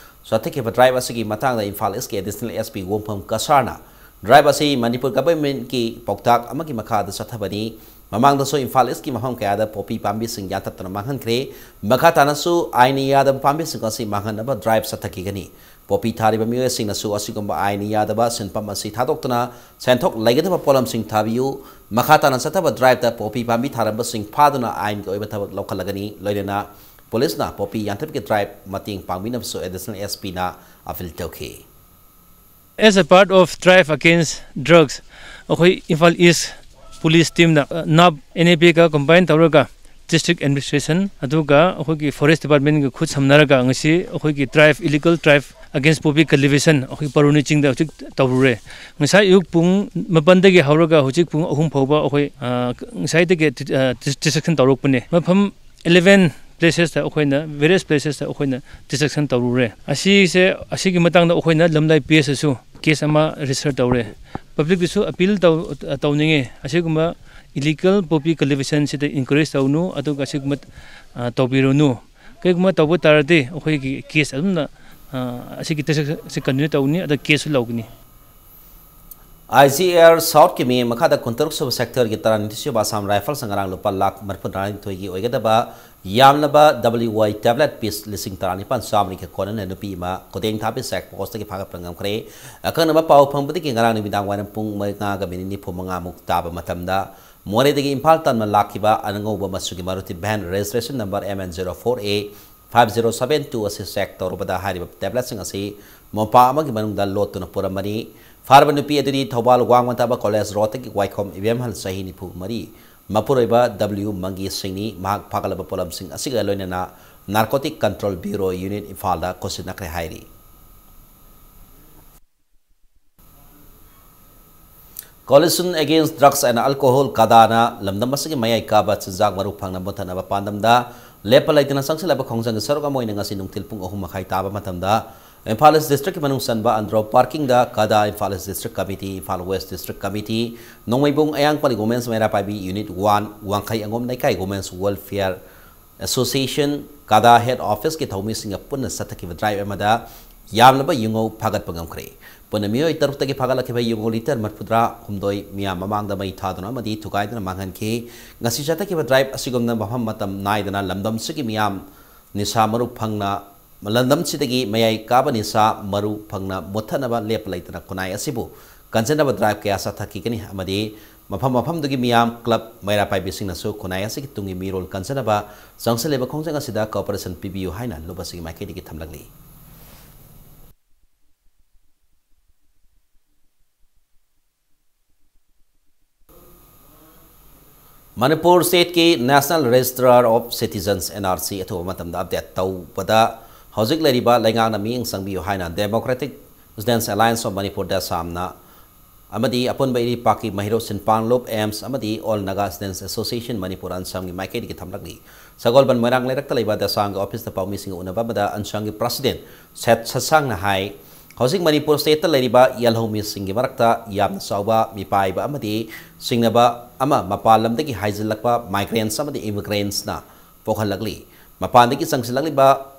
ꯆꯠꯊꯈꯤꯕ drive ꯑꯁꯤꯒꯤ ꯃꯇꯥꯡꯗ Imphal Eastꯀꯤ Additional S P ꯋꯣꯡꯐꯝ ꯀꯁꯥꯔꯅ drive ꯑꯁꯤ ꯃꯅꯤꯄꯨꯔ governmentꯀꯤ ꯄꯥꯎꯇꯥꯛ ꯑꯃꯒꯤ ꯃꯈꯥꯗ ꯆꯠꯊꯕꯅꯤ꯫ ꯃꯃꯥꯡꯗꯁꯨ ꯏꯝꯐꯥꯜ Eastꯀꯤ ꯃꯐꯝ ꯀꯌꯥꯗ ꯄꯣꯄꯤ ꯄꯥꯝꯕꯤꯁꯤꯡ ꯌꯥꯟꯊꯠꯇꯨꯅ ꯃꯥꯡꯍꯟꯈ꯭ꯔꯦ꯫ ꯃꯈꯥ ꯇꯥꯅꯁꯨ ꯑꯥꯏꯟꯅ ꯌꯥꯗꯕ ꯄꯥꯝꯕꯤꯁꯤꯡ ꯑꯁꯤ ꯃꯥꯡꯍꯟꯅꯕ drive ꯆꯠꯊꯈꯤꯒꯅꯤ꯫ ꯄꯣꯄꯤ ꯊꯥꯔꯤꯕ ꯃꯤꯑꯣꯏꯁꯤꯡꯅꯁꯨ ꯑꯁꯤꯒꯨꯝꯕ ꯑꯥꯏꯟꯅ ꯌꯥꯗꯕ ꯁꯤꯟꯐꯝ ꯑꯁꯤ ꯊꯥꯗꯣꯛꯇꯨꯅ ꯁꯦꯟꯊꯣꯛ ꯂꯩꯒꯗꯕ ꯄꯣꯠꯂꯝꯁꯤꯡ ꯊꯥꯕꯤꯌꯨ꯫ ꯃꯈꯥ ꯇꯥꯅ ꯆꯠꯊꯕ driveꯇ ꯄꯣꯄꯤ ꯄꯥꯝꯕꯤ ꯊꯥꯔꯝꯕꯁꯤꯡ ꯐꯥꯗꯨꯅ ꯑꯥꯏꯟꯒꯤ ꯑꯣꯏꯕ ꯊꯕꯛ ꯂꯧꯈꯠꯂꯒꯅꯤ꯫ ꯂꯣꯏꯅꯅ policeꯅ ꯄꯣꯄꯤ ꯌꯥꯟꯊꯠꯄꯒꯤ drive ꯃꯇꯦꯡ ꯄꯥꯡꯕꯤꯅꯕꯁꯨ Additional S Pꯅ appeal ꯇꯧꯈꯤ꯫ As a part of drive against drugs, ꯑꯩꯈꯣꯏ Imphal East Police teamꯅ, ꯅꯥꯞ, N A P ꯒ combine ꯇꯧꯔꯒ district administration ꯑꯗꯨꯒ ꯑꯩꯈꯣꯏꯒꯤ Forest Departmentꯒ ꯈꯨꯠ ꯁꯝꯅꯔꯒ ꯉꯁꯤ ꯑꯩꯈꯣꯏꯒꯤ drive, illegal drive against poppy cultivation ꯑꯩꯈꯣꯏ ꯕꯥꯔꯨꯅꯤ ꯆꯤꯡꯗ ꯍꯧꯖꯤꯛ ꯇꯧꯔꯨꯔꯦ꯫ ꯉꯁꯥꯏ ꯑꯌꯨꯛ ꯄꯨꯡ ꯃꯥꯄꯟꯗꯒꯤ ꯍꯧꯔꯒ ꯍꯧꯖꯤꯛ ꯄꯨꯡ ꯑꯍꯨꯝ ꯐꯥꯎꯕ ꯑꯩꯈꯣꯏ, ꯑ, ꯉꯁꯥꯏꯗꯒꯤ, ꯑ, destruction ꯇꯧꯔꯛꯄꯅꯦ꯫ ꯃꯐꯝ eleven places ꯇ ꯑꯩꯈꯣꯏꯅ, various places ꯇ ꯑꯩꯈꯣꯏꯅ destruction ꯇꯧꯔꯨꯔꯦ꯫ ꯑꯁꯤꯁꯦ, ꯑꯁꯤꯒꯤ ꯃꯇꯥꯡꯗ ꯑꯩꯈꯣꯏꯅ ꯂꯝꯂꯥꯏ P S ꯇꯁꯨ case ꯑꯃ register ꯇꯧꯔꯦ꯫ Public ꯇꯁꯨ appeal ꯇꯧ-, ꯇꯧꯅꯤꯡꯉꯤ, ꯑꯁꯤꯒꯨꯝꯕ illegal poppy cultivation ꯁꯤꯗ encourage ꯇꯧꯅꯨ, ꯑꯗꯨꯒ ꯑꯁꯤꯒꯨꯝꯕ, ꯑ, ꯇꯧꯕꯤꯔꯨꯅꯨ꯫ ꯀꯔꯤꯒꯨꯝꯕ ꯇꯧꯕ ꯇꯥꯔꯗꯤ ꯑꯩꯈꯣꯏꯒꯤ case ꯑꯗꯨꯝꯅ, ꯑ, ꯑꯁꯤꯒꯤ destruction ꯁꯤ continue ꯇꯧꯒꯅꯤ, ꯑꯗ case ꯁꯨ ꯂꯧꯒꯅꯤ꯫ IGAR South ꯀꯤ ꯃꯤ ꯃꯈꯥꯗ ꯀꯨꯟꯇꯔꯨꯛ ꯁꯨꯕ sector ꯒꯤ ꯇꯔꯥꯅꯤꯊꯣꯏ ꯁꯨꯕ Assam Rifles ꯉꯔꯥꯡ ꯂꯨꯄꯥ ꯂꯥꯈ ꯃꯔꯤꯐꯨ ꯇꯔꯥꯅꯤꯊꯣꯏꯒꯤ ꯑꯣꯏꯒꯗꯕ ꯌꯥꯝꯂꯕ WY tablet piece ꯂꯤꯁꯤꯡ ꯇꯔꯥꯅꯤꯄꯥꯟ ꯆꯥꯝꯃꯔꯤꯒ ꯀꯣꯟꯅꯅ ꯅꯨꯄꯤ ꯑꯃ ꯈꯨꯗꯦꯡ ꯊꯥꯕꯤ check post ꯇꯒꯤ ꯐꯥꯒꯠꯄ ꯉꯝꯈ꯭ꯔꯦ꯫ ꯑꯀꯛꯅꯕ ꯄꯥꯎ ꯐꯪꯕꯗꯒꯤ ꯉꯔꯥꯡ ꯅꯨꯃꯤꯗꯥꯡ ꯋꯥꯏꯔꯝ ꯄꯨꯡ ꯃꯉꯥꯒ ꯃꯤꯅꯤꯠ ꯅꯤꯐꯨ ꯃꯉꯥꯃꯨꯛ ꯇꯥꯕ ꯃꯇꯝꯗ ꯃꯣꯔꯦꯗꯒꯤ ꯏꯝꯐꯥꯜ ꯇꯝꯅ ꯂꯥꯛꯈꯤꯕ ꯑꯉꯧꯕ ꯃꯆꯨꯒꯤ Maruti van registration number MN zero four A five zero seven two ꯑꯁꯤ check ꯇꯧꯔꯨꯕꯗ ꯍꯥꯏꯔꯤꯕ tablet ꯁꯤꯡ ꯑꯁꯤ ꯃꯣꯝꯄꯥꯛ ꯑꯃꯒꯤ ꯃꯅꯨꯡꯗ ꯂꯣꯠꯇꯨꯅ ꯄꯨꯔꯝꯕꯅꯤ꯫ ꯐꯥꯔꯕ ꯅꯨꯄꯤ ꯑꯗꯨꯗꯤ ꯊꯧꯕꯥꯜ ꯋꯥꯡꯃ ꯇꯥꯕ College Road ꯇꯒꯤ ꯋꯥꯏꯈꯣꯝ ꯏꯕꯦꯝꯍꯜ, ꯆꯍꯤ ꯅꯤꯐꯨ ꯃꯔꯤ, ꯃꯄꯨꯔꯣꯏꯕ W ꯃꯪꯒꯤ ꯁꯤꯡꯅꯤ꯫ ꯃꯍꯥꯛ ꯐꯥꯒꯠꯂꯕ ꯄꯣꯠꯂꯝꯁꯤꯡ ꯑꯁꯤꯒ ꯂꯣꯏꯅꯅ Narcotic Control Bureau Unit ꯏꯝꯐꯥꯜꯗ ꯈꯨꯠꯁꯤꯟꯅꯈ꯭ꯔꯦ ꯍꯥꯏꯔꯤ꯫ Coalition Against Drugs and Alcohol, ꯀꯗꯥꯅ ꯂꯝꯗꯝ ꯑꯁꯤꯒꯤ ꯃꯌꯥꯏ ꯀꯥꯕ ꯆꯤꯟꯖꯥꯛ ꯃꯔꯨ ꯐꯪꯅ ꯃꯨꯠꯊꯠꯅꯕ ꯄꯥꯟꯗꯝꯗ ꯂꯦꯞꯄ ꯂꯩꯇꯅ ꯆꯪꯁꯤꯜꯂꯕ ꯈꯣꯡꯖꯪꯒꯤ ꯁꯔꯨꯛ ꯑꯃ ꯑꯣꯏꯅ ꯉꯁꯤ ꯅꯨꯡꯊꯤꯜ ꯄꯨꯡ ꯑꯍꯨꯝ ꯃꯈꯥꯏ ꯇꯥꯕ ꯃꯇꯝꯗ ꯏꯝꯐꯥꯜ East District ꯀꯤ ꯃꯅꯨꯡ ꯆꯟꯕ ꯑꯟꯗ꯭ꯔꯣ parking ꯗ ꯀꯗꯥ, Imphal East District Committee, Imphal West District Committee, ꯅꯣꯡꯃꯩꯕꯨꯡ ꯑꯌꯥꯡꯄꯜ Women's ꯃꯩꯔꯥ ꯄꯥꯏꯕꯤ Unit one, ꯋꯥꯡꯈꯩ ꯑꯉꯣꯝ ꯂꯩꯀꯥꯏ Women's Welfare Association, ꯀꯗꯥ head office ꯀꯤ ꯊꯧꯃꯤꯁꯤꯡꯒ ꯄꯨꯟꯅ ꯆꯠꯊꯈꯤꯕ drive ꯑꯃꯗ ꯌꯥꯝꯂꯕ ꯌꯨꯉꯧ ꯐꯥꯒꯠꯄ ꯉꯝꯈ꯭ꯔꯦ꯫ ꯄꯨꯟꯅ ꯃꯤꯑꯣꯏ ꯇꯔꯨꯛꯇꯒꯤ ꯐꯥꯒꯠꯂꯛꯈꯤꯕ ꯌꯨꯉꯧ litre ꯃꯔꯤꯐꯨꯇꯔꯥ ꯍꯨꯝꯗꯣꯏ ꯃꯤꯌꯥꯝ ꯃꯃꯥꯡꯗ ꯃꯩ ꯊꯥꯗꯨꯅ ꯑꯃꯗꯤ ꯊꯨꯒꯥꯏꯗꯨꯅ ꯃꯥꯡꯍꯟꯈꯤ꯫ ꯉꯁꯤ ꯆꯠꯊꯈꯤꯕ drive ꯑꯁꯤꯒꯨꯝꯅ ꯃꯐꯝ ꯃꯇꯝ ꯅꯥꯏꯗꯅ ꯂꯝꯗꯝꯁꯤꯒꯤ ꯃꯤꯌꯥꯝ ꯅꯤꯁꯥ ꯃꯔꯨ ꯐꯪꯅ, ꯂꯝꯗꯝꯁꯤꯗꯒꯤ ꯃꯌꯥꯏ ꯀꯥꯕ ꯅꯤꯁꯥ ꯃꯔꯨ ꯐꯪꯅ ꯃꯨꯠꯊꯠꯅꯕ ꯂꯦꯞꯄ ꯂꯩꯇꯅ ꯈꯨꯟꯅꯥꯏ ꯑꯁꯤꯕꯨ ꯀꯟꯖꯅꯕ drive ꯀꯌꯥ ꯆꯠꯊꯈꯤꯒꯅꯤ ꯑꯃꯗꯤ ꯃꯐꯝ ꯃꯐꯝꯗꯨꯒꯤ ꯃꯤꯌꯥꯝ, club, ꯃꯩꯔꯥ ꯄꯥꯏꯕꯤꯁꯤꯡꯅꯁꯨ ꯈꯨꯟꯅꯥꯏ ꯑꯁꯤꯒꯤ ꯇꯨꯡꯒꯤ ꯃꯤꯔꯣꯜ ꯀꯟꯖꯅꯕ ꯆꯪꯁꯤꯜꯂꯤꯕ ꯈꯣꯡꯖꯪ ꯑꯁꯤꯗ cooperation ꯄꯤꯕꯤꯌꯨ ꯍꯥꯏꯅ ꯂꯨꯞ ꯑꯁꯤꯒꯤ ꯃꯥꯏꯀꯩꯗꯒꯤ ꯊꯝꯂꯛꯂꯤ꯫ ꯃꯅꯤꯄꯨꯔ state ꯀꯤ National Registrar of Citizens, NRC, ꯑꯊꯨꯕ ꯃꯇꯝꯗ update ꯇꯧꯕꯗ ꯍꯧꯖꯤꯛ ꯂꯩꯔꯤꯕ ꯂꯩꯉꯥꯛꯅ ꯃꯤꯠꯌꯦꯡ ꯆꯪꯕꯤꯌꯨ ꯍꯥꯏꯅ Democratic Students Alliance of Manipur, ꯗꯦꯁꯥꯝꯅ, ꯑꯃꯗꯤ ꯑꯄꯨꯟꯕ ꯏꯔꯩꯄꯥꯛꯀꯤ ꯃꯍꯩꯔꯣꯏ ꯁꯤꯟꯕꯥ ꯂꯨꯞ, AMS, ꯑꯃꯗꯤ All Naga Students Association Manipur, ANSAM ꯒꯤ ꯃꯥꯏꯀꯩꯗꯒꯤ ꯊꯝꯂꯛꯂꯤ꯫ ꯁꯒꯣꯜꯕꯟ ꯃꯣꯏꯔꯥꯡ ꯂꯩꯔꯛꯇ ꯂꯩꯕ ꯗꯦꯁꯥꯝꯒꯤ office ꯇ ꯄꯥꯎꯃꯤꯁꯤꯡꯒ ꯎꯅꯕ ꯑꯃꯗ ANSAM ꯒꯤ president ꯁꯦꯠ ꯁꯠꯁꯥꯡꯅ ꯍꯥꯏ, ꯍꯧꯖꯤꯛ ꯃꯅꯤꯄꯨꯔ state ꯇ ꯂꯩꯔꯤꯕ ꯌꯦꯜꯍꯧꯃꯤꯁꯤꯡꯒꯤ ꯃꯔꯛꯇ ꯌꯥꯝꯅ ꯆꯥꯎꯕ ꯃꯤꯄꯥꯏꯕ ꯑꯃꯗꯤ ꯁꯤꯡꯅꯕ ꯑꯃ ꯃꯄꯥꯟ ꯂꯝꯗꯒꯤ ꯍꯥꯏꯖꯤꯜꯂꯛꯄ migrants ꯑꯃꯗꯤ immigrants ꯅ ꯄꯣꯛꯍꯜꯂꯛꯂꯤ꯫ ꯃꯄꯥꯟꯗꯒꯤ ꯆꯪꯁꯤꯜꯂꯛꯂꯤꯕ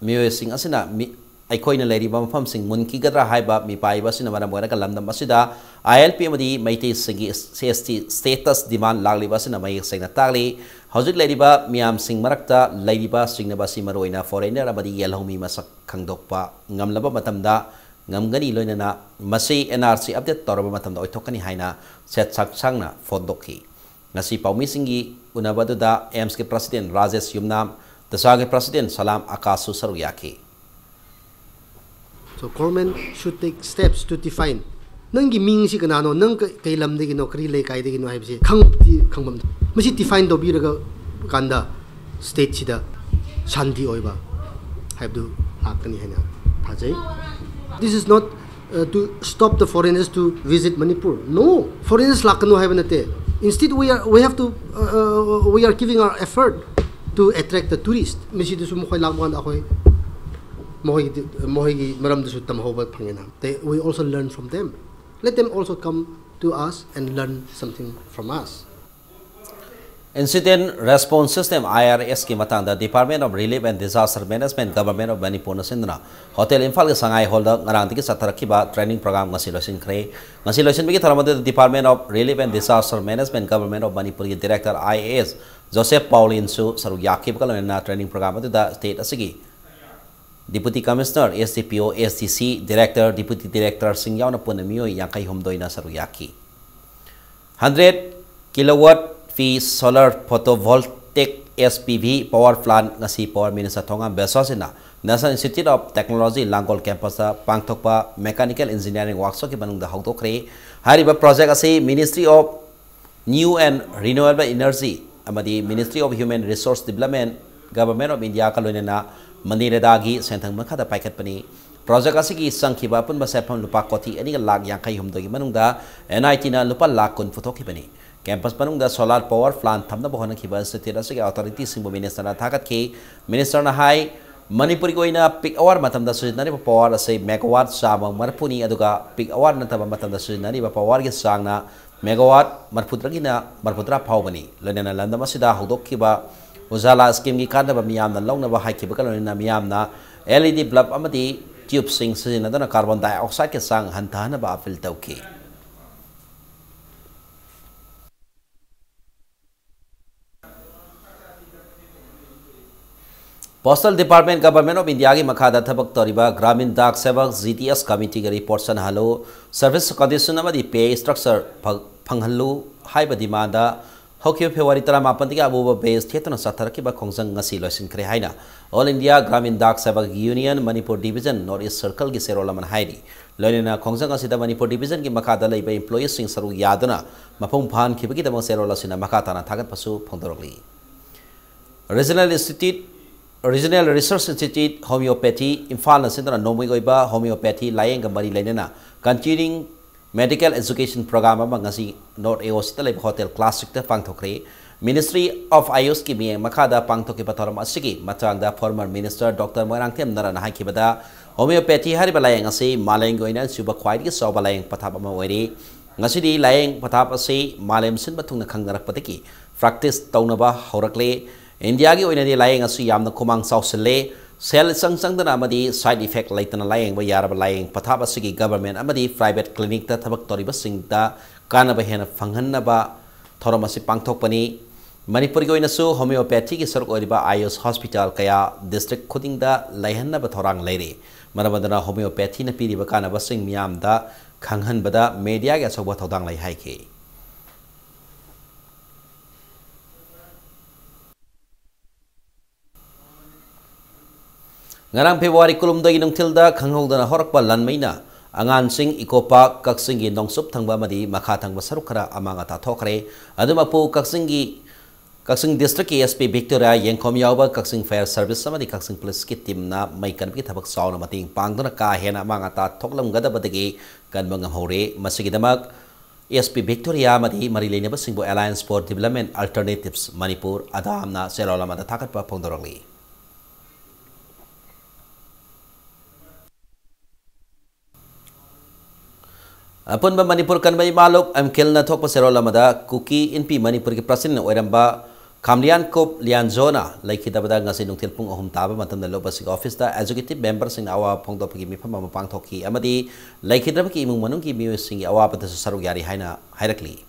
ꯃꯤꯑꯣꯏꯁꯤꯡ ꯑꯁꯤꯅ ꯃꯤ-, ꯑꯩꯈꯣꯏꯅ ꯂꯩꯔꯤꯕ ꯃꯐꯝꯁꯤꯡ ꯃꯨꯟꯈꯤꯒꯗ꯭ꯔꯥ ꯍꯥꯏꯕ ꯃꯤꯄꯥꯏꯕ ꯑꯁꯤꯅ ꯃꯔꯝ ꯑꯣꯏꯔꯒ ꯂꯝꯗꯝ ꯑꯁꯤꯗ ꯑꯥꯏ ꯑꯦꯜ ꯄꯤ ꯑꯃꯗꯤ ꯃꯩꯇꯩꯁꯤꯡꯒꯤ ꯁꯤ ꯑꯦꯁ ꯇꯤ ꯁ꯭ꯇꯦꯇꯁ ꯗꯤꯃꯥꯟ ꯂꯥꯛꯂꯤꯕ ꯑꯁꯤꯅ ꯃꯌꯦꯛ ꯁꯦꯡꯅ ꯇꯥꯛꯂꯤ꯫ ꯍꯧꯖꯤꯛ ꯂꯩꯔꯤꯕ ꯃꯤꯌꯥꯝꯁꯤꯡ ꯃꯔꯛꯇ ꯂꯩꯔꯤꯕ ꯆꯤꯡꯅꯕ ꯑꯁꯤ ꯃꯔꯨꯑꯣꯏꯅ ꯐꯣꯔꯦꯅꯔ ꯑꯃꯗꯤ ꯌꯦꯜꯍꯧꯃꯤ ꯃꯁꯛ ꯈꯪꯗꯣꯛꯄ ꯉꯝꯂꯕ ꯃꯇꯝꯗ ꯉꯝꯒꯅꯤ, ꯂꯣꯏꯅꯅ ꯃꯁꯤ ꯑꯦꯟ ꯑꯥꯔ ꯁꯤ ꯑꯞꯗꯦꯠ ꯇꯧꯔꯕ ꯃꯇꯝꯗ ꯑꯣꯏꯊꯣꯛꯀꯅꯤ ꯍꯥꯏꯅ ꯁꯦꯠ ꯁꯥꯛ ꯁꯥꯡꯅ ꯐꯣꯡꯗꯣꯛꯈꯤ꯫ ꯉꯁꯤ ꯄꯥꯎꯃꯤꯁꯤꯡꯒꯤ ꯎꯅꯕ ꯑꯗꯨꯗ ꯑꯦꯝꯁꯀꯤ ꯄ꯭ꯔꯁꯤꯗꯦꯟ ꯔꯥꯖꯦꯁ ꯌꯨꯝꯅꯥꯝ, ꯇꯁꯥꯒꯤ ꯄ꯭ꯔꯁꯤꯗꯦꯟ ꯁꯂꯥꯝ ꯑꯀꯥꯁꯁꯨ ꯁꯔꯨꯛ ꯌꯥꯈꯤ꯫ So government should take steps to define ꯅꯪꯒꯤ ꯃꯤꯡꯁꯤ ꯀꯅꯥꯅꯣ, ꯅꯪ ꯀ- ꯀꯩ ꯂꯝꯗꯒꯤꯅꯣ, ꯀꯔꯤ ꯂꯩꯀꯥꯏꯗꯒꯤꯅꯣ ꯍꯥꯏꯕꯁꯤ ꯈꯪꯗꯤ ꯈꯪꯐꯝ, ꯃꯁꯤ define ꯇꯧꯕꯤꯔꯒ ꯀꯥꯟꯗ stateꯁꯤꯗ ꯁꯥꯟꯇꯤ ꯑꯣꯏꯕ ꯍꯥꯏꯕꯗꯨ ꯂꯥꯛꯀꯅꯤ ꯍꯥꯏꯅ ꯊꯥꯖꯩ꯫ This is not uh, to stop the foreigners to visit Manipur. No, foreigners ꯂꯥꯛꯀꯅꯨ ꯍꯥꯏꯕ ꯅꯠꯇꯦ꯫ Instead, we are, we have to, uh, uh, we are giving our effort to attract the tourist. ꯃꯁꯤꯗꯁꯨ ꯃꯈꯣꯏ ꯂꯥꯛꯄ ꯀꯥꯟꯗ ꯑꯩꯈꯣꯏ ꯃꯈꯣꯏꯒꯤ ꯃꯈꯣꯏꯒꯤ ꯃꯔꯝꯗꯁꯨ ꯇꯝꯍꯧꯕ ꯐꯪꯉꯦꯅ꯫ They, we also learn from them. Let them also come to us and learn something from us. Incident Response System, I R S ꯀꯤ ꯃꯇꯥꯡꯗ Department of Relief and Disaster Management, Government of Manipurꯅ ꯁꯤꯟꯗꯨꯅ hotel ꯏꯝꯐꯥꯜꯒꯤ ꯁꯉꯥꯏ ꯍꯣꯜꯗ ꯉꯔꯥꯡꯗꯒꯤ ꯆꯠꯊꯔꯛꯈꯤꯕ training program ꯉꯁꯤ ꯂꯣꯏꯁꯤꯟꯈ꯭ꯔꯦ꯫ ꯉꯁꯤ ꯂꯣꯏꯁꯤꯟꯕꯒꯤ ꯊꯧꯔꯝ ꯑꯗꯨꯗ Department of Relief and Disaster Management, Government of ꯃꯅꯤꯄꯨꯔꯒꯤ Director I A S Joseph ꯄꯥꯎꯂꯤꯟꯁꯨ ꯁꯔꯨꯛ ꯌꯥꯈꯤꯕꯒ ꯂꯣꯏꯅꯅ training program ꯑꯗꯨꯗ state ꯑꯁꯤꯒꯤ Deputy Commissioner, S D P O, S D C, Director, Deputy Directorꯁꯤꯡ ꯌꯥꯎꯅ ꯄꯨꯟꯅ ꯃꯤꯑꯣꯏ ꯌꯥꯡꯈꯩ ꯍꯨꯝꯗꯣꯏꯅ ꯁꯔꯨꯛ ꯌꯥꯈꯤ꯫ Hundred kilowatt ꯄꯤ solar photovoltaic S P V power plant ꯉꯁꯤ Power Minister Thongam ꯕꯤꯁ꯭ꯋꯥꯁꯖꯤꯠꯅ National Institute of Technology ꯂꯥꯡꯒꯣꯜ campusꯇ ꯄꯥꯡꯊꯣꯛꯄ mechanical engineering workshopꯀꯤ ꯃꯅꯨꯡꯗ ꯍꯧꯗꯣꯛꯈ꯭ꯔꯦ꯫ ꯍꯥꯏꯔꯤꯕ project ꯑꯁꯤ Ministry of New and Renewable Energy ꯑꯃꯗꯤ Ministry of Human Resource Development, Government of Indiaꯒ ꯂꯣꯏꯅꯅ ꯃꯟꯔꯦꯒꯥꯒꯤ ꯁꯦꯟꯊꯪ ꯃꯈꯥꯗ ꯄꯥꯏꯈꯠꯄꯅꯤ꯫ Project ꯑꯁꯤꯒꯤ ꯆꯪꯈꯤꯕ ꯑꯄꯨꯟꯕ ꯁꯦꯟꯐꯝ ꯂꯨꯄꯥ ꯀꯣꯇꯤ ꯑꯅꯤꯒ ꯂꯥꯈ ꯌꯥꯡꯈꯩ ꯍꯨꯝꯗꯣꯏꯒꯤ ꯃꯅꯨꯡꯗ N I Tꯅ ꯂꯨꯄꯥ ꯂꯥꯈ ꯀꯨꯟ ꯄꯨꯊꯣꯛꯈꯤꯕꯅꯤ꯫ Campus ꯃꯅꯨꯡꯗ solar power plant ꯊꯝꯅꯕ ꯍꯣꯠꯅꯈꯤꯕ institute ꯑꯁꯤꯒꯤ authorityꯁꯤꯡꯕꯨ ministerꯅ ꯊꯥꯒꯠꯈꯤ꯫ Ministerꯅ ꯍꯥꯏ, ꯃꯅꯤꯄꯨꯔꯒꯤ ꯑꯣꯏꯅ peak hour ꯃꯇꯝꯗ ꯁꯤꯖꯤꯟꯅꯔꯤꯕ power ꯑꯁꯤ megawatt ꯆꯥꯝꯃ ꯃꯔꯤꯐꯨꯅꯤ, ꯑꯗꯨꯒ peak hour ꯅꯠꯇꯕ ꯃꯇꯝꯗ ꯁꯤꯖꯤꯟꯅꯔꯤꯕ powerꯒꯤ ꯆꯥꯡꯅ megawatt ꯃꯔꯤꯐꯨꯇꯔꯥꯒꯤꯅ ꯃꯔꯤꯐꯨꯇꯔꯥ ꯐꯥꯎꯕꯅꯤ꯫ ꯂꯣꯏꯅꯅ ꯂꯝꯗꯝ ꯑꯁꯤꯗ ꯍꯧꯗꯣꯛꯈꯤꯕ Ujjwala schemeꯒꯤ ꯀꯥꯟꯅꯕ ꯃꯤꯌꯥꯝꯅ ꯂꯧꯅꯕ ꯍꯥꯏꯈꯤꯕꯒ ꯂꯣꯏꯅꯅ ꯃꯤꯌꯥꯝꯅ ꯑꯦꯜ ꯏ ꯗꯤ ꯕꯜꯕ ꯑꯃꯗꯤ ꯇ꯭ꯌꯨꯕꯁꯤꯡ ꯁꯤꯖꯤꯟꯅꯗꯨꯅ ꯀꯥꯔꯕꯣꯟ ꯗꯥꯏꯑꯣꯛꯁꯥꯏꯗꯀꯤ ꯆꯥꯡ ꯍꯟꯊꯍꯟꯅꯕ ꯑꯥꯄꯤꯜ ꯇꯧꯈꯤ꯫ Postal Department, Government of India ꯒꯤ ꯃꯈꯥꯗ ꯊꯕꯛ ꯇꯧꯔꯤꯕ Gramin Dak ꯁꯦꯕꯛ, G D S committee ꯒꯤ report ꯆꯠꯅꯍꯜꯂꯨ, service condition ꯑꯃꯗꯤ pay structure ꯐ-, ꯐꯪꯍꯜꯂꯨ ꯍꯥꯏꯕ demand ꯍꯧꯈꯤꯕ February ꯇꯔꯥꯃꯥꯄꯟꯗꯒꯤ ꯑꯄꯨꯕ ꯕꯦꯁ ꯊꯦꯠꯇꯨꯅ ꯆꯠꯊꯔꯛꯈꯤꯕ ꯈꯣꯡꯖꯪ ꯉꯁꯤ ꯂꯣꯏꯁꯤꯟꯈ꯭ꯔꯦ ꯍꯥꯏꯅ All India Gramin Dak Sevak union Manipur division North East circle ꯒꯤ ꯆꯦꯔꯣꯜ ꯑꯃꯅ ꯍꯥꯏꯔꯤ꯫ ꯂꯣꯏꯅꯅ ꯈꯣꯡꯖꯪ ꯑꯁꯤꯗ ꯃꯅꯤꯄꯨꯔ division ꯒꯤ ꯃꯈꯥꯗ ꯂꯩꯕ employees ꯁꯤꯡ ꯁꯔꯨꯛ ꯌꯥꯗꯨꯅ ꯃꯄꯨꯡ ꯐꯥꯍꯟꯈꯤꯕꯒꯤꯗꯃꯛ ꯆꯦꯔꯣꯜ ꯑꯁꯤꯅ ꯃꯈꯥ ꯇꯥꯅ ꯊꯥꯒꯠꯄꯁꯨ ꯐꯣꯡꯗꯣꯔꯛꯂꯤ꯫ Regional Institute, Regional Research Institute Homeopathy, ꯏꯝꯐꯥꯜꯅ ꯁꯤꯟꯗꯨꯅ ꯅꯣꯡꯃꯒꯤ ꯑꯣꯏꯕ homeopathy ꯂꯥꯌꯦꯡꯒ ꯃꯔꯤ ꯂꯩꯅꯅ continuing medical education program ꯑꯃ ꯉꯁꯤ North A O C ꯗ ꯂꯩꯕ Hotel Classic ꯇ ꯄꯥꯡꯊꯣꯛꯈ꯭ꯔꯦ꯫ Ministry of AYUSH ꯀꯤ ꯃꯤꯠꯌꯦꯡ ꯃꯈꯥꯗ ꯄꯥꯡꯊꯣꯛꯈꯤꯕ ꯊꯧꯔꯝ ꯑꯁꯤꯒꯤ ꯃꯇꯥꯡꯗ former minister Doctor Moirangthem ꯅꯔꯥꯅ ꯍꯥꯏꯈꯤꯕꯗ, homeopathy ꯍꯥꯏꯔꯤꯕ ꯂꯥꯌꯦꯡ ꯑꯁꯤ ꯃꯥꯂꯦꯝꯒꯤ ꯑꯣꯏꯅ ꯑꯁꯤꯒꯨꯝꯕ ꯈ꯭ꯋꯥꯏꯗꯒꯤ ꯆꯥꯎꯕ ꯂꯥꯌꯦꯡ ꯄꯊꯥꯞ ꯑꯃ ꯑꯣꯏꯔꯤ꯫ ꯉꯁꯤꯗꯤ ꯂꯥꯌꯦꯡ ꯄꯊꯥꯞ ꯑꯁꯤ ꯃꯥꯂꯦꯝ ꯁꯤꯟꯕ ꯊꯨꯡꯅ ꯈꯪꯅꯔꯛꯄꯗꯒꯤ practice ꯇꯧꯅꯕ ꯍꯧꯔꯛꯂꯦ꯫ ꯏꯟꯗꯤꯌꯥꯒꯤ ꯑꯣꯏꯅꯗꯤ ꯂꯥꯌꯦꯡ ꯑꯁꯤ ꯌꯥꯝꯅ ꯈꯨꯃꯥꯡ ꯆꯥꯎꯁꯤꯜꯂꯦ꯫ ꯁꯦꯜ ꯏꯆꯪ ꯆꯪꯗꯅ ꯑꯃꯗꯤ side effect ꯂꯩꯇꯅ ꯂꯥꯌꯦꯡꯕ ꯌꯥꯔꯕ ꯂꯥꯌꯦꯡ ꯄꯊꯥꯞ ꯑꯁꯤꯒꯤ government ꯑꯃꯗꯤ private clinic ꯇ ꯊꯕꯛ ꯇꯧꯔꯤꯕꯁꯤꯡꯗ ꯀꯥꯟꯅꯕ ꯍꯦꯟꯅ ꯐꯪꯍꯟꯅꯕ ꯊꯧꯔꯝ ꯑꯁꯤ ꯄꯥꯡꯊꯣꯛꯄꯅꯤ꯫ ꯃꯅꯤꯄꯨꯔꯒꯤ ꯑꯣꯏꯅꯁꯨ homeopathy ꯒꯤ ꯁꯔꯨꯛ ꯑꯣꯏꯔꯤꯕ AYUSH hospital ꯀꯌꯥ district ꯈꯨꯗꯤꯡꯗ ꯂꯩꯍꯟꯅꯕ ꯊꯧꯔꯥꯡ ꯂꯩꯔꯤ꯫ ꯃꯔꯝ ꯑꯗꯨꯅ homeopathy ꯅ ꯄꯤꯔꯤꯕ ꯀꯥꯟꯅꯕꯁꯤꯡ ꯃꯤꯌꯥꯝꯗ ꯈꯪꯍꯟꯕꯗ media ꯒꯤ ꯑꯆꯧꯕ ꯊꯧꯗꯥꯡ ꯂꯩ ꯍꯥꯏꯈꯤ꯫ ꯉꯔꯥꯡ February ꯀꯨꯟꯍꯨꯝꯗꯣꯏꯒꯤ ꯅꯨꯡꯊꯤꯜꯗ ꯈꯪꯍꯧꯗꯅ ꯍꯧꯔꯛꯄ ꯂꯥꯟꯃꯩꯅ ꯑꯉꯥꯟꯁꯤꯡ Eco Park ꯀꯛꯆꯤꯡꯒꯤ ꯅꯣꯡꯆꯨꯞ ꯊꯪꯕ ꯑꯃꯗꯤ ꯃꯈꯥ ꯊꯪꯕ ꯁꯔꯨꯛ ꯈꯔ ꯑꯃꯥꯡ ꯑꯇꯥ ꯊꯣꯛꯈ꯭ꯔꯦ꯫ ꯑꯗꯨꯃꯛꯄꯨ ꯀꯛꯆꯤꯡꯒꯤ, ꯀꯛꯆꯤꯡ district ꯀꯤ S P Victoria, ꯌꯦꯡꯈꯣꯝ ꯌꯥꯎꯕ ꯀꯛꯆꯤꯡ Fire Service ꯑꯃꯗꯤ ꯀꯛꯆꯤꯡ police ꯀꯤ team ꯅ ꯃꯩ ꯀꯟꯕꯒꯤ ꯊꯕꯛ ꯆꯥꯎꯅ ꯃꯇꯦꯡ ꯄꯥꯡꯗꯨꯅ ꯀꯥ ꯍꯦꯟꯅ ꯑꯃꯥꯡ ꯑꯇꯥ ꯊꯣꯛꯂꯝꯒꯗꯕꯗꯒꯤ ꯀꯟꯕ ꯉꯝꯍꯧꯔꯦ꯫ ꯃꯁꯤꯒꯤꯗꯃꯛ S P Victoria ꯑꯃꯗꯤ ꯃꯔꯤ ꯂꯩꯅꯕꯁꯤꯡꯕꯨ Alliance for Development Alternatives Manipur, ꯑꯗꯥꯝꯅ ꯆꯦꯔꯣꯜ ꯑꯃꯗ ꯊꯥꯒꯠꯄ ꯐꯣꯡꯗꯣꯔꯛꯂꯤ꯫ ꯑꯄꯨꯟꯕ ꯃꯅꯤꯄꯨꯔ ꯀꯟꯕ ꯏꯃꯥꯂꯣꯛ ꯑꯦꯝ ꯈꯤꯜꯅ ꯊꯣꯛꯄ ꯆꯦꯔꯣꯜ ꯑꯃꯗ ꯀꯨꯀꯤ ꯏꯟꯄꯤ ꯃꯅꯤꯄꯨꯔꯒꯤ president ꯑꯣꯏꯔꯝꯕ ꯈꯥꯝꯂꯤꯌꯥꯟꯀꯨꯞ ꯂꯤꯌꯥꯟꯖꯣꯅ ꯂꯩꯈꯤꯗꯕꯗ ꯉꯁꯤ ꯅꯨꯡꯊꯤꯜ ꯄꯨꯡ ꯑꯍꯨꯝ ꯇꯥꯕ ꯃꯇꯝꯗ ꯂꯨꯞ ꯑꯁꯤꯒꯤ ꯑꯣꯐꯤꯁꯇ ꯑꯦꯖꯨꯀꯦꯇꯤꯚ ꯃꯦꯝꯕꯔꯁꯤꯡꯅ ꯑꯋꯥꯕ ꯐꯣꯡꯗꯣꯛꯄꯒꯤ ꯃꯤꯐꯝ ꯑꯃ ꯄꯥꯡꯊꯣꯛꯈꯤ ꯑꯃꯗꯤ ꯂꯩꯈꯤꯗ꯭ꯔꯕꯒꯤ ꯏꯃꯨꯡ ꯃꯅꯨꯡꯒꯤ ꯃꯤꯑꯣꯏꯁꯤꯡꯒꯤ ꯑꯋꯥꯕꯗꯁꯨ ꯁꯔꯨꯛ ꯌꯥꯔꯤ ꯍꯥꯏꯅ ꯍꯥꯏꯔꯛꯂꯤ꯫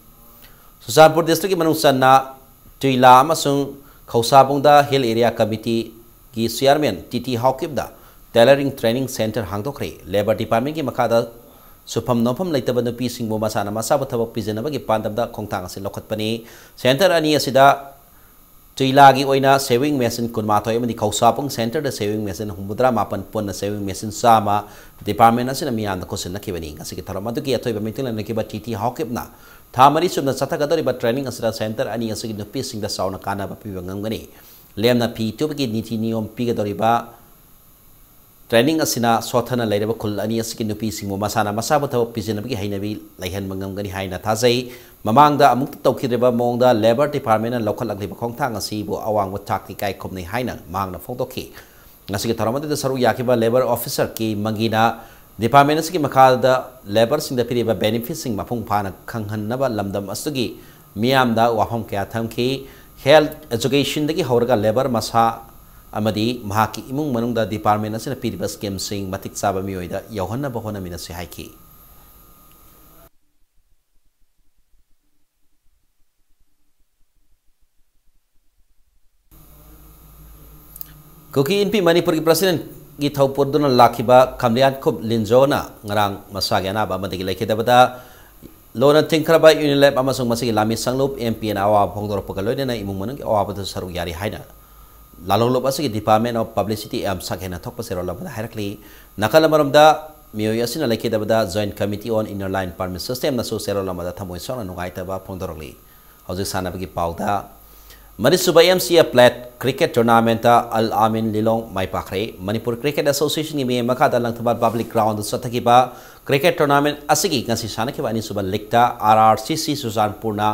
ꯆꯨꯔꯆꯥꯟꯄꯨꯔ ꯗꯤꯁꯇ꯭ꯔꯤꯛꯀꯤ ꯃꯅꯨꯡ ꯆꯟꯅ ꯇꯨꯏꯂꯥ ꯑꯃꯁꯨꯡ ꯈꯧꯁꯥꯕꯨꯡꯗ ꯍꯤꯜ ꯑꯦꯔꯤꯌꯥ ꯀꯃꯤꯇꯤꯒꯤ chairman T T Haokip tailoring training centre ꯍꯥꯡꯗꯣꯛꯈ꯭ꯔꯦ꯫ ꯂꯦꯕꯔ ꯗꯤꯄꯥꯔꯠꯃꯦꯟꯒꯤ ꯃꯈꯥꯗ ꯁꯨꯐꯝ ꯅꯣꯝꯐꯝ ꯂꯩꯇꯕ ꯅꯨꯄꯤꯁꯤꯡꯕꯨ ꯃꯁꯥꯅ ꯃꯁꯥꯕꯨ ꯊꯕꯛ ꯄꯤꯖꯅꯕꯒꯤ ꯄꯥꯟꯗꯝꯗ ꯈꯣꯡꯊꯥꯡ ꯑꯁꯤ ꯂꯧꯈꯠꯄꯅꯤ꯫ ꯁꯦꯟꯇꯔ ꯑꯅꯤ ꯑꯁꯤꯗ ꯇꯨꯏꯂꯥꯒꯤ ꯑꯣꯏꯅ ꯁꯦꯋꯤꯡ ꯃꯦꯆꯤꯟ ꯀꯨꯟꯃꯥꯊꯣꯏ ꯑꯃꯗꯤ ꯈꯧꯁꯥꯕꯨꯡ ꯁꯦꯟꯇꯔꯗ ꯁꯦꯋꯤꯡ ꯃꯦꯆꯤꯟ ꯍꯨꯝꯐꯨꯇꯔꯥ ꯃꯥꯄꯟ, ꯄꯨꯟꯅ ꯁꯦꯋꯤꯡ ꯃꯦꯆꯤꯟ ꯆꯥꯝꯃ ꯗꯤꯄꯥꯔꯠꯃꯦꯟ ꯑꯁꯤꯅ ꯃꯤꯌꯥꯝꯗ ꯈꯨꯠꯁꯤꯟꯅꯈꯤꯕꯅꯤ꯫ ꯉꯁꯤꯒꯤ ꯊꯧꯔꯝ ꯑꯗꯨꯒꯤ ꯑꯊꯣꯏꯕ ꯃꯤꯡꯊꯤꯜ ꯑꯣꯏꯅꯈꯤꯕ ꯇꯤ ꯇꯤ ꯍꯥꯎꯀꯤꯞꯅ ꯊꯥ ꯃꯔꯤ ꯆꯨꯞꯅ ꯆꯠꯊꯒꯗꯧꯔꯤꯕ ꯇ꯭ꯔꯦꯅꯤꯡ ꯑꯁꯤꯗ ꯁꯦꯟꯇꯔ ꯑꯅꯤ ꯑꯁꯤꯒꯤ ꯅꯨꯄꯤꯁꯤꯡꯗ ꯆꯥꯎꯅ ꯀꯥꯟꯅꯕ ꯄꯤꯕ ꯉꯝꯒꯅꯤ꯫ ꯂꯦꯝꯅ ꯐꯤ ꯇꯨꯕꯒꯤ ꯅꯤꯇꯤ ꯅꯤꯌꯣꯝ ꯄꯤꯒꯗꯧꯔꯤꯕ ꯇ꯭ꯔꯦꯅꯤꯡ ꯑꯁꯤꯅ ꯁꯣꯠꯊꯅ ꯂꯩꯔꯕ ꯈꯨꯜ ꯑꯅꯤ ꯑꯁꯤꯒꯤ ꯅꯨꯄꯤꯁꯤꯡꯕꯨ ꯃꯁꯥꯅ ꯃꯁꯥꯕꯨ ꯊꯕꯛ ꯄꯤꯖꯅꯕꯒꯤ ꯍꯩꯅꯕꯤ ꯂꯩꯍꯟꯕ ꯉꯝꯒꯅꯤ ꯍꯥꯏꯅ ꯊꯥꯖꯩ꯫ ꯃꯃꯥꯡꯗ ꯑꯃꯨꯛꯇ ꯇꯧꯈꯤꯗ꯭ꯔꯤꯕ ꯃꯑꯣꯡꯗ ꯂꯦꯕꯔ ꯗꯤꯄꯥꯔꯠꯃꯦꯟꯅ ꯂꯧꯈꯠꯂꯛꯂꯤꯕ ꯈꯣꯡꯊꯥꯡ ꯑꯁꯤꯕꯨ ꯑꯋꯥꯡꯕ ꯊꯥꯛꯀꯤ ꯏꯀꯥꯏ ꯈꯨꯝꯅꯩ ꯍꯥꯏꯅ ꯃꯍꯥꯛꯅ ꯐꯣꯡꯗꯣꯛꯈꯤ꯫ ꯉꯁꯤꯒꯤ ꯊꯧꯔꯝ ꯑꯗꯨꯗ ꯁꯔꯨꯛ ꯌꯥꯈꯤꯕ ꯂꯦꯕꯔ ꯑꯣꯐꯤꯁꯔ ꯀꯦ ꯃꯪꯒꯤꯅ ꯗꯤꯄꯥꯔꯠꯃꯦꯟ ꯑꯁꯤꯒꯤ ꯃꯈꯥꯗ ꯂꯦꯕꯔꯁꯤꯡꯗ ꯄꯤꯔꯤꯕ ꯕꯦꯅꯤꯐꯤꯠꯁꯤꯡ ꯃꯄꯨꯡ ꯐꯥꯅ ꯈꯪꯍꯟꯅꯕ ꯂꯝꯗꯝ ꯑꯁꯤꯒꯤ ꯃꯤꯌꯥꯝꯗ ꯋꯥꯐꯝ ꯀꯌꯥ ꯊꯝꯈꯤ꯫ ꯍꯦꯜꯊ, ꯑꯦꯖꯨꯀꯦꯁꯟꯗꯒꯤ ꯍꯧꯔꯒ ꯂꯦꯕꯔ ꯃꯁꯥ ꯑꯃꯗꯤ ꯃꯍꯥꯛꯀꯤ ꯏꯃꯨꯡ ꯃꯅꯨꯡꯗ ꯗꯤꯄꯥꯔꯠꯃꯦꯟ ꯑꯁꯤꯅ ꯄꯤꯔꯤꯕ ꯁ꯭ꯀꯤꯝꯁꯤꯡ ꯃꯇꯤꯛ ꯆꯥꯕ ꯃꯤꯑꯣꯏꯗ ꯌꯧꯍꯟꯅꯕ ꯍꯣꯠꯅꯃꯤꯟꯅꯁꯤ ꯍꯥꯏꯈꯤ꯫ ꯀꯨꯀꯤ ꯏꯟꯄꯤ ꯃꯅꯤꯄꯨꯔꯒꯤ ꯄ꯭ꯔꯁꯤꯗꯦꯟꯒꯤ ꯊꯧꯄꯨꯗꯨꯅ ꯂꯥꯛꯈꯤꯕ ꯈꯝꯂꯤꯌꯥꯟꯈꯨꯞ ꯂꯤꯟꯖꯣꯅ ꯉꯔꯥꯡ ꯃꯁꯥꯒꯤ ꯑꯅꯥꯕ ꯑꯃꯗꯒꯤ ꯂꯩꯈꯤꯗꯕꯗ ꯂꯣꯟꯅ ꯊꯤꯡꯈ꯭ꯔꯕ ꯌꯨꯅꯤꯂꯦꯞ ꯑꯃꯁꯨꯡ ꯃꯁꯤꯒꯤ ꯂꯥꯃꯤ ꯁꯪꯂꯨꯞ ꯑꯦꯝ ꯄꯤ ꯑꯦꯟ ꯑꯋꯥꯕ ꯐꯣꯡꯗꯣꯔꯛꯄꯒ ꯂꯣꯏꯅꯅ ꯏꯃꯨꯡ ꯃꯅꯨꯡꯒꯤ ꯑꯋꯥꯕꯗ ꯁꯔꯨꯛ ꯌꯥꯔꯤ ꯍꯥꯏꯅ ꯂꯥꯂꯣꯡꯂꯨꯞ ꯑꯁꯤꯒꯤ ꯗꯤꯄꯥꯔꯠꯃꯦꯟ ꯑꯣꯐ ꯄꯕ꯭ꯂꯤꯁꯤꯇꯤ ꯑꯦꯝ ꯁꯛ ꯍꯦꯟꯅ ꯊꯣꯛꯄ ꯆꯦꯔꯣꯜ ꯑꯃꯗ ꯍꯥꯏꯔꯛꯂꯤ꯫ ꯅꯥꯀꯜ ꯑꯃꯔꯣꯝꯗ ꯃꯤꯑꯣꯏ ꯑꯁꯤꯅ ꯂꯩꯈꯤꯗꯕꯗ ꯖꯣꯏꯟꯠ ꯀꯃꯤꯇꯤ ꯑꯣꯟ ꯏꯟꯅꯔ ꯂꯥꯏꯟ ꯄꯔꯃꯤꯠ ꯁꯤꯁꯇꯦꯝꯅꯁꯨ ꯆꯦꯔꯣꯜ ꯑꯃꯗ ꯊꯃꯣꯏ ꯁꯣꯛꯅ ꯅꯨꯡꯉꯥꯏꯇꯕ ꯐꯣꯡꯗꯣꯔꯛꯂꯤ꯫ ꯍꯧꯖꯤꯛ ꯁꯥꯟꯅꯕꯒꯤ ꯄꯥꯎꯗ ꯃꯔꯤꯁꯨꯕ ꯑꯦꯝ ꯁꯤ ꯑꯦ ꯄ꯭ꯂꯦꯠ ꯀ꯭ꯔꯤꯀꯦꯠ ꯇꯣꯔꯅꯥꯃꯦꯟꯠꯇ ꯑꯜ ꯑꯃꯤꯟ ꯂꯤꯂꯣꯡ ꯃꯥꯏ ꯄꯥꯛꯈ꯭ꯔꯦ꯫ ꯃꯅꯤꯄꯨꯔ ꯀ꯭ꯔꯤꯀꯦꯠ ꯑꯦꯁꯣꯁꯤꯌꯦꯁꯟꯒꯤ ꯃꯤꯠꯌꯦꯡ ꯃꯈꯥꯗ ꯂꯪꯊꯕꯥꯜ ꯄꯕ꯭ꯂꯤꯛ ꯒ꯭ꯔꯥꯎꯟꯗ ꯆꯠꯊꯈꯤꯕ ꯀ꯭ꯔꯤꯀꯦꯠ ꯇꯣꯔꯅꯥꯃꯦꯟꯠ ꯑꯁꯤꯒꯤ ꯉꯁꯤ ꯁꯥꯟꯅꯈꯤꯕ ꯑꯅꯤꯁꯨꯕ ꯂꯤꯛꯇ ꯑꯥꯔ ꯑꯥꯔ ꯁꯤ ꯁꯤ ꯆꯨꯔꯆꯥꯟꯄꯨꯔꯅ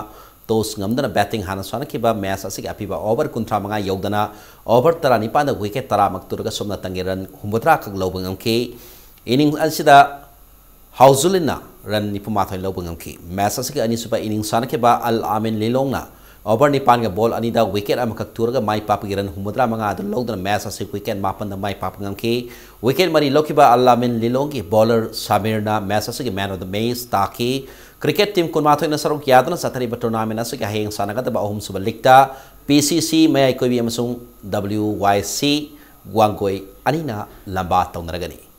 ꯇꯣꯁ ꯉꯝꯗꯨꯅ ꯕꯦꯇꯤꯡ ꯍꯥꯟꯅ ꯁꯥꯟꯅꯈꯤꯕ ꯃꯦꯆ ꯑꯁꯤꯒꯤ ꯑꯄꯤꯕ ꯑꯣꯚꯔ ꯀꯨꯟꯊ꯭ꯔꯥ ꯃꯉꯥ ꯌꯧꯗꯅ ꯑꯣꯚꯔ ꯇꯔꯥꯅꯤꯄꯥꯟꯗ ꯋꯤꯀꯦꯠ ꯇꯔꯥꯃꯛ ꯇꯨꯔꯒ ꯁꯣꯝꯅ ꯇꯪꯒꯤ ꯔꯟ ꯍꯨꯝꯐꯨꯇꯔꯥ ꯈꯛ ꯂꯧꯕ ꯉꯝꯈꯤ꯫ ꯏꯅꯤꯡ ꯑꯁꯤꯗ ꯍꯥꯎꯖꯨꯂꯤꯟꯅ ꯔꯟ ꯅꯤꯐꯨꯃꯥꯊꯣꯏ ꯂꯧꯕ ꯉꯝꯈꯤ꯫ ꯃꯦꯆ ꯑꯁꯤꯒꯤ ꯑꯅꯤꯁꯨꯕ ꯏꯅꯤꯡ ꯁꯥꯟꯅꯈꯤꯕ ꯑꯜ ꯑꯃꯤꯟ ꯂꯤꯂꯣꯡꯅ Over ꯅꯤꯄꯥꯟꯒ ball ꯑꯅꯤꯗ wicket ꯑꯃꯈꯛ ꯇꯨꯔꯒ ꯃꯥꯏ ꯄꯥꯛꯄꯒꯤ run ꯍꯨꯝꯐꯨꯇꯔꯥ ꯃꯉꯥ ꯑꯗꯨ ꯂꯧꯗꯨꯅ match ꯑꯁꯤ wicket ꯃꯥꯄꯟꯗ ꯃꯥꯏ ꯄꯥꯛꯄ ꯉꯝꯈꯤ꯫ Wicket ꯃꯔꯤ ꯂꯧꯈꯤꯕ ꯑꯜ ꯑꯃꯤꯟ ꯂꯤꯂꯣꯡꯒꯤ bowler ꯁꯥꯃꯤꯔꯅ match ꯑꯁꯤꯒꯤ man of the match ꯇꯥꯈꯤ꯫ Cricket team ꯀꯨꯟꯃꯥꯊꯣꯏꯅ ꯁꯔꯨꯛ ꯌꯥꯗꯨꯅ ꯆꯠꯊꯔꯤꯕ tournament ꯑꯁꯤꯒꯤ ꯍꯌꯦꯡ ꯁꯥꯟꯅꯒꯗꯕ ꯑꯍꯨꯝꯁꯨꯕ leagueꯇ P C C ꯃꯌꯥꯏ ꯀꯣꯏꯕꯤ ꯑꯃꯁꯨꯡ W Y C ꯋꯥꯡꯒꯣꯏ ꯑꯅꯤꯅ ꯂꯝꯕꯥ ꯇꯧꯅꯔꯒꯅꯤ꯫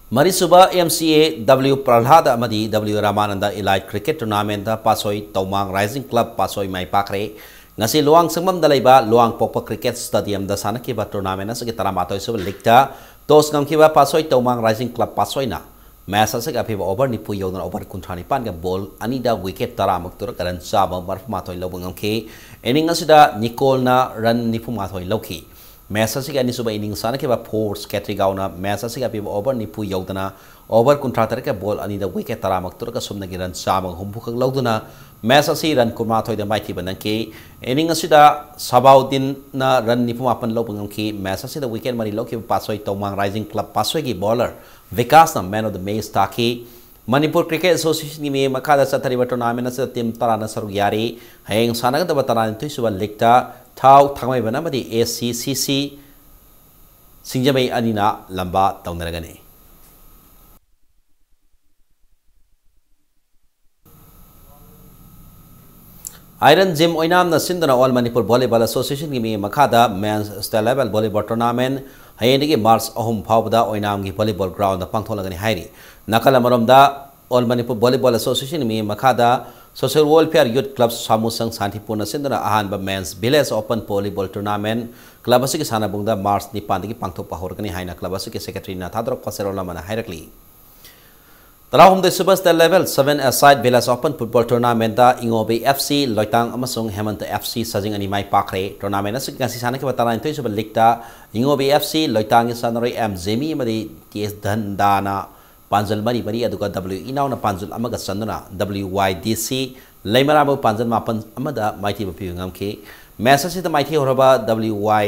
ꯃꯔꯤꯁꯨꯕ M C A W ꯄ꯭ꯔꯍ꯭ꯂꯥꯗ ꯑꯃꯗꯤ W ꯔꯥꯃꯥꯅꯟꯗ Elite Cricket Tournamentꯇ ꯄꯥꯠꯁꯣꯏ ꯇꯧꯃꯥꯡ Rising Club ꯄꯥꯠꯁꯣꯏ ꯃꯥꯏ ꯄꯥꯛꯈ꯭ꯔꯦ꯫ ꯉꯁꯤ ꯂꯨꯋꯥꯡꯁꯪꯕꯝꯗ ꯂꯩꯕ ꯂꯨꯋꯥꯡꯄꯣꯛꯄ Cricket Stadiumꯗ ꯁꯥꯟꯅꯈꯤꯕ tournament ꯑꯁꯤꯒꯤ ꯇꯔꯥꯃꯥꯊꯣꯏꯁꯨꯕ leagueꯇ toss ꯉꯝꯈꯤꯕ ꯄꯥꯠꯁꯣꯏ ꯇꯧꯃꯥꯡ Rising Club ꯄꯥꯠꯁꯣꯏꯅ match ꯑꯁꯤꯒꯤ ꯑꯄꯤꯕ over ꯅꯤꯐꯨ ꯌꯧꯗꯅ over ꯀꯨꯟꯊ꯭ꯔꯥ ꯅꯤꯄꯥꯟꯒ ball ꯑꯅꯤꯗ wicket ꯇꯔꯥꯃꯨꯛ ꯇꯨꯔꯒ run ꯆꯥꯝꯃ ꯃꯔꯤꯐꯨ ꯃꯥꯊꯣꯏ ꯂꯧꯕ ꯉꯝꯈꯤ꯫ Inning ꯑꯁꯤꯗ ꯅꯤꯀꯣꯜꯅ run ꯅꯤꯐꯨ ꯃꯥꯊꯣꯏ ꯂꯧꯈꯤ꯫ Match ꯑꯁꯤꯒꯤ ꯑꯅꯤꯁꯨꯕ inning ꯁꯥꯟꯅꯈꯤꯕ ꯐꯣꯔꯁ ꯀꯦꯇ꯭ꯔꯤꯒꯥꯎꯅ match ꯑꯁꯤꯒꯤ ꯑꯄꯤꯕ over ꯅꯤꯐꯨ ꯌꯧꯗꯅ over ꯀꯨꯟꯊ꯭ꯔꯥ ꯇꯔꯦꯠꯀ ball ꯑꯅꯤꯗ wicket ꯇꯔꯥꯃꯨꯛ ꯇꯨꯔꯒ ꯁꯨꯞꯅꯒꯤ run ꯆꯥꯝꯃꯒ ꯍꯨꯝꯐꯨ ꯈꯛ ꯂꯧꯗꯨꯅ match ꯑꯁꯤ run ꯀꯨꯟꯃꯥꯊꯣꯏꯗ ꯃꯥꯏꯊꯤꯕ ꯅꯪꯈꯤ꯫ Inning ꯑꯁꯤꯗ ꯁꯕꯥꯎꯗꯤꯟꯅ run ꯅꯤꯐꯨ ꯃꯥꯄꯟ ꯂꯧꯕ ꯉꯝꯈꯤ꯫ Match ꯑꯁꯤꯗ wicket ꯃꯔꯤ ꯂꯧꯈꯤꯕ ꯄꯥꯠꯁꯣꯏ ꯇꯧꯃꯥꯡ Rising Club ꯄꯥꯠꯁꯣꯏꯒꯤ bowler ꯕꯤꯀꯥꯁꯅ man of the match ꯇꯥꯈꯤ꯫ ꯃꯅꯤꯄꯨꯔ Cricket Associationꯒꯤ ꯃꯤꯠꯌꯦꯡ ꯃꯈꯥꯗ ꯆꯠꯊꯔꯤꯕ tournament ꯑꯁꯤꯗ team ꯇꯔꯥꯅ ꯁꯔꯨꯛ ꯌꯥꯔꯤ꯫ ꯍꯌꯦꯡ ꯁꯥꯟꯅꯒꯗꯕ ꯇꯔꯥꯅꯤꯊꯣꯏꯁꯨꯕ leagueꯇ ꯊꯥꯎ ꯊꯥꯡꯃꯩꯕꯟ ꯑꯃꯗꯤ S C C C ꯁꯤꯡꯖꯃꯩ ꯑꯅꯤꯅ ꯂꯝꯕꯥ ꯇꯧꯅꯔꯒꯅꯤ꯫ Iron Gym ꯑꯣꯏꯅꯥꯝꯅ ꯁꯤꯟꯗꯨꯅ All Manipur Volleyball Associationꯒꯤ ꯃꯤꯠꯌꯦꯡ ꯃꯈꯥꯗ Men's State Level Volleyball Tournament ꯍꯌꯦꯡꯗꯒꯤ March ꯑꯍꯨꯝ ꯐꯥꯎꯕꯗ ꯑꯣꯏꯅꯥꯝꯒꯤ volleyball groundꯗ ꯄꯥꯡꯊꯣꯛꯂꯒꯅꯤ ꯍꯥꯏꯔꯤ꯫ ꯅꯥꯀꯜ ꯑꯃꯔꯣꯝꯗ, All Manipur Volleyball Associationꯒꯤ ꯃꯤꯠꯌꯦꯡ ꯃꯈꯥꯗ Social Welfare Youth Club ꯁꯥꯃꯨꯁꯪ ꯁꯥꯟꯇꯤꯄꯨꯔꯅ ꯁꯤꯟꯗꯨꯅ ꯑꯍꯥꯟꯕ Men's Village Open Volleyball Tournament club ꯑꯁꯤꯒꯤ ꯁꯥꯟꯅꯕꯨꯡꯗ March ꯅꯤꯄꯥꯟꯗꯒꯤ ꯄꯥꯡꯊꯣꯛꯄ ꯍꯧꯔꯒꯅꯤ ꯍꯥꯏꯅ club ꯑꯁꯤꯒꯤ secretaryꯅ ꯊꯥꯗꯣꯔꯛꯄ ꯆꯦꯔꯣꯜ ꯑꯃꯅ ꯍꯥꯏꯔꯛꯂꯤ꯫ ꯇꯔꯥꯍꯨꯝꯗꯣꯏꯁꯨꯕ State Level Seven Aside Village Open Football Tournamentꯇ ꯏꯉꯣꯕꯤ F C ꯂꯣꯏꯇꯥꯡ ꯑꯃꯁꯨꯡ ꯍꯦꯃꯟꯇ F C ꯁꯖꯤꯡ ꯑꯅꯤ ꯃꯥꯏ ꯄꯥꯛꯈ꯭ꯔꯦ꯫ Tournament ꯑꯁꯤꯒꯤ ꯉꯁꯤ ꯁꯥꯟꯅꯈꯤꯕ ꯇꯔꯥꯅꯤꯊꯣꯏꯁꯨꯕ leagueꯇ ꯏꯉꯣꯕꯤ F C ꯂꯣꯏꯇꯥꯡꯒꯤ ꯁꯥꯟꯅꯔꯣꯏ M ꯖꯦꯃꯤ ꯑꯃꯗꯤ T S ꯙꯟꯗꯥꯅ ꯄꯥꯟꯖꯜ ꯃꯔꯤ ꯃꯔꯤ, ꯑꯗꯨꯒ W ꯏꯅꯥꯎꯅ ꯄꯥꯟꯖꯜ ꯑꯃꯒ ꯆꯟꯗꯨꯅ W Y D C ꯂꯩꯃꯔꯥꯝꯕꯨ ꯄꯥꯟꯖꯜ ꯃꯥꯄꯟ ꯑꯃꯗ ꯃꯥꯏꯊꯤꯕ ꯄꯤꯕ ꯉꯝꯈꯤ꯫ ꯃꯦꯆ ꯑꯁꯤꯗ ꯃꯥꯏꯊꯤꯍꯧꯔꯕ W Y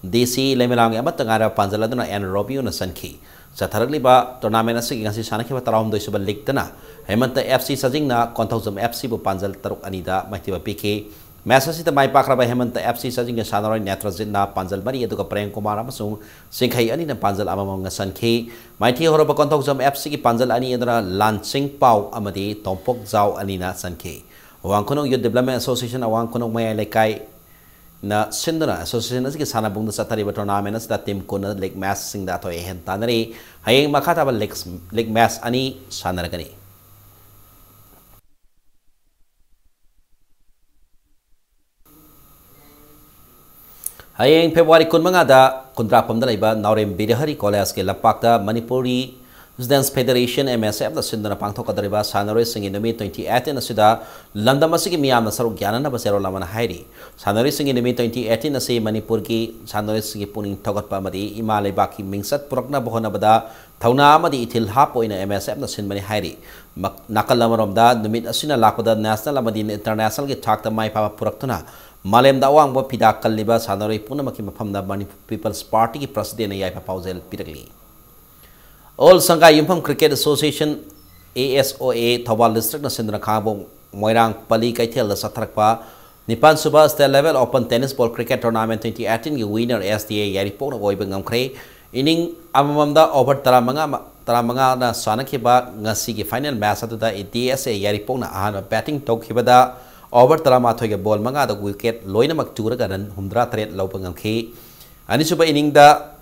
D C ꯂꯩꯃꯂꯥꯡꯒꯤ ꯑꯃꯠꯇ ꯉꯥꯏꯔꯕ ꯄꯥꯟꯖꯜ ꯑꯗꯨꯅ N Romeo ꯅ ꯆꯟꯈꯤ꯫ ꯆꯠꯊꯔꯛꯂꯤꯕ tournament ꯑꯁꯤꯒꯤ ꯉꯁꯤ ꯁꯥꯟꯅꯈꯤꯕ ꯇꯔꯥꯍꯨꯝꯗꯣꯏ ꯁꯨꯕ league ꯇꯅ ꯍꯦꯃꯟꯇ F C ꯆꯥꯖꯤꯡꯅ Konthoujam F C ꯕꯨ ꯄꯥꯟꯖꯜ ꯇꯔꯨꯛ ꯑꯅꯤꯗ ꯃꯥꯏꯊꯤꯕ ꯄꯤꯈꯤ꯫ ꯃꯦꯆ ꯑꯁꯤꯗ ꯃꯥꯏ ꯄꯥꯛꯈ꯭ꯔꯕ ꯍꯦꯃꯟꯇ F C ꯆꯥꯖꯤꯡꯒꯤ ꯁꯥꯟꯅꯔꯣꯏ ꯅꯦꯇ꯭ꯔꯖꯤꯠꯅ ꯄꯥꯟꯖꯜ ꯃꯔꯤ, ꯑꯗꯨꯒ ꯄ꯭ꯔꯦꯝ ꯀꯨꯃꯥꯔ ꯑꯃꯁꯨꯡ ꯆꯤꯡꯈꯩ ꯑꯅꯤꯅ ꯄꯥꯟꯖꯜ ꯑꯃꯃꯝꯒ ꯆꯟꯈꯤ꯫ ꯃꯥꯏꯊꯤꯍꯧꯔꯕ ꯀꯣꯟꯊꯧꯖꯝ F C ꯒꯤ ꯄꯥꯟꯖꯜ ꯑꯅꯤ ꯑꯗꯨꯅ ꯂꯥꯟꯆꯤꯡ ꯄꯥꯎ ꯑꯃꯗꯤ ꯇꯣꯝꯄꯣꯛ ꯖꯥꯎ ꯑꯅꯤꯅ ꯆꯟꯈꯤ꯫ ꯑꯋꯥꯡ ꯈꯨꯅꯧ Youth Development Association, ꯑꯋꯥꯡ ꯈꯨꯅꯧ ꯃꯌꯥꯏ ꯂꯩꯀꯥꯏꯅ ꯁꯤꯟꯗꯨꯅ association ꯑꯁꯤꯒꯤ ꯁꯥꯟꯅꯕꯨꯡꯗ ꯆꯠꯊꯔꯤꯕ tournament ꯑꯁꯤꯗ team ꯀꯨꯟꯅ league match ꯁꯤꯡꯗ ꯑꯊꯣꯏ ꯑꯍꯦꯟ ꯇꯥꯟꯅꯔꯤ꯫ ꯍꯌꯦꯡ ꯃꯈꯥ ꯇꯥꯕ league, league match ꯑꯅꯤ ꯁꯥꯟꯅꯔꯒꯅꯤ꯫ ꯍꯌꯦꯡ February ꯀꯨꯟꯃꯉꯥꯗ ꯈꯨꯟꯗ꯭ꯔꯥꯛꯄꯝꯗ ꯂꯩꯕ ꯅꯥꯎꯔꯦꯝ ꯕꯤꯔꯍꯔꯤ College ꯀꯤ ꯂꯝꯄꯥꯛꯇ Manipuri Students Federation, M S F ꯅ ꯁꯤꯟꯗꯨꯅ ꯄꯥꯡꯊꯣꯛꯀꯗꯧꯔꯤꯕ ꯁꯥꯟꯅꯔꯣꯏꯁꯤꯡꯒꯤ ꯅꯨꯃꯤꯠ twenty eighteen ꯑꯁꯤꯗ ꯂꯝꯗꯝ ꯑꯁꯤꯒꯤ ꯃꯤꯌꯥꯝꯅ ꯁꯔꯨꯛ ꯌꯥꯅꯅꯕ ꯆꯦꯔꯣꯜ ꯑꯃꯅ ꯍꯥꯏꯔꯤ꯫ ꯁꯥꯟꯅꯔꯣꯏꯁꯤꯡꯒꯤ ꯅꯨꯃꯤꯠ twenty eighteen ꯑꯁꯤ ꯃꯅꯤꯄꯨꯔꯒꯤ ꯁꯥꯟꯅꯔꯣꯏꯁꯤꯡꯒꯤ ꯄꯨꯛꯅꯤꯡ ꯊꯧꯒꯠꯄ ꯑꯃꯗꯤ ꯏꯃꯥ ꯂꯩꯕꯥꯛꯀꯤ ꯃꯤꯡꯆꯠ ꯄꯨꯔꯛꯅꯕ ꯍꯣꯠꯅꯕꯗ ꯊꯧꯅꯥ ꯑꯃꯗꯤ ꯏꯊꯤꯜ ꯍꯥꯞꯄ ꯑꯣꯏꯅ M S F ꯅ ꯁꯤꯟꯕꯅꯤ ꯍꯥꯏꯔꯤ꯫ ꯃꯛ-, ꯅꯥꯀꯜ ꯑꯃꯔꯣꯝꯗ, ꯅꯨꯃꯤꯠ ꯑꯁꯤꯅ ꯂꯥꯛꯄꯗ national ꯑꯃꯗꯤ international ꯒꯤ ꯊꯥꯛꯇ ꯃꯥꯏ ꯄꯥꯛꯄ ꯄꯨꯔꯛꯇꯨꯅ ꯃꯥꯂꯦꯝꯗ ꯑꯋꯥꯡꯕ ꯐꯤꯗꯥ ꯀꯜꯂꯤꯕ ꯁꯥꯟꯅꯔꯣꯏ ꯄꯨꯝꯅꯃꯛꯀꯤ ꯃꯐꯝꯗ Manipur People's Party ꯒꯤ President ꯅ ꯌꯥꯏꯐ ꯄꯥꯎꯖꯦꯜ ꯄꯤꯔꯛꯂꯤ꯫ All Sangai Yumpham Cricket Association, A S O A, Thoubal district ꯅ ꯁꯤꯟꯗꯨꯅ ꯈꯥꯉꯕꯣꯛ ꯃꯣꯏꯔꯥꯡ ꯄꯜꯂꯤ ꯀꯩꯊꯦꯜꯗ ꯆꯠꯊꯔꯛꯄ ꯅꯤꯄꯥꯟ ꯁꯨꯕ State Level Open Tennis Ball Cricket Tournament twenty eighteen ꯒꯤ winner S D A ꯌꯥꯏꯔꯤꯄꯣꯛꯅ ꯑꯣꯏꯕ ꯉꯝꯈ꯭ꯔꯦ꯫ Inning ꯑꯃꯃꯝꯗ over ꯇꯔꯥꯃꯉꯥ ꯃ-, ꯇꯔꯥꯃꯉꯥꯅ ꯁꯥꯟꯅꯈꯤꯕ ꯉꯁꯤꯒꯤ final match ꯑꯗꯨꯗ D S A ꯌꯥꯏꯔꯤꯄꯣꯛꯅ ꯑꯍꯥꯟꯕ batting ꯇꯧꯈꯤꯕꯗ over ꯇꯔꯥꯃꯥꯊꯣꯏꯒ ball ꯃꯉꯥꯗ wicket ꯂꯣꯏꯅꯃꯛ ꯇꯨꯔꯒ run ꯍꯨꯝꯗ꯭ꯔꯥ ꯇꯔꯦꯠ ꯂꯧꯕ ꯉꯝꯈꯤ꯫ ꯑꯅꯤꯁꯨꯕ inning ꯗ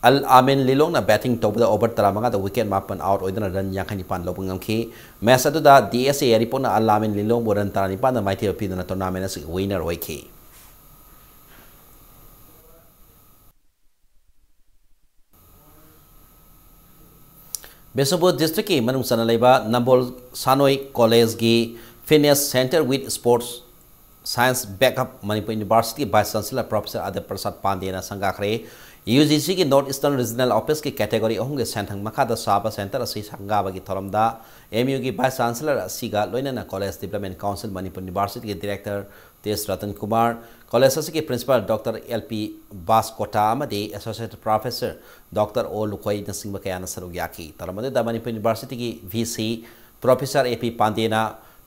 ꯑꯜ ꯑꯥꯃꯤꯟ ꯂꯤꯂꯣꯡꯅ batting ꯇꯧꯕꯗ over ꯇꯔꯥꯃꯉꯥꯗ wicket ꯃꯥꯄꯟ out ꯑꯣꯏꯗꯨꯅ run ꯌꯥꯡꯈꯩ ꯅꯤꯄꯥꯟ ꯂꯧꯕ ꯉꯝꯈꯤ꯫ Match ꯑꯗꯨꯗ D S A ꯌꯥꯏꯔꯤꯄꯣꯛꯅ ꯑꯜ ꯑꯥꯃꯤꯟ ꯂꯤꯂꯣꯡꯕꯨ run ꯇꯔꯥꯅꯤꯄꯥꯟꯗ ꯃꯥꯏꯊꯤꯕ ꯄꯤꯗꯨꯅ tournament ꯑꯁꯤꯒꯤ winner ꯑꯣꯏꯈꯤ꯫ ꯕꯤꯁꯅꯨꯄꯨꯔ district ꯀꯤ ꯃꯅꯨꯡ ꯆꯟꯅ ꯂꯩꯕ ꯅꯝꯕꯣꯜ ꯁꯥꯅꯣꯏ College ꯀꯤ fitness center with sports science backup Manipur University ꯒꯤ Vice Chancellor Professor ꯑꯗꯤꯇ꯭ꯌ ꯄ꯭ꯔꯁꯥꯗ ꯄꯥꯟꯗꯦꯅ ꯁꯪꯒꯥꯈ꯭ꯔꯦ꯫ U G C ꯒꯤ North Eastern Regional Office ꯀꯤ category ꯑꯍꯨꯝꯒꯤ ꯁꯦꯟꯊꯪ ꯃꯈꯥꯗ ꯁꯥꯕ center ꯑꯁꯤ ꯁꯪꯒꯥꯕꯒꯤ ꯊꯧꯔꯝꯗ M U ꯒꯤ Vice Chancellor ꯑꯁꯤꯒ ꯂꯣꯏꯅꯅ College Development Council Manipur University ꯒꯤ Director test Ratan Kumar, college ꯑꯁꯤꯒꯤ ꯄ꯭ꯔꯤꯟꯁꯤꯄꯥꯜ ꯗꯣꯛꯇꯔ ꯑꯦꯜ ꯄꯤ ꯚꯥꯁꯀꯣꯇꯥ ꯑꯃꯗꯤ ꯑꯦꯁꯣꯁꯤꯌꯦꯠ ꯄ꯭ꯔꯣꯐꯦꯁꯔ ꯗꯣꯛꯇꯔ ꯑꯣ ꯂꯨꯈꯣꯏꯅꯆꯤꯡꯕ ꯀꯌꯥꯅ ꯁꯔꯨꯛ ꯌꯥꯈꯤ꯫ ꯊꯧꯔꯝ ꯑꯗꯨꯗ ꯃꯅꯤꯄꯨꯔ ꯌꯨꯅꯤꯚꯔꯁꯤꯇꯤꯒꯤ ꯚꯤ ꯁꯤ ꯄ꯭ꯔꯣꯐꯦꯁꯔ ꯑꯦ ꯄꯤ ꯄꯥꯟꯗꯦꯅ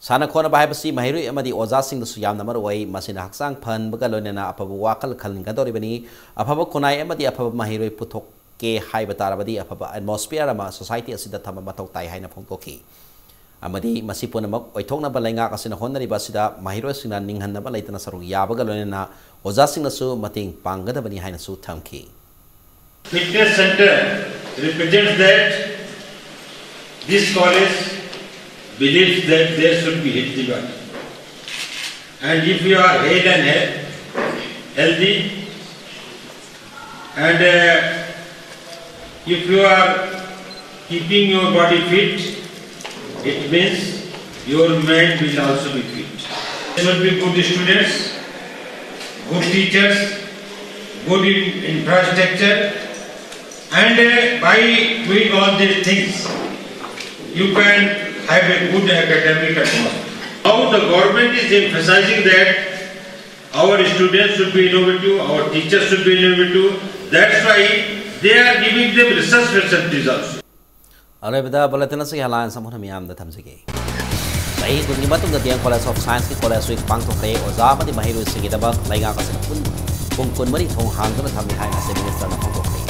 ꯁꯥꯟꯅ ꯈꯣꯠꯅꯕ ꯍꯥꯏꯕꯁꯤ ꯃꯍꯩꯔꯣꯏ ꯑꯃꯗꯤ ꯑꯣꯖꯥꯁꯤꯡꯗꯁꯨ ꯌꯥꯝꯅ ꯃꯔꯨ ꯑꯣꯏ꯫ ꯃꯁꯤꯅ ꯍꯛꯆꯥꯡ ꯐꯍꯟꯕꯒ ꯂꯣꯏꯅꯅ ꯑꯐꯕ ꯋꯥꯈꯜ ꯈꯜꯍꯟꯒꯗꯧꯔꯤꯕꯅꯤ꯫ ꯑꯐꯕ ꯈꯨꯟꯅꯥꯏ ꯑꯃꯗꯤ ꯑꯐꯕ ꯃꯍꯩꯔꯣꯏ ꯄꯨꯊꯣꯛꯀꯦ ꯍꯥꯏꯕ ꯇꯥꯔꯕꯗꯤ ꯑꯐꯕ ꯑꯦꯠꯃꯣꯁꯐꯤꯌꯔ ꯑꯃ ꯁꯣꯁꯥꯏꯇꯤ ꯑꯁꯤꯗ ꯊꯝꯕ ꯃꯊꯧ ꯇꯥꯏ ꯍꯥꯏꯅ ꯐꯣꯡꯗꯣꯛꯈꯤ꯫ ꯑꯃꯗꯤ ꯃꯁꯤ ꯄꯨꯝꯅꯃꯛ ꯑꯣꯏꯊꯣꯛꯅꯕ ꯂꯩꯉꯥꯛ ꯑꯁꯤꯅ ꯍꯣꯠꯅꯔꯤꯕ ꯑꯁꯤꯗ ꯃꯍꯩꯔꯣꯏꯁꯤꯡꯅ ꯅꯤꯡꯍꯟꯅꯕ ꯂꯩꯇꯅ ꯁꯔꯨꯛ ꯌꯥꯕꯒ ꯂꯣꯏꯅꯅ ꯑꯣꯖꯥꯁꯤꯡꯅꯁꯨ ꯃꯇꯦꯡ ꯄꯥꯡꯒꯗꯕꯅꯤ ꯍꯥꯏꯅꯁꯨ ꯊꯝꯈꯤ꯫ Fitness Center represents that this college believes that there should be healthy body. And if you are hale and he- healthy, and uh, if you are keeping your body fit, it means your mind will also be fit. There should be good students, good teachers, good in- infrastructure, and uh, by doing all these things, you can have a good academic atmosphere. Now the government is emphasizing that our students should be innovative, our teachers should be innovative. That's why they are giving them research facilities also. ꯑꯔꯣꯏꯕꯗ bulletin ꯑꯁꯤꯒꯤ headlines ꯑꯃꯨꯛ ꯍꯟꯅ ꯃꯤꯌꯥꯝꯗ ꯊꯝꯖꯒꯦ꯫ ꯆꯍꯤ ꯀꯨꯟꯒꯤ ꯃꯇꯨꯡꯗ ꯗꯤ M college of ꯁꯥꯏꯟꯁꯀꯤ ꯀꯣꯂꯦꯖ ꯋꯤꯛ ꯄꯥꯡꯊꯣꯛꯈ꯭ꯔꯦ꯫ ꯑꯣꯖꯥ ꯑꯃꯗꯤ ꯃꯍꯩꯔꯣꯏꯁꯤꯡꯒꯤꯗꯃꯛ ꯂꯩꯉꯥꯛ ꯑꯁꯤꯅ ꯄꯨꯡ ꯄꯨꯡ ꯀꯨꯟꯃꯔꯤ ꯊꯣꯡ ꯍꯥꯡꯗꯨꯅ ꯊꯝꯃꯤ ꯍꯥꯏꯅ ꯆꯤꯐ ꯃꯤꯅꯤꯁꯇꯔꯅ ꯐꯣꯡꯗꯣꯛꯈ꯭ꯔꯦ꯫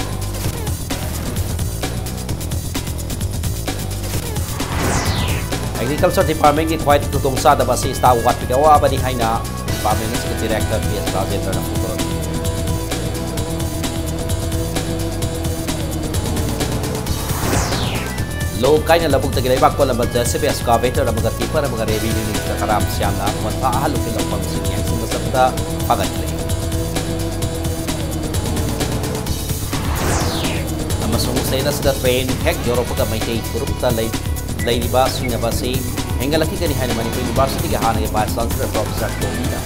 ꯑꯦꯒ꯭ꯔꯤꯀꯜꯆꯔ ꯗꯤꯄꯥꯔꯠꯃꯦꯟꯒꯤ ꯈ꯭ꯋꯥꯏꯗꯒꯤ ꯈꯨꯗꯣꯡ ꯆꯥꯗꯕ ꯑꯁꯤ ꯁ꯭ꯇꯥꯐ ꯋꯥꯠꯄꯒꯤ ꯑꯋꯥꯕꯅꯤ ꯍꯥꯏꯅ ꯗꯤꯄꯥꯔꯠꯃꯦꯟ ꯑꯁꯤꯒꯤ ꯗꯤꯔꯦꯛꯇꯔ ꯄꯤ ꯑꯦꯁ ꯔꯥꯖꯦꯟꯗ꯭ꯔꯅ ꯐꯣꯡꯗꯣꯔꯛꯈꯤ꯫ ꯂꯣꯛ ꯀꯥꯏꯅ ꯂꯧꯕꯨꯛꯇꯒꯤ ꯂꯩꯕꯥꯛ ꯀꯣꯠꯂꯝꯕ ꯖꯦ ꯁꯤ ꯕꯤ ꯑꯦꯛꯁꯀꯥꯚꯦꯇꯔ ꯑꯃꯒ ꯇꯤꯄꯔ ꯑꯃꯒ ꯔꯦꯚꯤꯅ꯭ꯌꯨ ꯃꯤꯅꯤꯁꯇꯔ ꯀꯔꯥꯝ ꯁ꯭ꯌꯥꯝꯅ ꯈꯣꯟꯊꯥ ꯑꯍꯜ ꯂꯨꯀꯤ ꯂꯧꯐꯝꯁꯤꯡ ꯌꯦꯡꯁꯤꯟꯕ ꯆꯠꯄꯗ ꯐꯥꯒꯠꯈ꯭ꯔꯦ꯫ ꯑꯃꯁꯨꯡ ꯁ꯭ꯇꯦꯠ ꯑꯁꯤꯗ ꯇ꯭ꯔꯦꯟ ꯍꯦꯛ ꯌꯧꯔꯛꯄꯒ ꯃꯩꯇꯩ ꯐꯨꯔꯨꯞꯇ ꯂꯩ-, ꯂꯩꯔꯤꯕ ꯁꯤꯡꯅꯕ ꯑꯁꯤ ꯍꯦꯟꯒꯠꯂꯛꯈꯤꯒꯅꯤ ꯍꯥꯏꯅ ꯃꯅꯤꯄꯨꯔ ꯌꯨꯅꯤꯚꯔꯁꯤꯇꯤꯒꯤ ꯍꯥꯟꯅꯒꯤ ꯚꯥꯏꯁ ꯆꯥꯟꯁꯦꯂꯔ ꯄ꯭ꯔꯣꯐꯦꯁꯔ ꯇꯣꯝꯕꯤꯅ